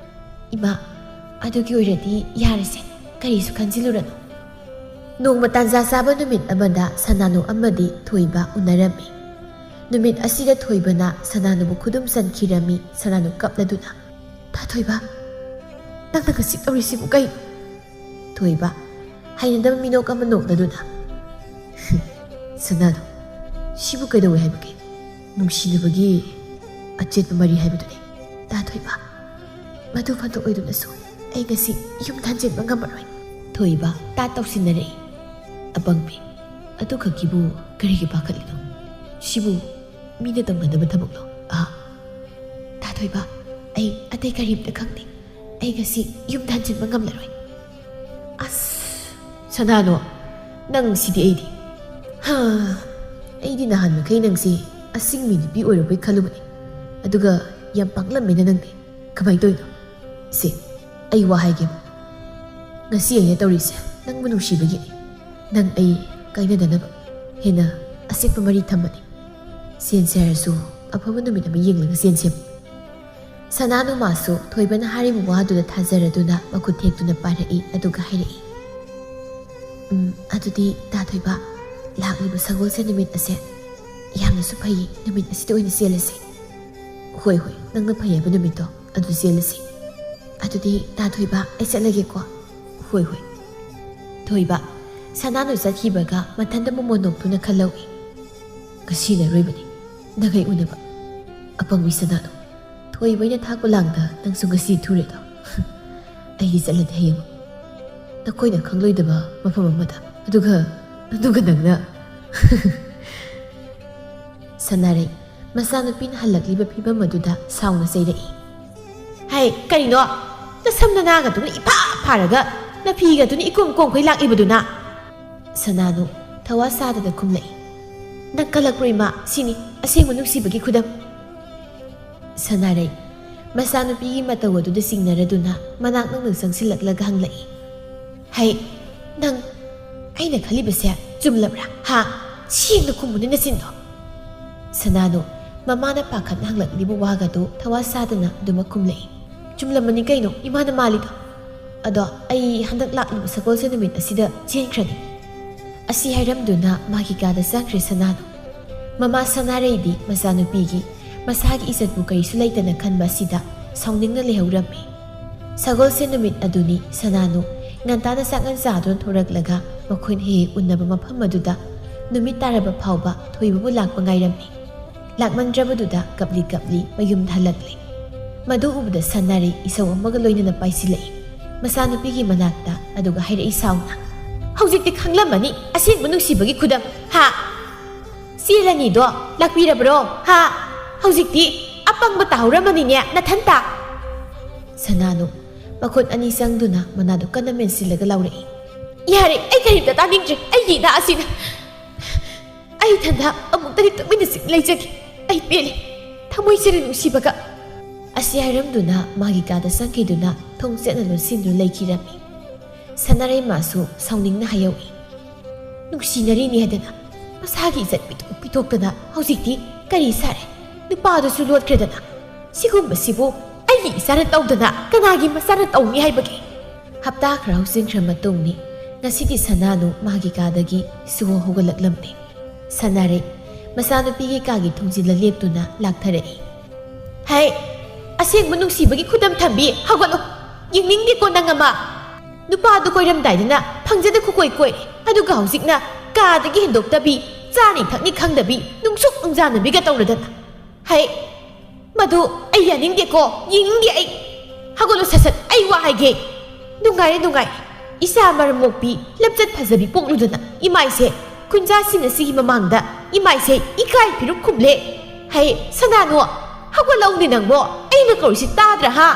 "ꯏꯃꯥ, ꯑꯗꯨꯒꯤ ꯑꯣꯏꯔꯗꯤ ꯌꯥꯔꯁꯦ, ꯀꯔꯤꯁꯨ ꯈꯟꯖꯤꯜꯂꯨꯔꯅꯨ꯫" ꯅꯣꯡꯃ ꯇꯥꯟꯖꯥ ꯆꯥꯕ ꯅꯨꯃꯤꯠ ꯑꯃꯗ ꯁꯅꯥꯅꯨ ꯑꯃꯗꯤ ꯊꯣꯏꯕ ꯎꯅꯔꯝꯃꯤ꯫ ꯅꯨꯃꯤꯠ ꯑꯁꯤꯗ ꯊꯣꯏꯕꯅ ꯁꯅꯥꯅꯨꯕꯨ ꯈꯨꯗꯨꯝ ꯆꯟꯈꯤꯔꯝꯃꯤ꯫ ꯁꯅꯥꯅꯨ ꯀꯞꯂꯗꯨꯅ, "ꯇꯥ ꯊꯣꯏꯕ, ꯅꯪꯅ ꯉꯁꯤ ꯇꯧꯔꯤꯁꯤꯕꯨ ꯀꯩꯅꯣ?" ꯊꯣꯏꯕ, ꯍꯩꯅꯗꯕ ꯃꯤꯅꯣꯛ ꯑꯃ ꯅꯣꯛꯂꯗꯨꯅ, "ꯁꯅꯥꯅꯨ, ꯁꯤꯕꯨ ꯀꯩꯗꯧꯋꯦ ꯍꯥꯏꯕꯒꯦ? ꯅꯨꯡꯁꯤꯅꯕꯒꯤ ꯑꯆꯦꯠꯄ ꯃꯔꯤ ꯍꯥꯏꯕꯗꯨꯅꯤ, ꯇꯥ ꯊꯣꯏꯕ꯫ ꯃꯗꯨ ꯐꯠꯇꯣꯛꯑꯣꯏꯗꯨꯅꯁꯨ ꯑꯩ ꯉꯁꯤ ꯌꯨꯝ ꯍꯟꯖꯤꯟꯕ ꯉꯝꯃꯔꯣꯏ꯫" ꯊꯣꯏꯕ ꯇꯥꯠ ꯇꯧꯁꯤꯟꯅꯔꯛꯏ꯫ "ꯑꯄꯪꯕꯤ, ꯑꯗꯨꯈꯛꯀꯤꯕꯨ ꯀꯔꯤꯒꯤ ꯄꯥꯈꯠꯂꯤꯅꯣ? ꯁꯤꯕꯨ ꯃꯤꯅ ꯇꯧꯅꯗꯕ ꯊꯕꯛꯂꯣ?" "ꯑꯥ, ꯇꯥ ꯊꯣꯏꯕ, ꯑꯩ ꯑꯇꯩ ꯀꯔꯤꯝꯇ ꯈꯪꯗꯦ꯫ ꯑꯩ ꯉꯁꯤ ꯌꯨꯝꯗ ꯍꯟꯖꯤꯟꯕ ꯉꯝꯂꯔꯣꯏ꯫" "ꯑꯁ, ꯁꯅꯥꯅꯣ, ꯅꯪ ꯁꯤꯗꯤ ꯑꯩꯗꯤ꯫ ꯍꯥ, ꯑꯩꯗꯤ ꯅꯍꯥꯟ ꯃꯈꯩ ꯅꯪꯁꯤ ꯑꯁꯤꯡꯃꯤ ꯅꯨꯄꯤ ꯑꯣꯏꯔꯕꯣꯏ ꯈꯜꯂꯨꯕꯅꯤ꯫ ꯑꯗꯨꯒ ꯌꯥꯝ ꯄꯥꯡꯂꯝꯃꯦꯅ ꯅꯪꯗꯤ꯫ ꯀꯃꯥꯏꯅ ꯇꯧꯔꯤꯅꯣ? ꯁꯦ, ꯑꯩ ꯋꯥ ꯍꯥꯏꯒꯦꯕ꯫ ꯉꯁꯤ ꯑꯩꯅ ꯇꯧꯔꯤꯁꯦ ꯅꯪꯕꯨ ꯅꯨꯡꯁꯤꯕꯒꯤꯅꯤ꯫ ꯅꯪ ꯑꯩ ꯀꯥꯏꯅꯗꯅꯕ ꯍꯦꯟꯅ ꯑꯆꯦꯠꯄ ꯃꯔꯤ ꯊꯝꯕꯅꯤ꯫ ꯆꯦꯟꯁꯦ ꯍꯥꯏꯔꯁꯨ ꯑꯐꯕ ꯅꯨꯃꯤꯠ ꯑꯃ ꯌꯦꯡꯂꯒ ꯆꯦꯟꯁꯦꯕ꯫" ꯁꯅꯥꯅꯨ ꯃꯥꯁꯨ ꯊꯣꯏꯕꯅ ꯍꯥꯏꯔꯤꯕ ꯋꯥꯗꯨꯗ ꯊꯥꯖꯔꯗꯨꯅ ꯃꯈꯨꯠ ꯊꯦꯛꯇꯨꯅ ꯄꯥꯏꯔꯛꯏ, ꯑꯗꯨꯒ ꯍꯥꯏꯔꯛꯏ, "ꯎꯝ, ꯑꯗꯨꯗꯤ ꯇꯥ ꯊꯣꯏꯕ, ꯂꯥꯛꯂꯤꯕ ꯁꯒꯣꯜꯁꯦꯟ ꯅꯨꯃꯤꯠ ꯑꯁꯦ ꯌꯥꯝꯅꯁꯨ ꯐꯩꯌꯦ, ꯅꯨꯃꯤꯠ ꯑꯁꯤꯗ ꯑꯣꯏꯅ ꯆꯦꯜꯂꯁꯤ꯫" "ꯍꯣꯏ, ꯍꯣꯏ, ꯅꯪꯅ ꯐꯩ ꯍꯥꯏꯕ ꯅꯨꯃꯤꯠꯇꯣ ꯑꯗꯨ ꯆꯦꯜꯂꯁꯤ꯫ ꯑꯗꯨꯗꯤ ꯇꯥ ꯊꯣꯏꯕ, ꯑꯩ ꯆꯠꯂꯒꯦꯀꯣ꯫" "ꯍꯣꯏ, ꯍꯣꯏ꯫" ꯊꯣꯏꯕ, ꯁꯅꯥꯅꯨ ꯆꯠꯈꯤꯕꯒ ꯃꯊꯟꯇ ꯃꯃꯣꯟ ꯅꯣꯛꯇꯨꯅ ꯈꯜꯍꯧꯏ, "ꯉꯁꯤꯅ ꯑꯔꯣꯏꯕꯅꯤ ꯅꯪ ꯑꯩ ꯎꯅꯕ꯫ ꯑꯄꯪꯕꯤ ꯁꯅꯥꯅꯨ, ꯊꯣꯏꯕ ꯑꯩꯅ ꯊꯥꯛꯄ ꯂꯥꯡꯗ ꯅꯪꯁꯨ ꯉꯁꯤ ꯊꯨꯔꯦꯗꯣ꯫ ꯑꯩꯗꯤ ꯆꯠꯂꯅꯤ ꯍꯌꯦꯡꯃꯛ, ꯅꯈꯣꯏꯅ ꯈꯪꯂꯣꯏꯗꯕ ꯃꯐꯝ ꯑꯃꯗ꯫ ꯑꯗꯨꯒ, ꯑꯗꯨꯒ ꯅꯪꯅ..." ꯁꯅꯥꯔꯩ, ꯃꯆꯥꯅꯨꯄꯤꯅ ꯍꯜꯂꯛꯂꯤꯕ ꯐꯤꯕꯝ ꯑꯗꯨꯗ ꯁꯥꯎꯅ ꯆꯩꯔꯛꯏ꯫ "ꯍꯩ, ꯀꯔꯤꯅꯣ? ꯅꯁꯝ ꯅꯅꯥꯒꯗꯨꯅ ꯏꯐꯥ ꯐꯥꯔꯒ ꯅꯐꯤꯒꯗꯨꯅ ꯏꯀꯣꯝ ꯀꯣꯝꯈꯩ ꯂꯥꯛꯂꯤꯕꯗꯨꯅ?" ꯁꯅꯥꯅꯨ ꯊꯋꯥ ꯁꯥꯗꯅ ꯈꯨꯝꯂꯛꯏ꯫ "ꯅꯪ ꯀꯜꯂꯛꯄ꯭ꯔꯣ ꯏꯃꯥ? ꯁꯤꯅꯤ ꯑꯁꯦꯡꯕ ꯅꯨꯡꯁꯤꯕꯒꯤ ꯈꯨꯗꯝ꯫" ꯁꯅꯥꯔꯩ, ꯃꯆꯥꯅꯨꯄꯤꯒꯤ ꯃꯇꯧ ꯑꯗꯨꯗ ꯆꯤꯡꯅꯔꯗꯨꯅ ꯃꯅꯥꯛ ꯅꯛꯅ ꯆꯪꯁꯤꯜꯂꯛꯂꯒ ꯍꯪꯂꯛꯏ, "ꯍꯩ, ꯅꯪ ꯑꯩꯅ ꯈꯜꯂꯤꯕꯁꯦ ꯆꯨꯝꯂꯕ꯭ꯔꯥ? ꯍꯥ? ꯁꯦꯡꯅ ꯈꯨꯝꯃꯨꯅꯦ ꯅꯆꯤꯟꯗꯣ!" ꯁꯅꯥꯅꯨ, ꯃꯃꯥꯅ ꯄꯥꯈꯠꯅ ꯍꯪꯂꯛꯂꯤꯕ ꯋꯥꯒꯗꯨ ꯊꯋꯥ ꯁꯥꯗꯅ ꯑꯗꯨꯃꯛ ꯈꯨꯝꯂꯛꯏ, "ꯆꯨꯝꯂꯝꯃꯅꯤ ꯀꯩꯅꯣ ꯏꯃꯥꯅ ꯃꯥꯜꯂꯤꯗꯣ꯫ ꯑꯗꯣ ꯑꯩ ꯍꯟꯗꯛ ꯂꯥꯛꯂꯤꯕ ꯁꯒꯣꯜꯁꯦꯟ ꯅꯨꯃꯤꯠ ꯑꯁꯤꯗ ꯆꯦꯟꯈ꯭ꯔꯅꯤ꯫" ꯑꯁꯤ ꯍꯥꯏꯔꯝꯗꯨꯅ ꯃꯥꯒꯤ ꯀꯥꯗ ꯆꯪꯈ꯭ꯔꯦ ꯁꯅꯥꯅꯨ꯫ ꯃꯃꯥ ꯁꯅꯥꯔꯩꯗꯤ ꯃꯆꯥꯅꯨꯄꯤꯒꯤ ꯃꯁꯥꯒꯤ ꯏꯖꯠꯄꯨ ꯀꯔꯤꯁꯨ ꯂꯩꯇꯅ ꯈꯟꯕ ꯑꯁꯤꯗ ꯁꯥꯎꯅꯤꯡꯅ ꯂꯩꯍꯧꯔꯝꯃꯤ꯫ ꯁꯒꯣꯜꯁꯦꯟ ꯅꯨꯃꯤꯠ ꯑꯗꯨꯅꯤ ꯁꯅꯥꯅꯨ ꯉꯟꯇꯥꯅ ꯆꯥꯛ ꯉꯟ ꯆꯥꯗꯨꯅ ꯊꯣꯔꯛꯂꯒ ꯃꯈꯣꯏꯅ ꯍꯦꯛ ꯍꯦꯛ ꯎꯟꯅꯕ ꯃꯐꯝ ꯑꯗꯨꯗ ꯅꯨꯃꯤꯠ ꯇꯥꯔꯕ ꯐꯥꯎꯕ ꯊꯣꯏꯕꯕꯨ ꯂꯥꯛꯄ ꯉꯥꯏꯔꯝꯃꯤ꯫ ꯂꯥꯛꯃꯟꯗ꯭ꯔꯕꯗꯨꯗ ꯀꯞꯂꯤ ꯀꯞꯂꯤ ꯃꯌꯨꯝꯗ ꯍꯜꯂꯛꯂꯦ꯫ ꯃꯗꯨ ꯎꯕꯗ ꯁꯅꯥꯔꯩ ꯏꯁꯧ ꯑꯃꯒ ꯂꯣꯏꯅꯅ ꯄꯥꯏꯁꯤꯜꯂꯛꯏ ꯃꯆꯥꯅꯨꯄꯤꯒꯤ ꯃꯅꯥꯛꯇ, ꯑꯗꯨꯒ ꯍꯥꯏꯔꯛꯏ ꯁꯥꯎꯅ, "ꯍꯧꯖꯤꯛꯇꯤ ꯈꯪꯂꯝꯃꯅꯤ ꯑꯁꯦꯡꯕ ꯅꯨꯡꯁꯤꯕꯒꯤ ꯈꯨꯗꯝ, ꯍꯥ? ꯆꯦꯜꯂꯅꯤꯗꯣ ꯂꯥꯛꯄꯤꯔꯕ꯭ꯔꯣ, ꯍꯥ? ꯍꯧꯖꯤꯛꯇꯤ ꯑꯄꯪꯕ ꯇꯥꯍꯧꯔꯝꯃꯅꯤꯅꯦ ꯅꯊꯟꯇ!" ꯁꯅꯥꯅꯨ ꯃꯈꯨꯠ ꯑꯅꯤ ꯆꯪꯗꯨꯅ ꯃꯅꯥꯗꯨ ꯀꯟꯅ ꯃꯦꯟꯁꯤꯜꯂꯒ ꯂꯥꯎꯔꯛꯏ, "ꯌꯥꯔꯦ, ꯑꯩ ꯀꯔꯤꯝꯇ ꯇꯥꯅꯤꯡꯗ꯭ꯔꯦ꯫ ꯑꯩꯒꯤ ꯏꯅꯥ ꯑꯁꯤꯅ ꯑꯩ ꯏꯊꯟꯗ ꯑꯃꯨꯛꯇꯗꯤ ꯇꯨꯃꯤꯟꯅ ꯆꯤꯛ ꯂꯩꯖꯒꯦ꯫ ꯑꯩ ꯄꯦꯜꯂꯦ, ꯊꯃꯣꯏ ꯆꯦꯔ ꯅꯨꯡꯁꯤꯕꯒ!" ꯑꯁꯤ ꯍꯥꯏꯔꯝꯗꯨꯅ ꯃꯥꯒꯤ ꯀꯥꯗ ꯆꯪꯈꯤꯗꯨꯅ ꯊꯣꯡ ꯆꯦꯠꯅ ꯂꯣꯟꯁꯤꯟꯗꯨꯅ ꯂꯩꯈꯤꯔꯝꯃꯤ꯫ ꯁꯅꯥꯔꯩ ꯃꯥꯁꯨ ꯁꯥꯎꯅꯤꯡꯅ ꯍꯥꯏꯍꯧꯏ, "ꯅꯨꯡꯁꯤꯅꯔꯤꯅꯤ ꯍꯥꯏꯗꯅ ꯃꯁꯥꯒꯤ ꯏꯖꯠ ꯄꯤꯊꯣꯛ ꯄꯤꯊꯣꯛꯇꯅ ꯍꯧꯖꯤꯛꯇꯤ ꯀꯔꯤ ꯁꯥꯔꯦ? ꯅꯨꯄꯥꯗꯨꯁꯨ ꯂꯣꯠꯈ꯭ꯔꯦꯗꯅ꯫ ꯁꯤꯒꯨꯝꯕꯁꯤꯕꯨ ꯑꯩꯒꯤ ꯏꯆꯥꯅ ꯇꯧꯗꯅ ꯀꯅꯥꯒꯤ ꯃꯆꯥꯅ ꯇꯧꯅꯤ ꯍꯥꯏꯕꯒꯦ?" ꯍꯞꯇꯥ ꯈꯔ ꯍꯧꯆꯤꯟꯈ꯭ꯔ ꯃꯇꯨꯡꯅꯤ꯫ ꯉꯁꯤꯗꯤ ꯁꯅꯥꯅꯨ ꯃꯥꯒꯤ ꯀꯥꯗꯒꯤ ꯁꯨꯍꯧ ꯍꯧꯒꯠꯂꯛꯂꯝꯃꯤ꯫ ꯁꯅꯥꯔꯩ ꯃꯆꯥꯅꯨꯄꯤꯒꯤ ꯀꯥꯒꯤ ꯊꯣꯡꯖꯤꯜꯂ ꯂꯦꯞꯇꯨꯅ ꯂꯥꯛꯊꯔꯛꯏ꯫ "ꯍꯩ, ꯑꯁꯦꯡꯕ ꯅꯨꯡꯁꯤꯕꯒꯤ ꯈꯨꯗꯝ ꯊꯝꯕꯤ, ꯍꯧꯒꯠꯂꯣ꯫ ꯌꯦꯡꯅꯤꯡꯗꯦꯀꯣ ꯅꯪ ꯑꯃ꯫ ꯅꯨꯄꯥꯗꯨ ꯀꯣꯏꯔꯝꯗꯥꯏꯗꯅ ꯐꯪꯖꯗ ꯈꯨꯀꯣꯏ ꯀꯣꯏ, ꯑꯗꯨꯒ ꯍꯧꯖꯤꯛꯅ ꯀꯥꯗꯒꯤ ꯍꯦꯟꯗꯣꯛꯇꯕꯤ, ꯆꯥꯅꯤ ꯊꯛꯅꯤ ꯈꯪꯗꯕꯤ, ꯅꯨꯡꯁꯨꯛ ꯅꯨꯡꯖꯥꯅꯕꯤꯒ ꯇꯧꯔꯗꯅ꯫ ꯍꯩ, ꯃꯗꯨ ꯑꯩ ꯌꯥꯅꯤꯡꯗꯦꯀꯣ, ꯌꯦꯡꯅꯤꯡꯗꯦ ꯑꯩ꯫ ꯍꯧꯒꯠꯂꯣ ꯁꯠ ꯁꯠ, ꯑꯩ ꯋꯥ ꯍꯥꯏꯒꯦ꯫ ꯅꯨꯡꯉꯥꯏꯔꯦ, ꯅꯨꯡꯉꯥꯏꯔꯦ꯫ ꯏꯆꯥ ꯃꯔꯝ ꯃꯣꯛꯄꯤ, ꯂꯝꯆꯠ ꯐꯖꯕꯤ ꯄꯣꯛꯂꯨꯗꯅ ꯏꯃꯥꯏꯁꯦ, ꯈꯨꯟꯖꯥꯁꯤꯡ ꯑꯁꯤꯒꯤ ꯃꯃꯥꯡꯗ ꯏꯃꯥꯏꯁꯦ ꯏꯀꯥꯏ ꯐꯤꯔꯨꯛ ꯈꯨꯝꯂꯦ꯫ ꯍꯩ, ꯁꯅꯥꯅꯨ, ꯍꯧꯒꯠꯂꯧꯅꯦ ꯅꯪꯕꯣ, ꯑꯩꯅ ꯀꯧꯔꯤꯁꯤ ꯇꯥꯗ꯭ꯔꯥ ꯍꯥ?"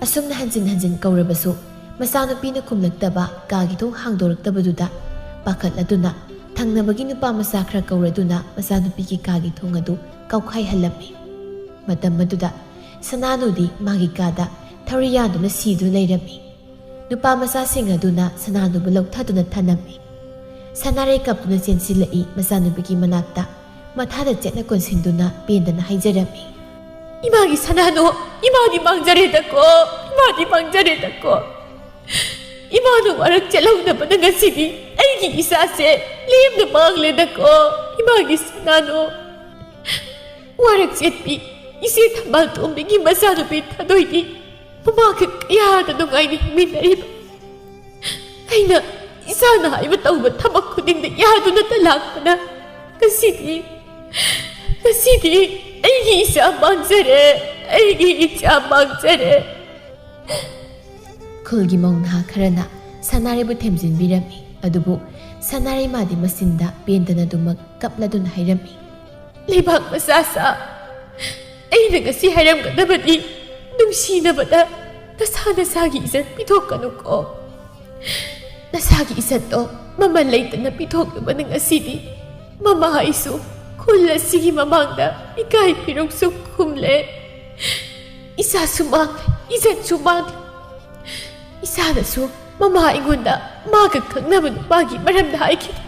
ꯑꯁꯨꯝꯅ ꯍꯟꯖꯤꯟ ꯍꯟꯖꯤꯟ ꯀꯧꯔꯕꯁꯨ ꯃꯆꯥꯅꯨꯄꯤꯅ ꯈꯨꯝꯂꯛꯇꯕ, ꯀꯥꯒꯤ ꯊꯣꯡ ꯍꯥꯡꯗꯣꯔꯛꯇꯕꯗꯨꯗ ꯄꯥꯈꯠꯂꯗꯨꯅ ꯊꯪꯅꯕꯒꯤ ꯅꯨꯄꯥ ꯃꯆꯥ ꯈꯔ ꯀꯧꯔꯗꯨꯅ ꯃꯆꯥꯅꯨꯄꯤꯒꯤ ꯀꯥꯒꯤ ꯊꯣꯡ ꯑꯗꯨ ꯀꯥꯎꯈꯥꯏꯍꯜꯂꯝꯃꯤ꯫ ꯃꯇꯝ ꯑꯗꯨꯗ ꯁꯅꯥꯅꯨꯗꯤ ꯃꯥꯒꯤ ꯀꯥꯗ ꯊꯧꯔꯤ ꯌꯥꯟꯗꯨꯅ ꯁꯤꯗꯨꯅ ꯂꯩꯔꯝꯃꯤ꯫ ꯅꯨꯄꯥ ꯃꯆꯥꯁꯤꯡ ꯑꯗꯨꯅ ꯁꯅꯥꯅꯨꯕꯨ ꯂꯧꯊꯗꯨꯅ ꯊꯅꯝꯃꯤ꯫ ꯁꯅꯥꯔꯩ ꯀꯞꯇꯨꯅ ꯆꯦꯟꯁꯤꯜꯂꯛꯏ ꯃꯆꯥꯅꯨꯄꯤꯒꯤ ꯃꯅꯥꯛꯇ, ꯃꯊꯥꯗ ꯆꯦꯠꯅ ꯀꯣꯟꯁꯤꯟꯗꯨꯅ ꯄꯦꯟꯗꯅ ꯍꯥꯏꯖꯔꯝꯃꯤ꯫ "ꯏꯃꯥꯒꯤ ꯁꯅꯥꯅꯨ, ꯏꯃꯥꯗꯤ ꯃꯥꯡꯖꯔꯦꯗꯀꯣ, ꯏꯃꯥꯗꯤ ꯃꯥꯡꯖꯔꯦꯗꯀꯣ꯫ ꯏꯃꯥꯅ ꯋꯥꯔꯛ ꯆꯦꯜꯍꯧꯗꯕꯅ ꯉꯁꯤꯗꯤ ꯑꯩ ꯑꯩꯒꯤ ꯏꯆꯥꯁꯦ ꯂꯦꯝꯅ ꯃꯥꯡꯂꯦꯗꯀꯣ, ꯏꯃꯥꯒꯤ ꯁꯅꯥꯅꯣ꯫ ꯋꯥꯔꯛ ꯆꯦꯠꯄꯤ ꯏꯆꯦ ꯊꯝꯕꯥꯜ ꯇꯣꯝꯕꯤꯒꯤ ꯃꯆꯥꯅꯨꯄꯤ ꯊꯥꯗꯣꯏꯗꯤ ꯃꯃꯥꯒ ꯀꯌꯥꯗ ꯅꯨꯡꯉꯥꯏꯅ ꯍꯤꯡꯃꯤꯟꯅꯔꯤꯕ꯫ ꯑꯩꯅ ꯏꯆꯥꯅ ꯍꯥꯏꯕ ꯇꯧꯕ ꯊꯕꯛ ꯈꯨꯗꯤꯡꯗ ꯌꯥꯗꯨꯅꯇ ꯂꯥꯛꯄꯅ ꯉꯁꯤꯗꯤ, ꯉꯁꯤꯗꯤ ꯑꯩꯒꯤ ꯏꯆꯥ ꯃꯥꯡꯖꯔꯦ, ꯑꯩꯒꯤ ꯏꯆꯥ ꯃꯥꯡꯖꯔꯦ꯫ ꯈꯨꯜꯒꯤ ꯃꯧ ꯅꯍꯥ ꯈꯔꯅ ꯁꯅꯥꯔꯩꯕꯨ ꯊꯦꯝꯖꯤꯟꯕꯤꯔꯝꯃꯤ꯫ ꯑꯗꯨꯕꯨ ꯁꯅꯥꯔꯩ ꯃꯥꯗꯤ ꯃꯆꯤꯟꯗ ꯄꯦꯟꯗꯅ ꯑꯗꯨꯃꯛ ꯀꯞꯂꯗꯨꯅ ꯍꯥꯏꯔꯝꯃꯤ꯫ ꯂꯩꯕꯥꯛ ꯃꯆꯥ ꯁꯥ, ꯑꯩꯅ ꯉꯁꯤ ꯍꯥꯏꯔꯝꯒꯗꯕꯗꯤ ꯅꯨꯡꯁꯤꯅꯕꯗ ꯅꯁꯥ ꯅꯁꯥꯒꯤ ꯏꯖꯠ ꯄꯤꯊꯣꯛꯀꯅꯨꯀꯣ꯫ ꯅꯁꯥꯒꯤ ꯏꯖꯠꯇꯣ ꯃꯃꯜ ꯂꯩꯇꯅ ꯄꯤꯊꯣꯛꯂꯨꯕꯅ ꯉꯁꯤꯗꯤ ꯃꯃꯥ ꯑꯩꯁꯨ ꯈꯨꯜ ꯑꯁꯤꯒꯤ ꯃꯃꯥꯡꯗ ꯏꯀꯥꯏ ꯐꯤꯔꯨꯛꯁꯨ ꯈꯨꯝꯂꯦ꯫ ꯏꯆꯥꯁꯨ ꯃꯥꯡꯂꯦ, ꯏꯖꯠꯁꯨ ꯃꯥꯡꯂꯦ꯫ ꯏꯆꯥꯅꯁꯨ ꯃꯃꯥ ꯑꯩꯉꯣꯟꯗ ꯃꯥꯒ ꯈꯪꯅꯕ ꯅꯨꯄꯥꯒꯤ ꯃꯔꯝꯗ ꯍꯥꯏꯈꯤꯗꯦ꯫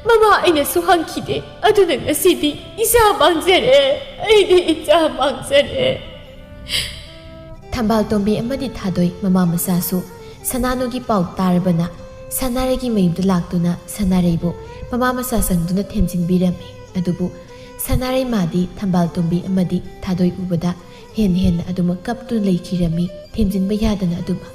ꯃꯃꯥ ꯑꯩꯅꯁꯨ ꯍꯪꯈꯤꯗꯦ꯫ ꯑꯗꯨꯅ ꯉꯁꯤꯗꯤ ꯏꯆꯥ ꯃꯥꯡꯖꯔꯦ, ꯑꯩꯗꯤ ꯏꯆꯥ ꯃꯥꯡꯖꯔꯦ꯫ ꯊꯝꯕꯥꯜ ꯇꯣꯝꯕꯤ ꯑꯃꯗꯤ ꯊꯥꯗꯣꯏ ꯃꯃꯥ ꯃꯆꯥꯁꯨ ꯁꯅꯥꯅꯨꯒꯤ ꯄꯥꯎ ꯇꯥꯔꯕꯅ ꯁꯅꯥꯔꯩꯒꯤ ꯃꯌꯨꯝꯗ ꯂꯥꯛꯇꯨꯅ ꯁꯅꯥꯔꯩꯕꯨ ꯃꯃꯥ ꯃꯆꯥ ꯆꯪꯗꯨꯅ ꯊꯦꯝꯖꯤꯟꯕꯤꯔꯝꯃꯤ꯫ ꯑꯗꯨꯕꯨ ꯁꯅꯥꯔꯩ ꯃꯥꯗꯤ ꯊꯝꯕꯥꯜ ꯇꯣꯝꯕꯤ ꯑꯃꯗꯤ ꯊꯥꯗꯣꯏ ꯎꯕꯗ ꯍꯦꯟꯅ ꯍꯦꯟꯅ ꯑꯗꯨꯃꯛ ꯀꯞꯇꯨꯅ ꯂꯩꯈꯤꯔꯝꯃꯤ, ꯊꯦꯝꯖꯤꯟꯕ ꯌꯥꯗꯅ ꯑꯗꯨꯃꯛ꯫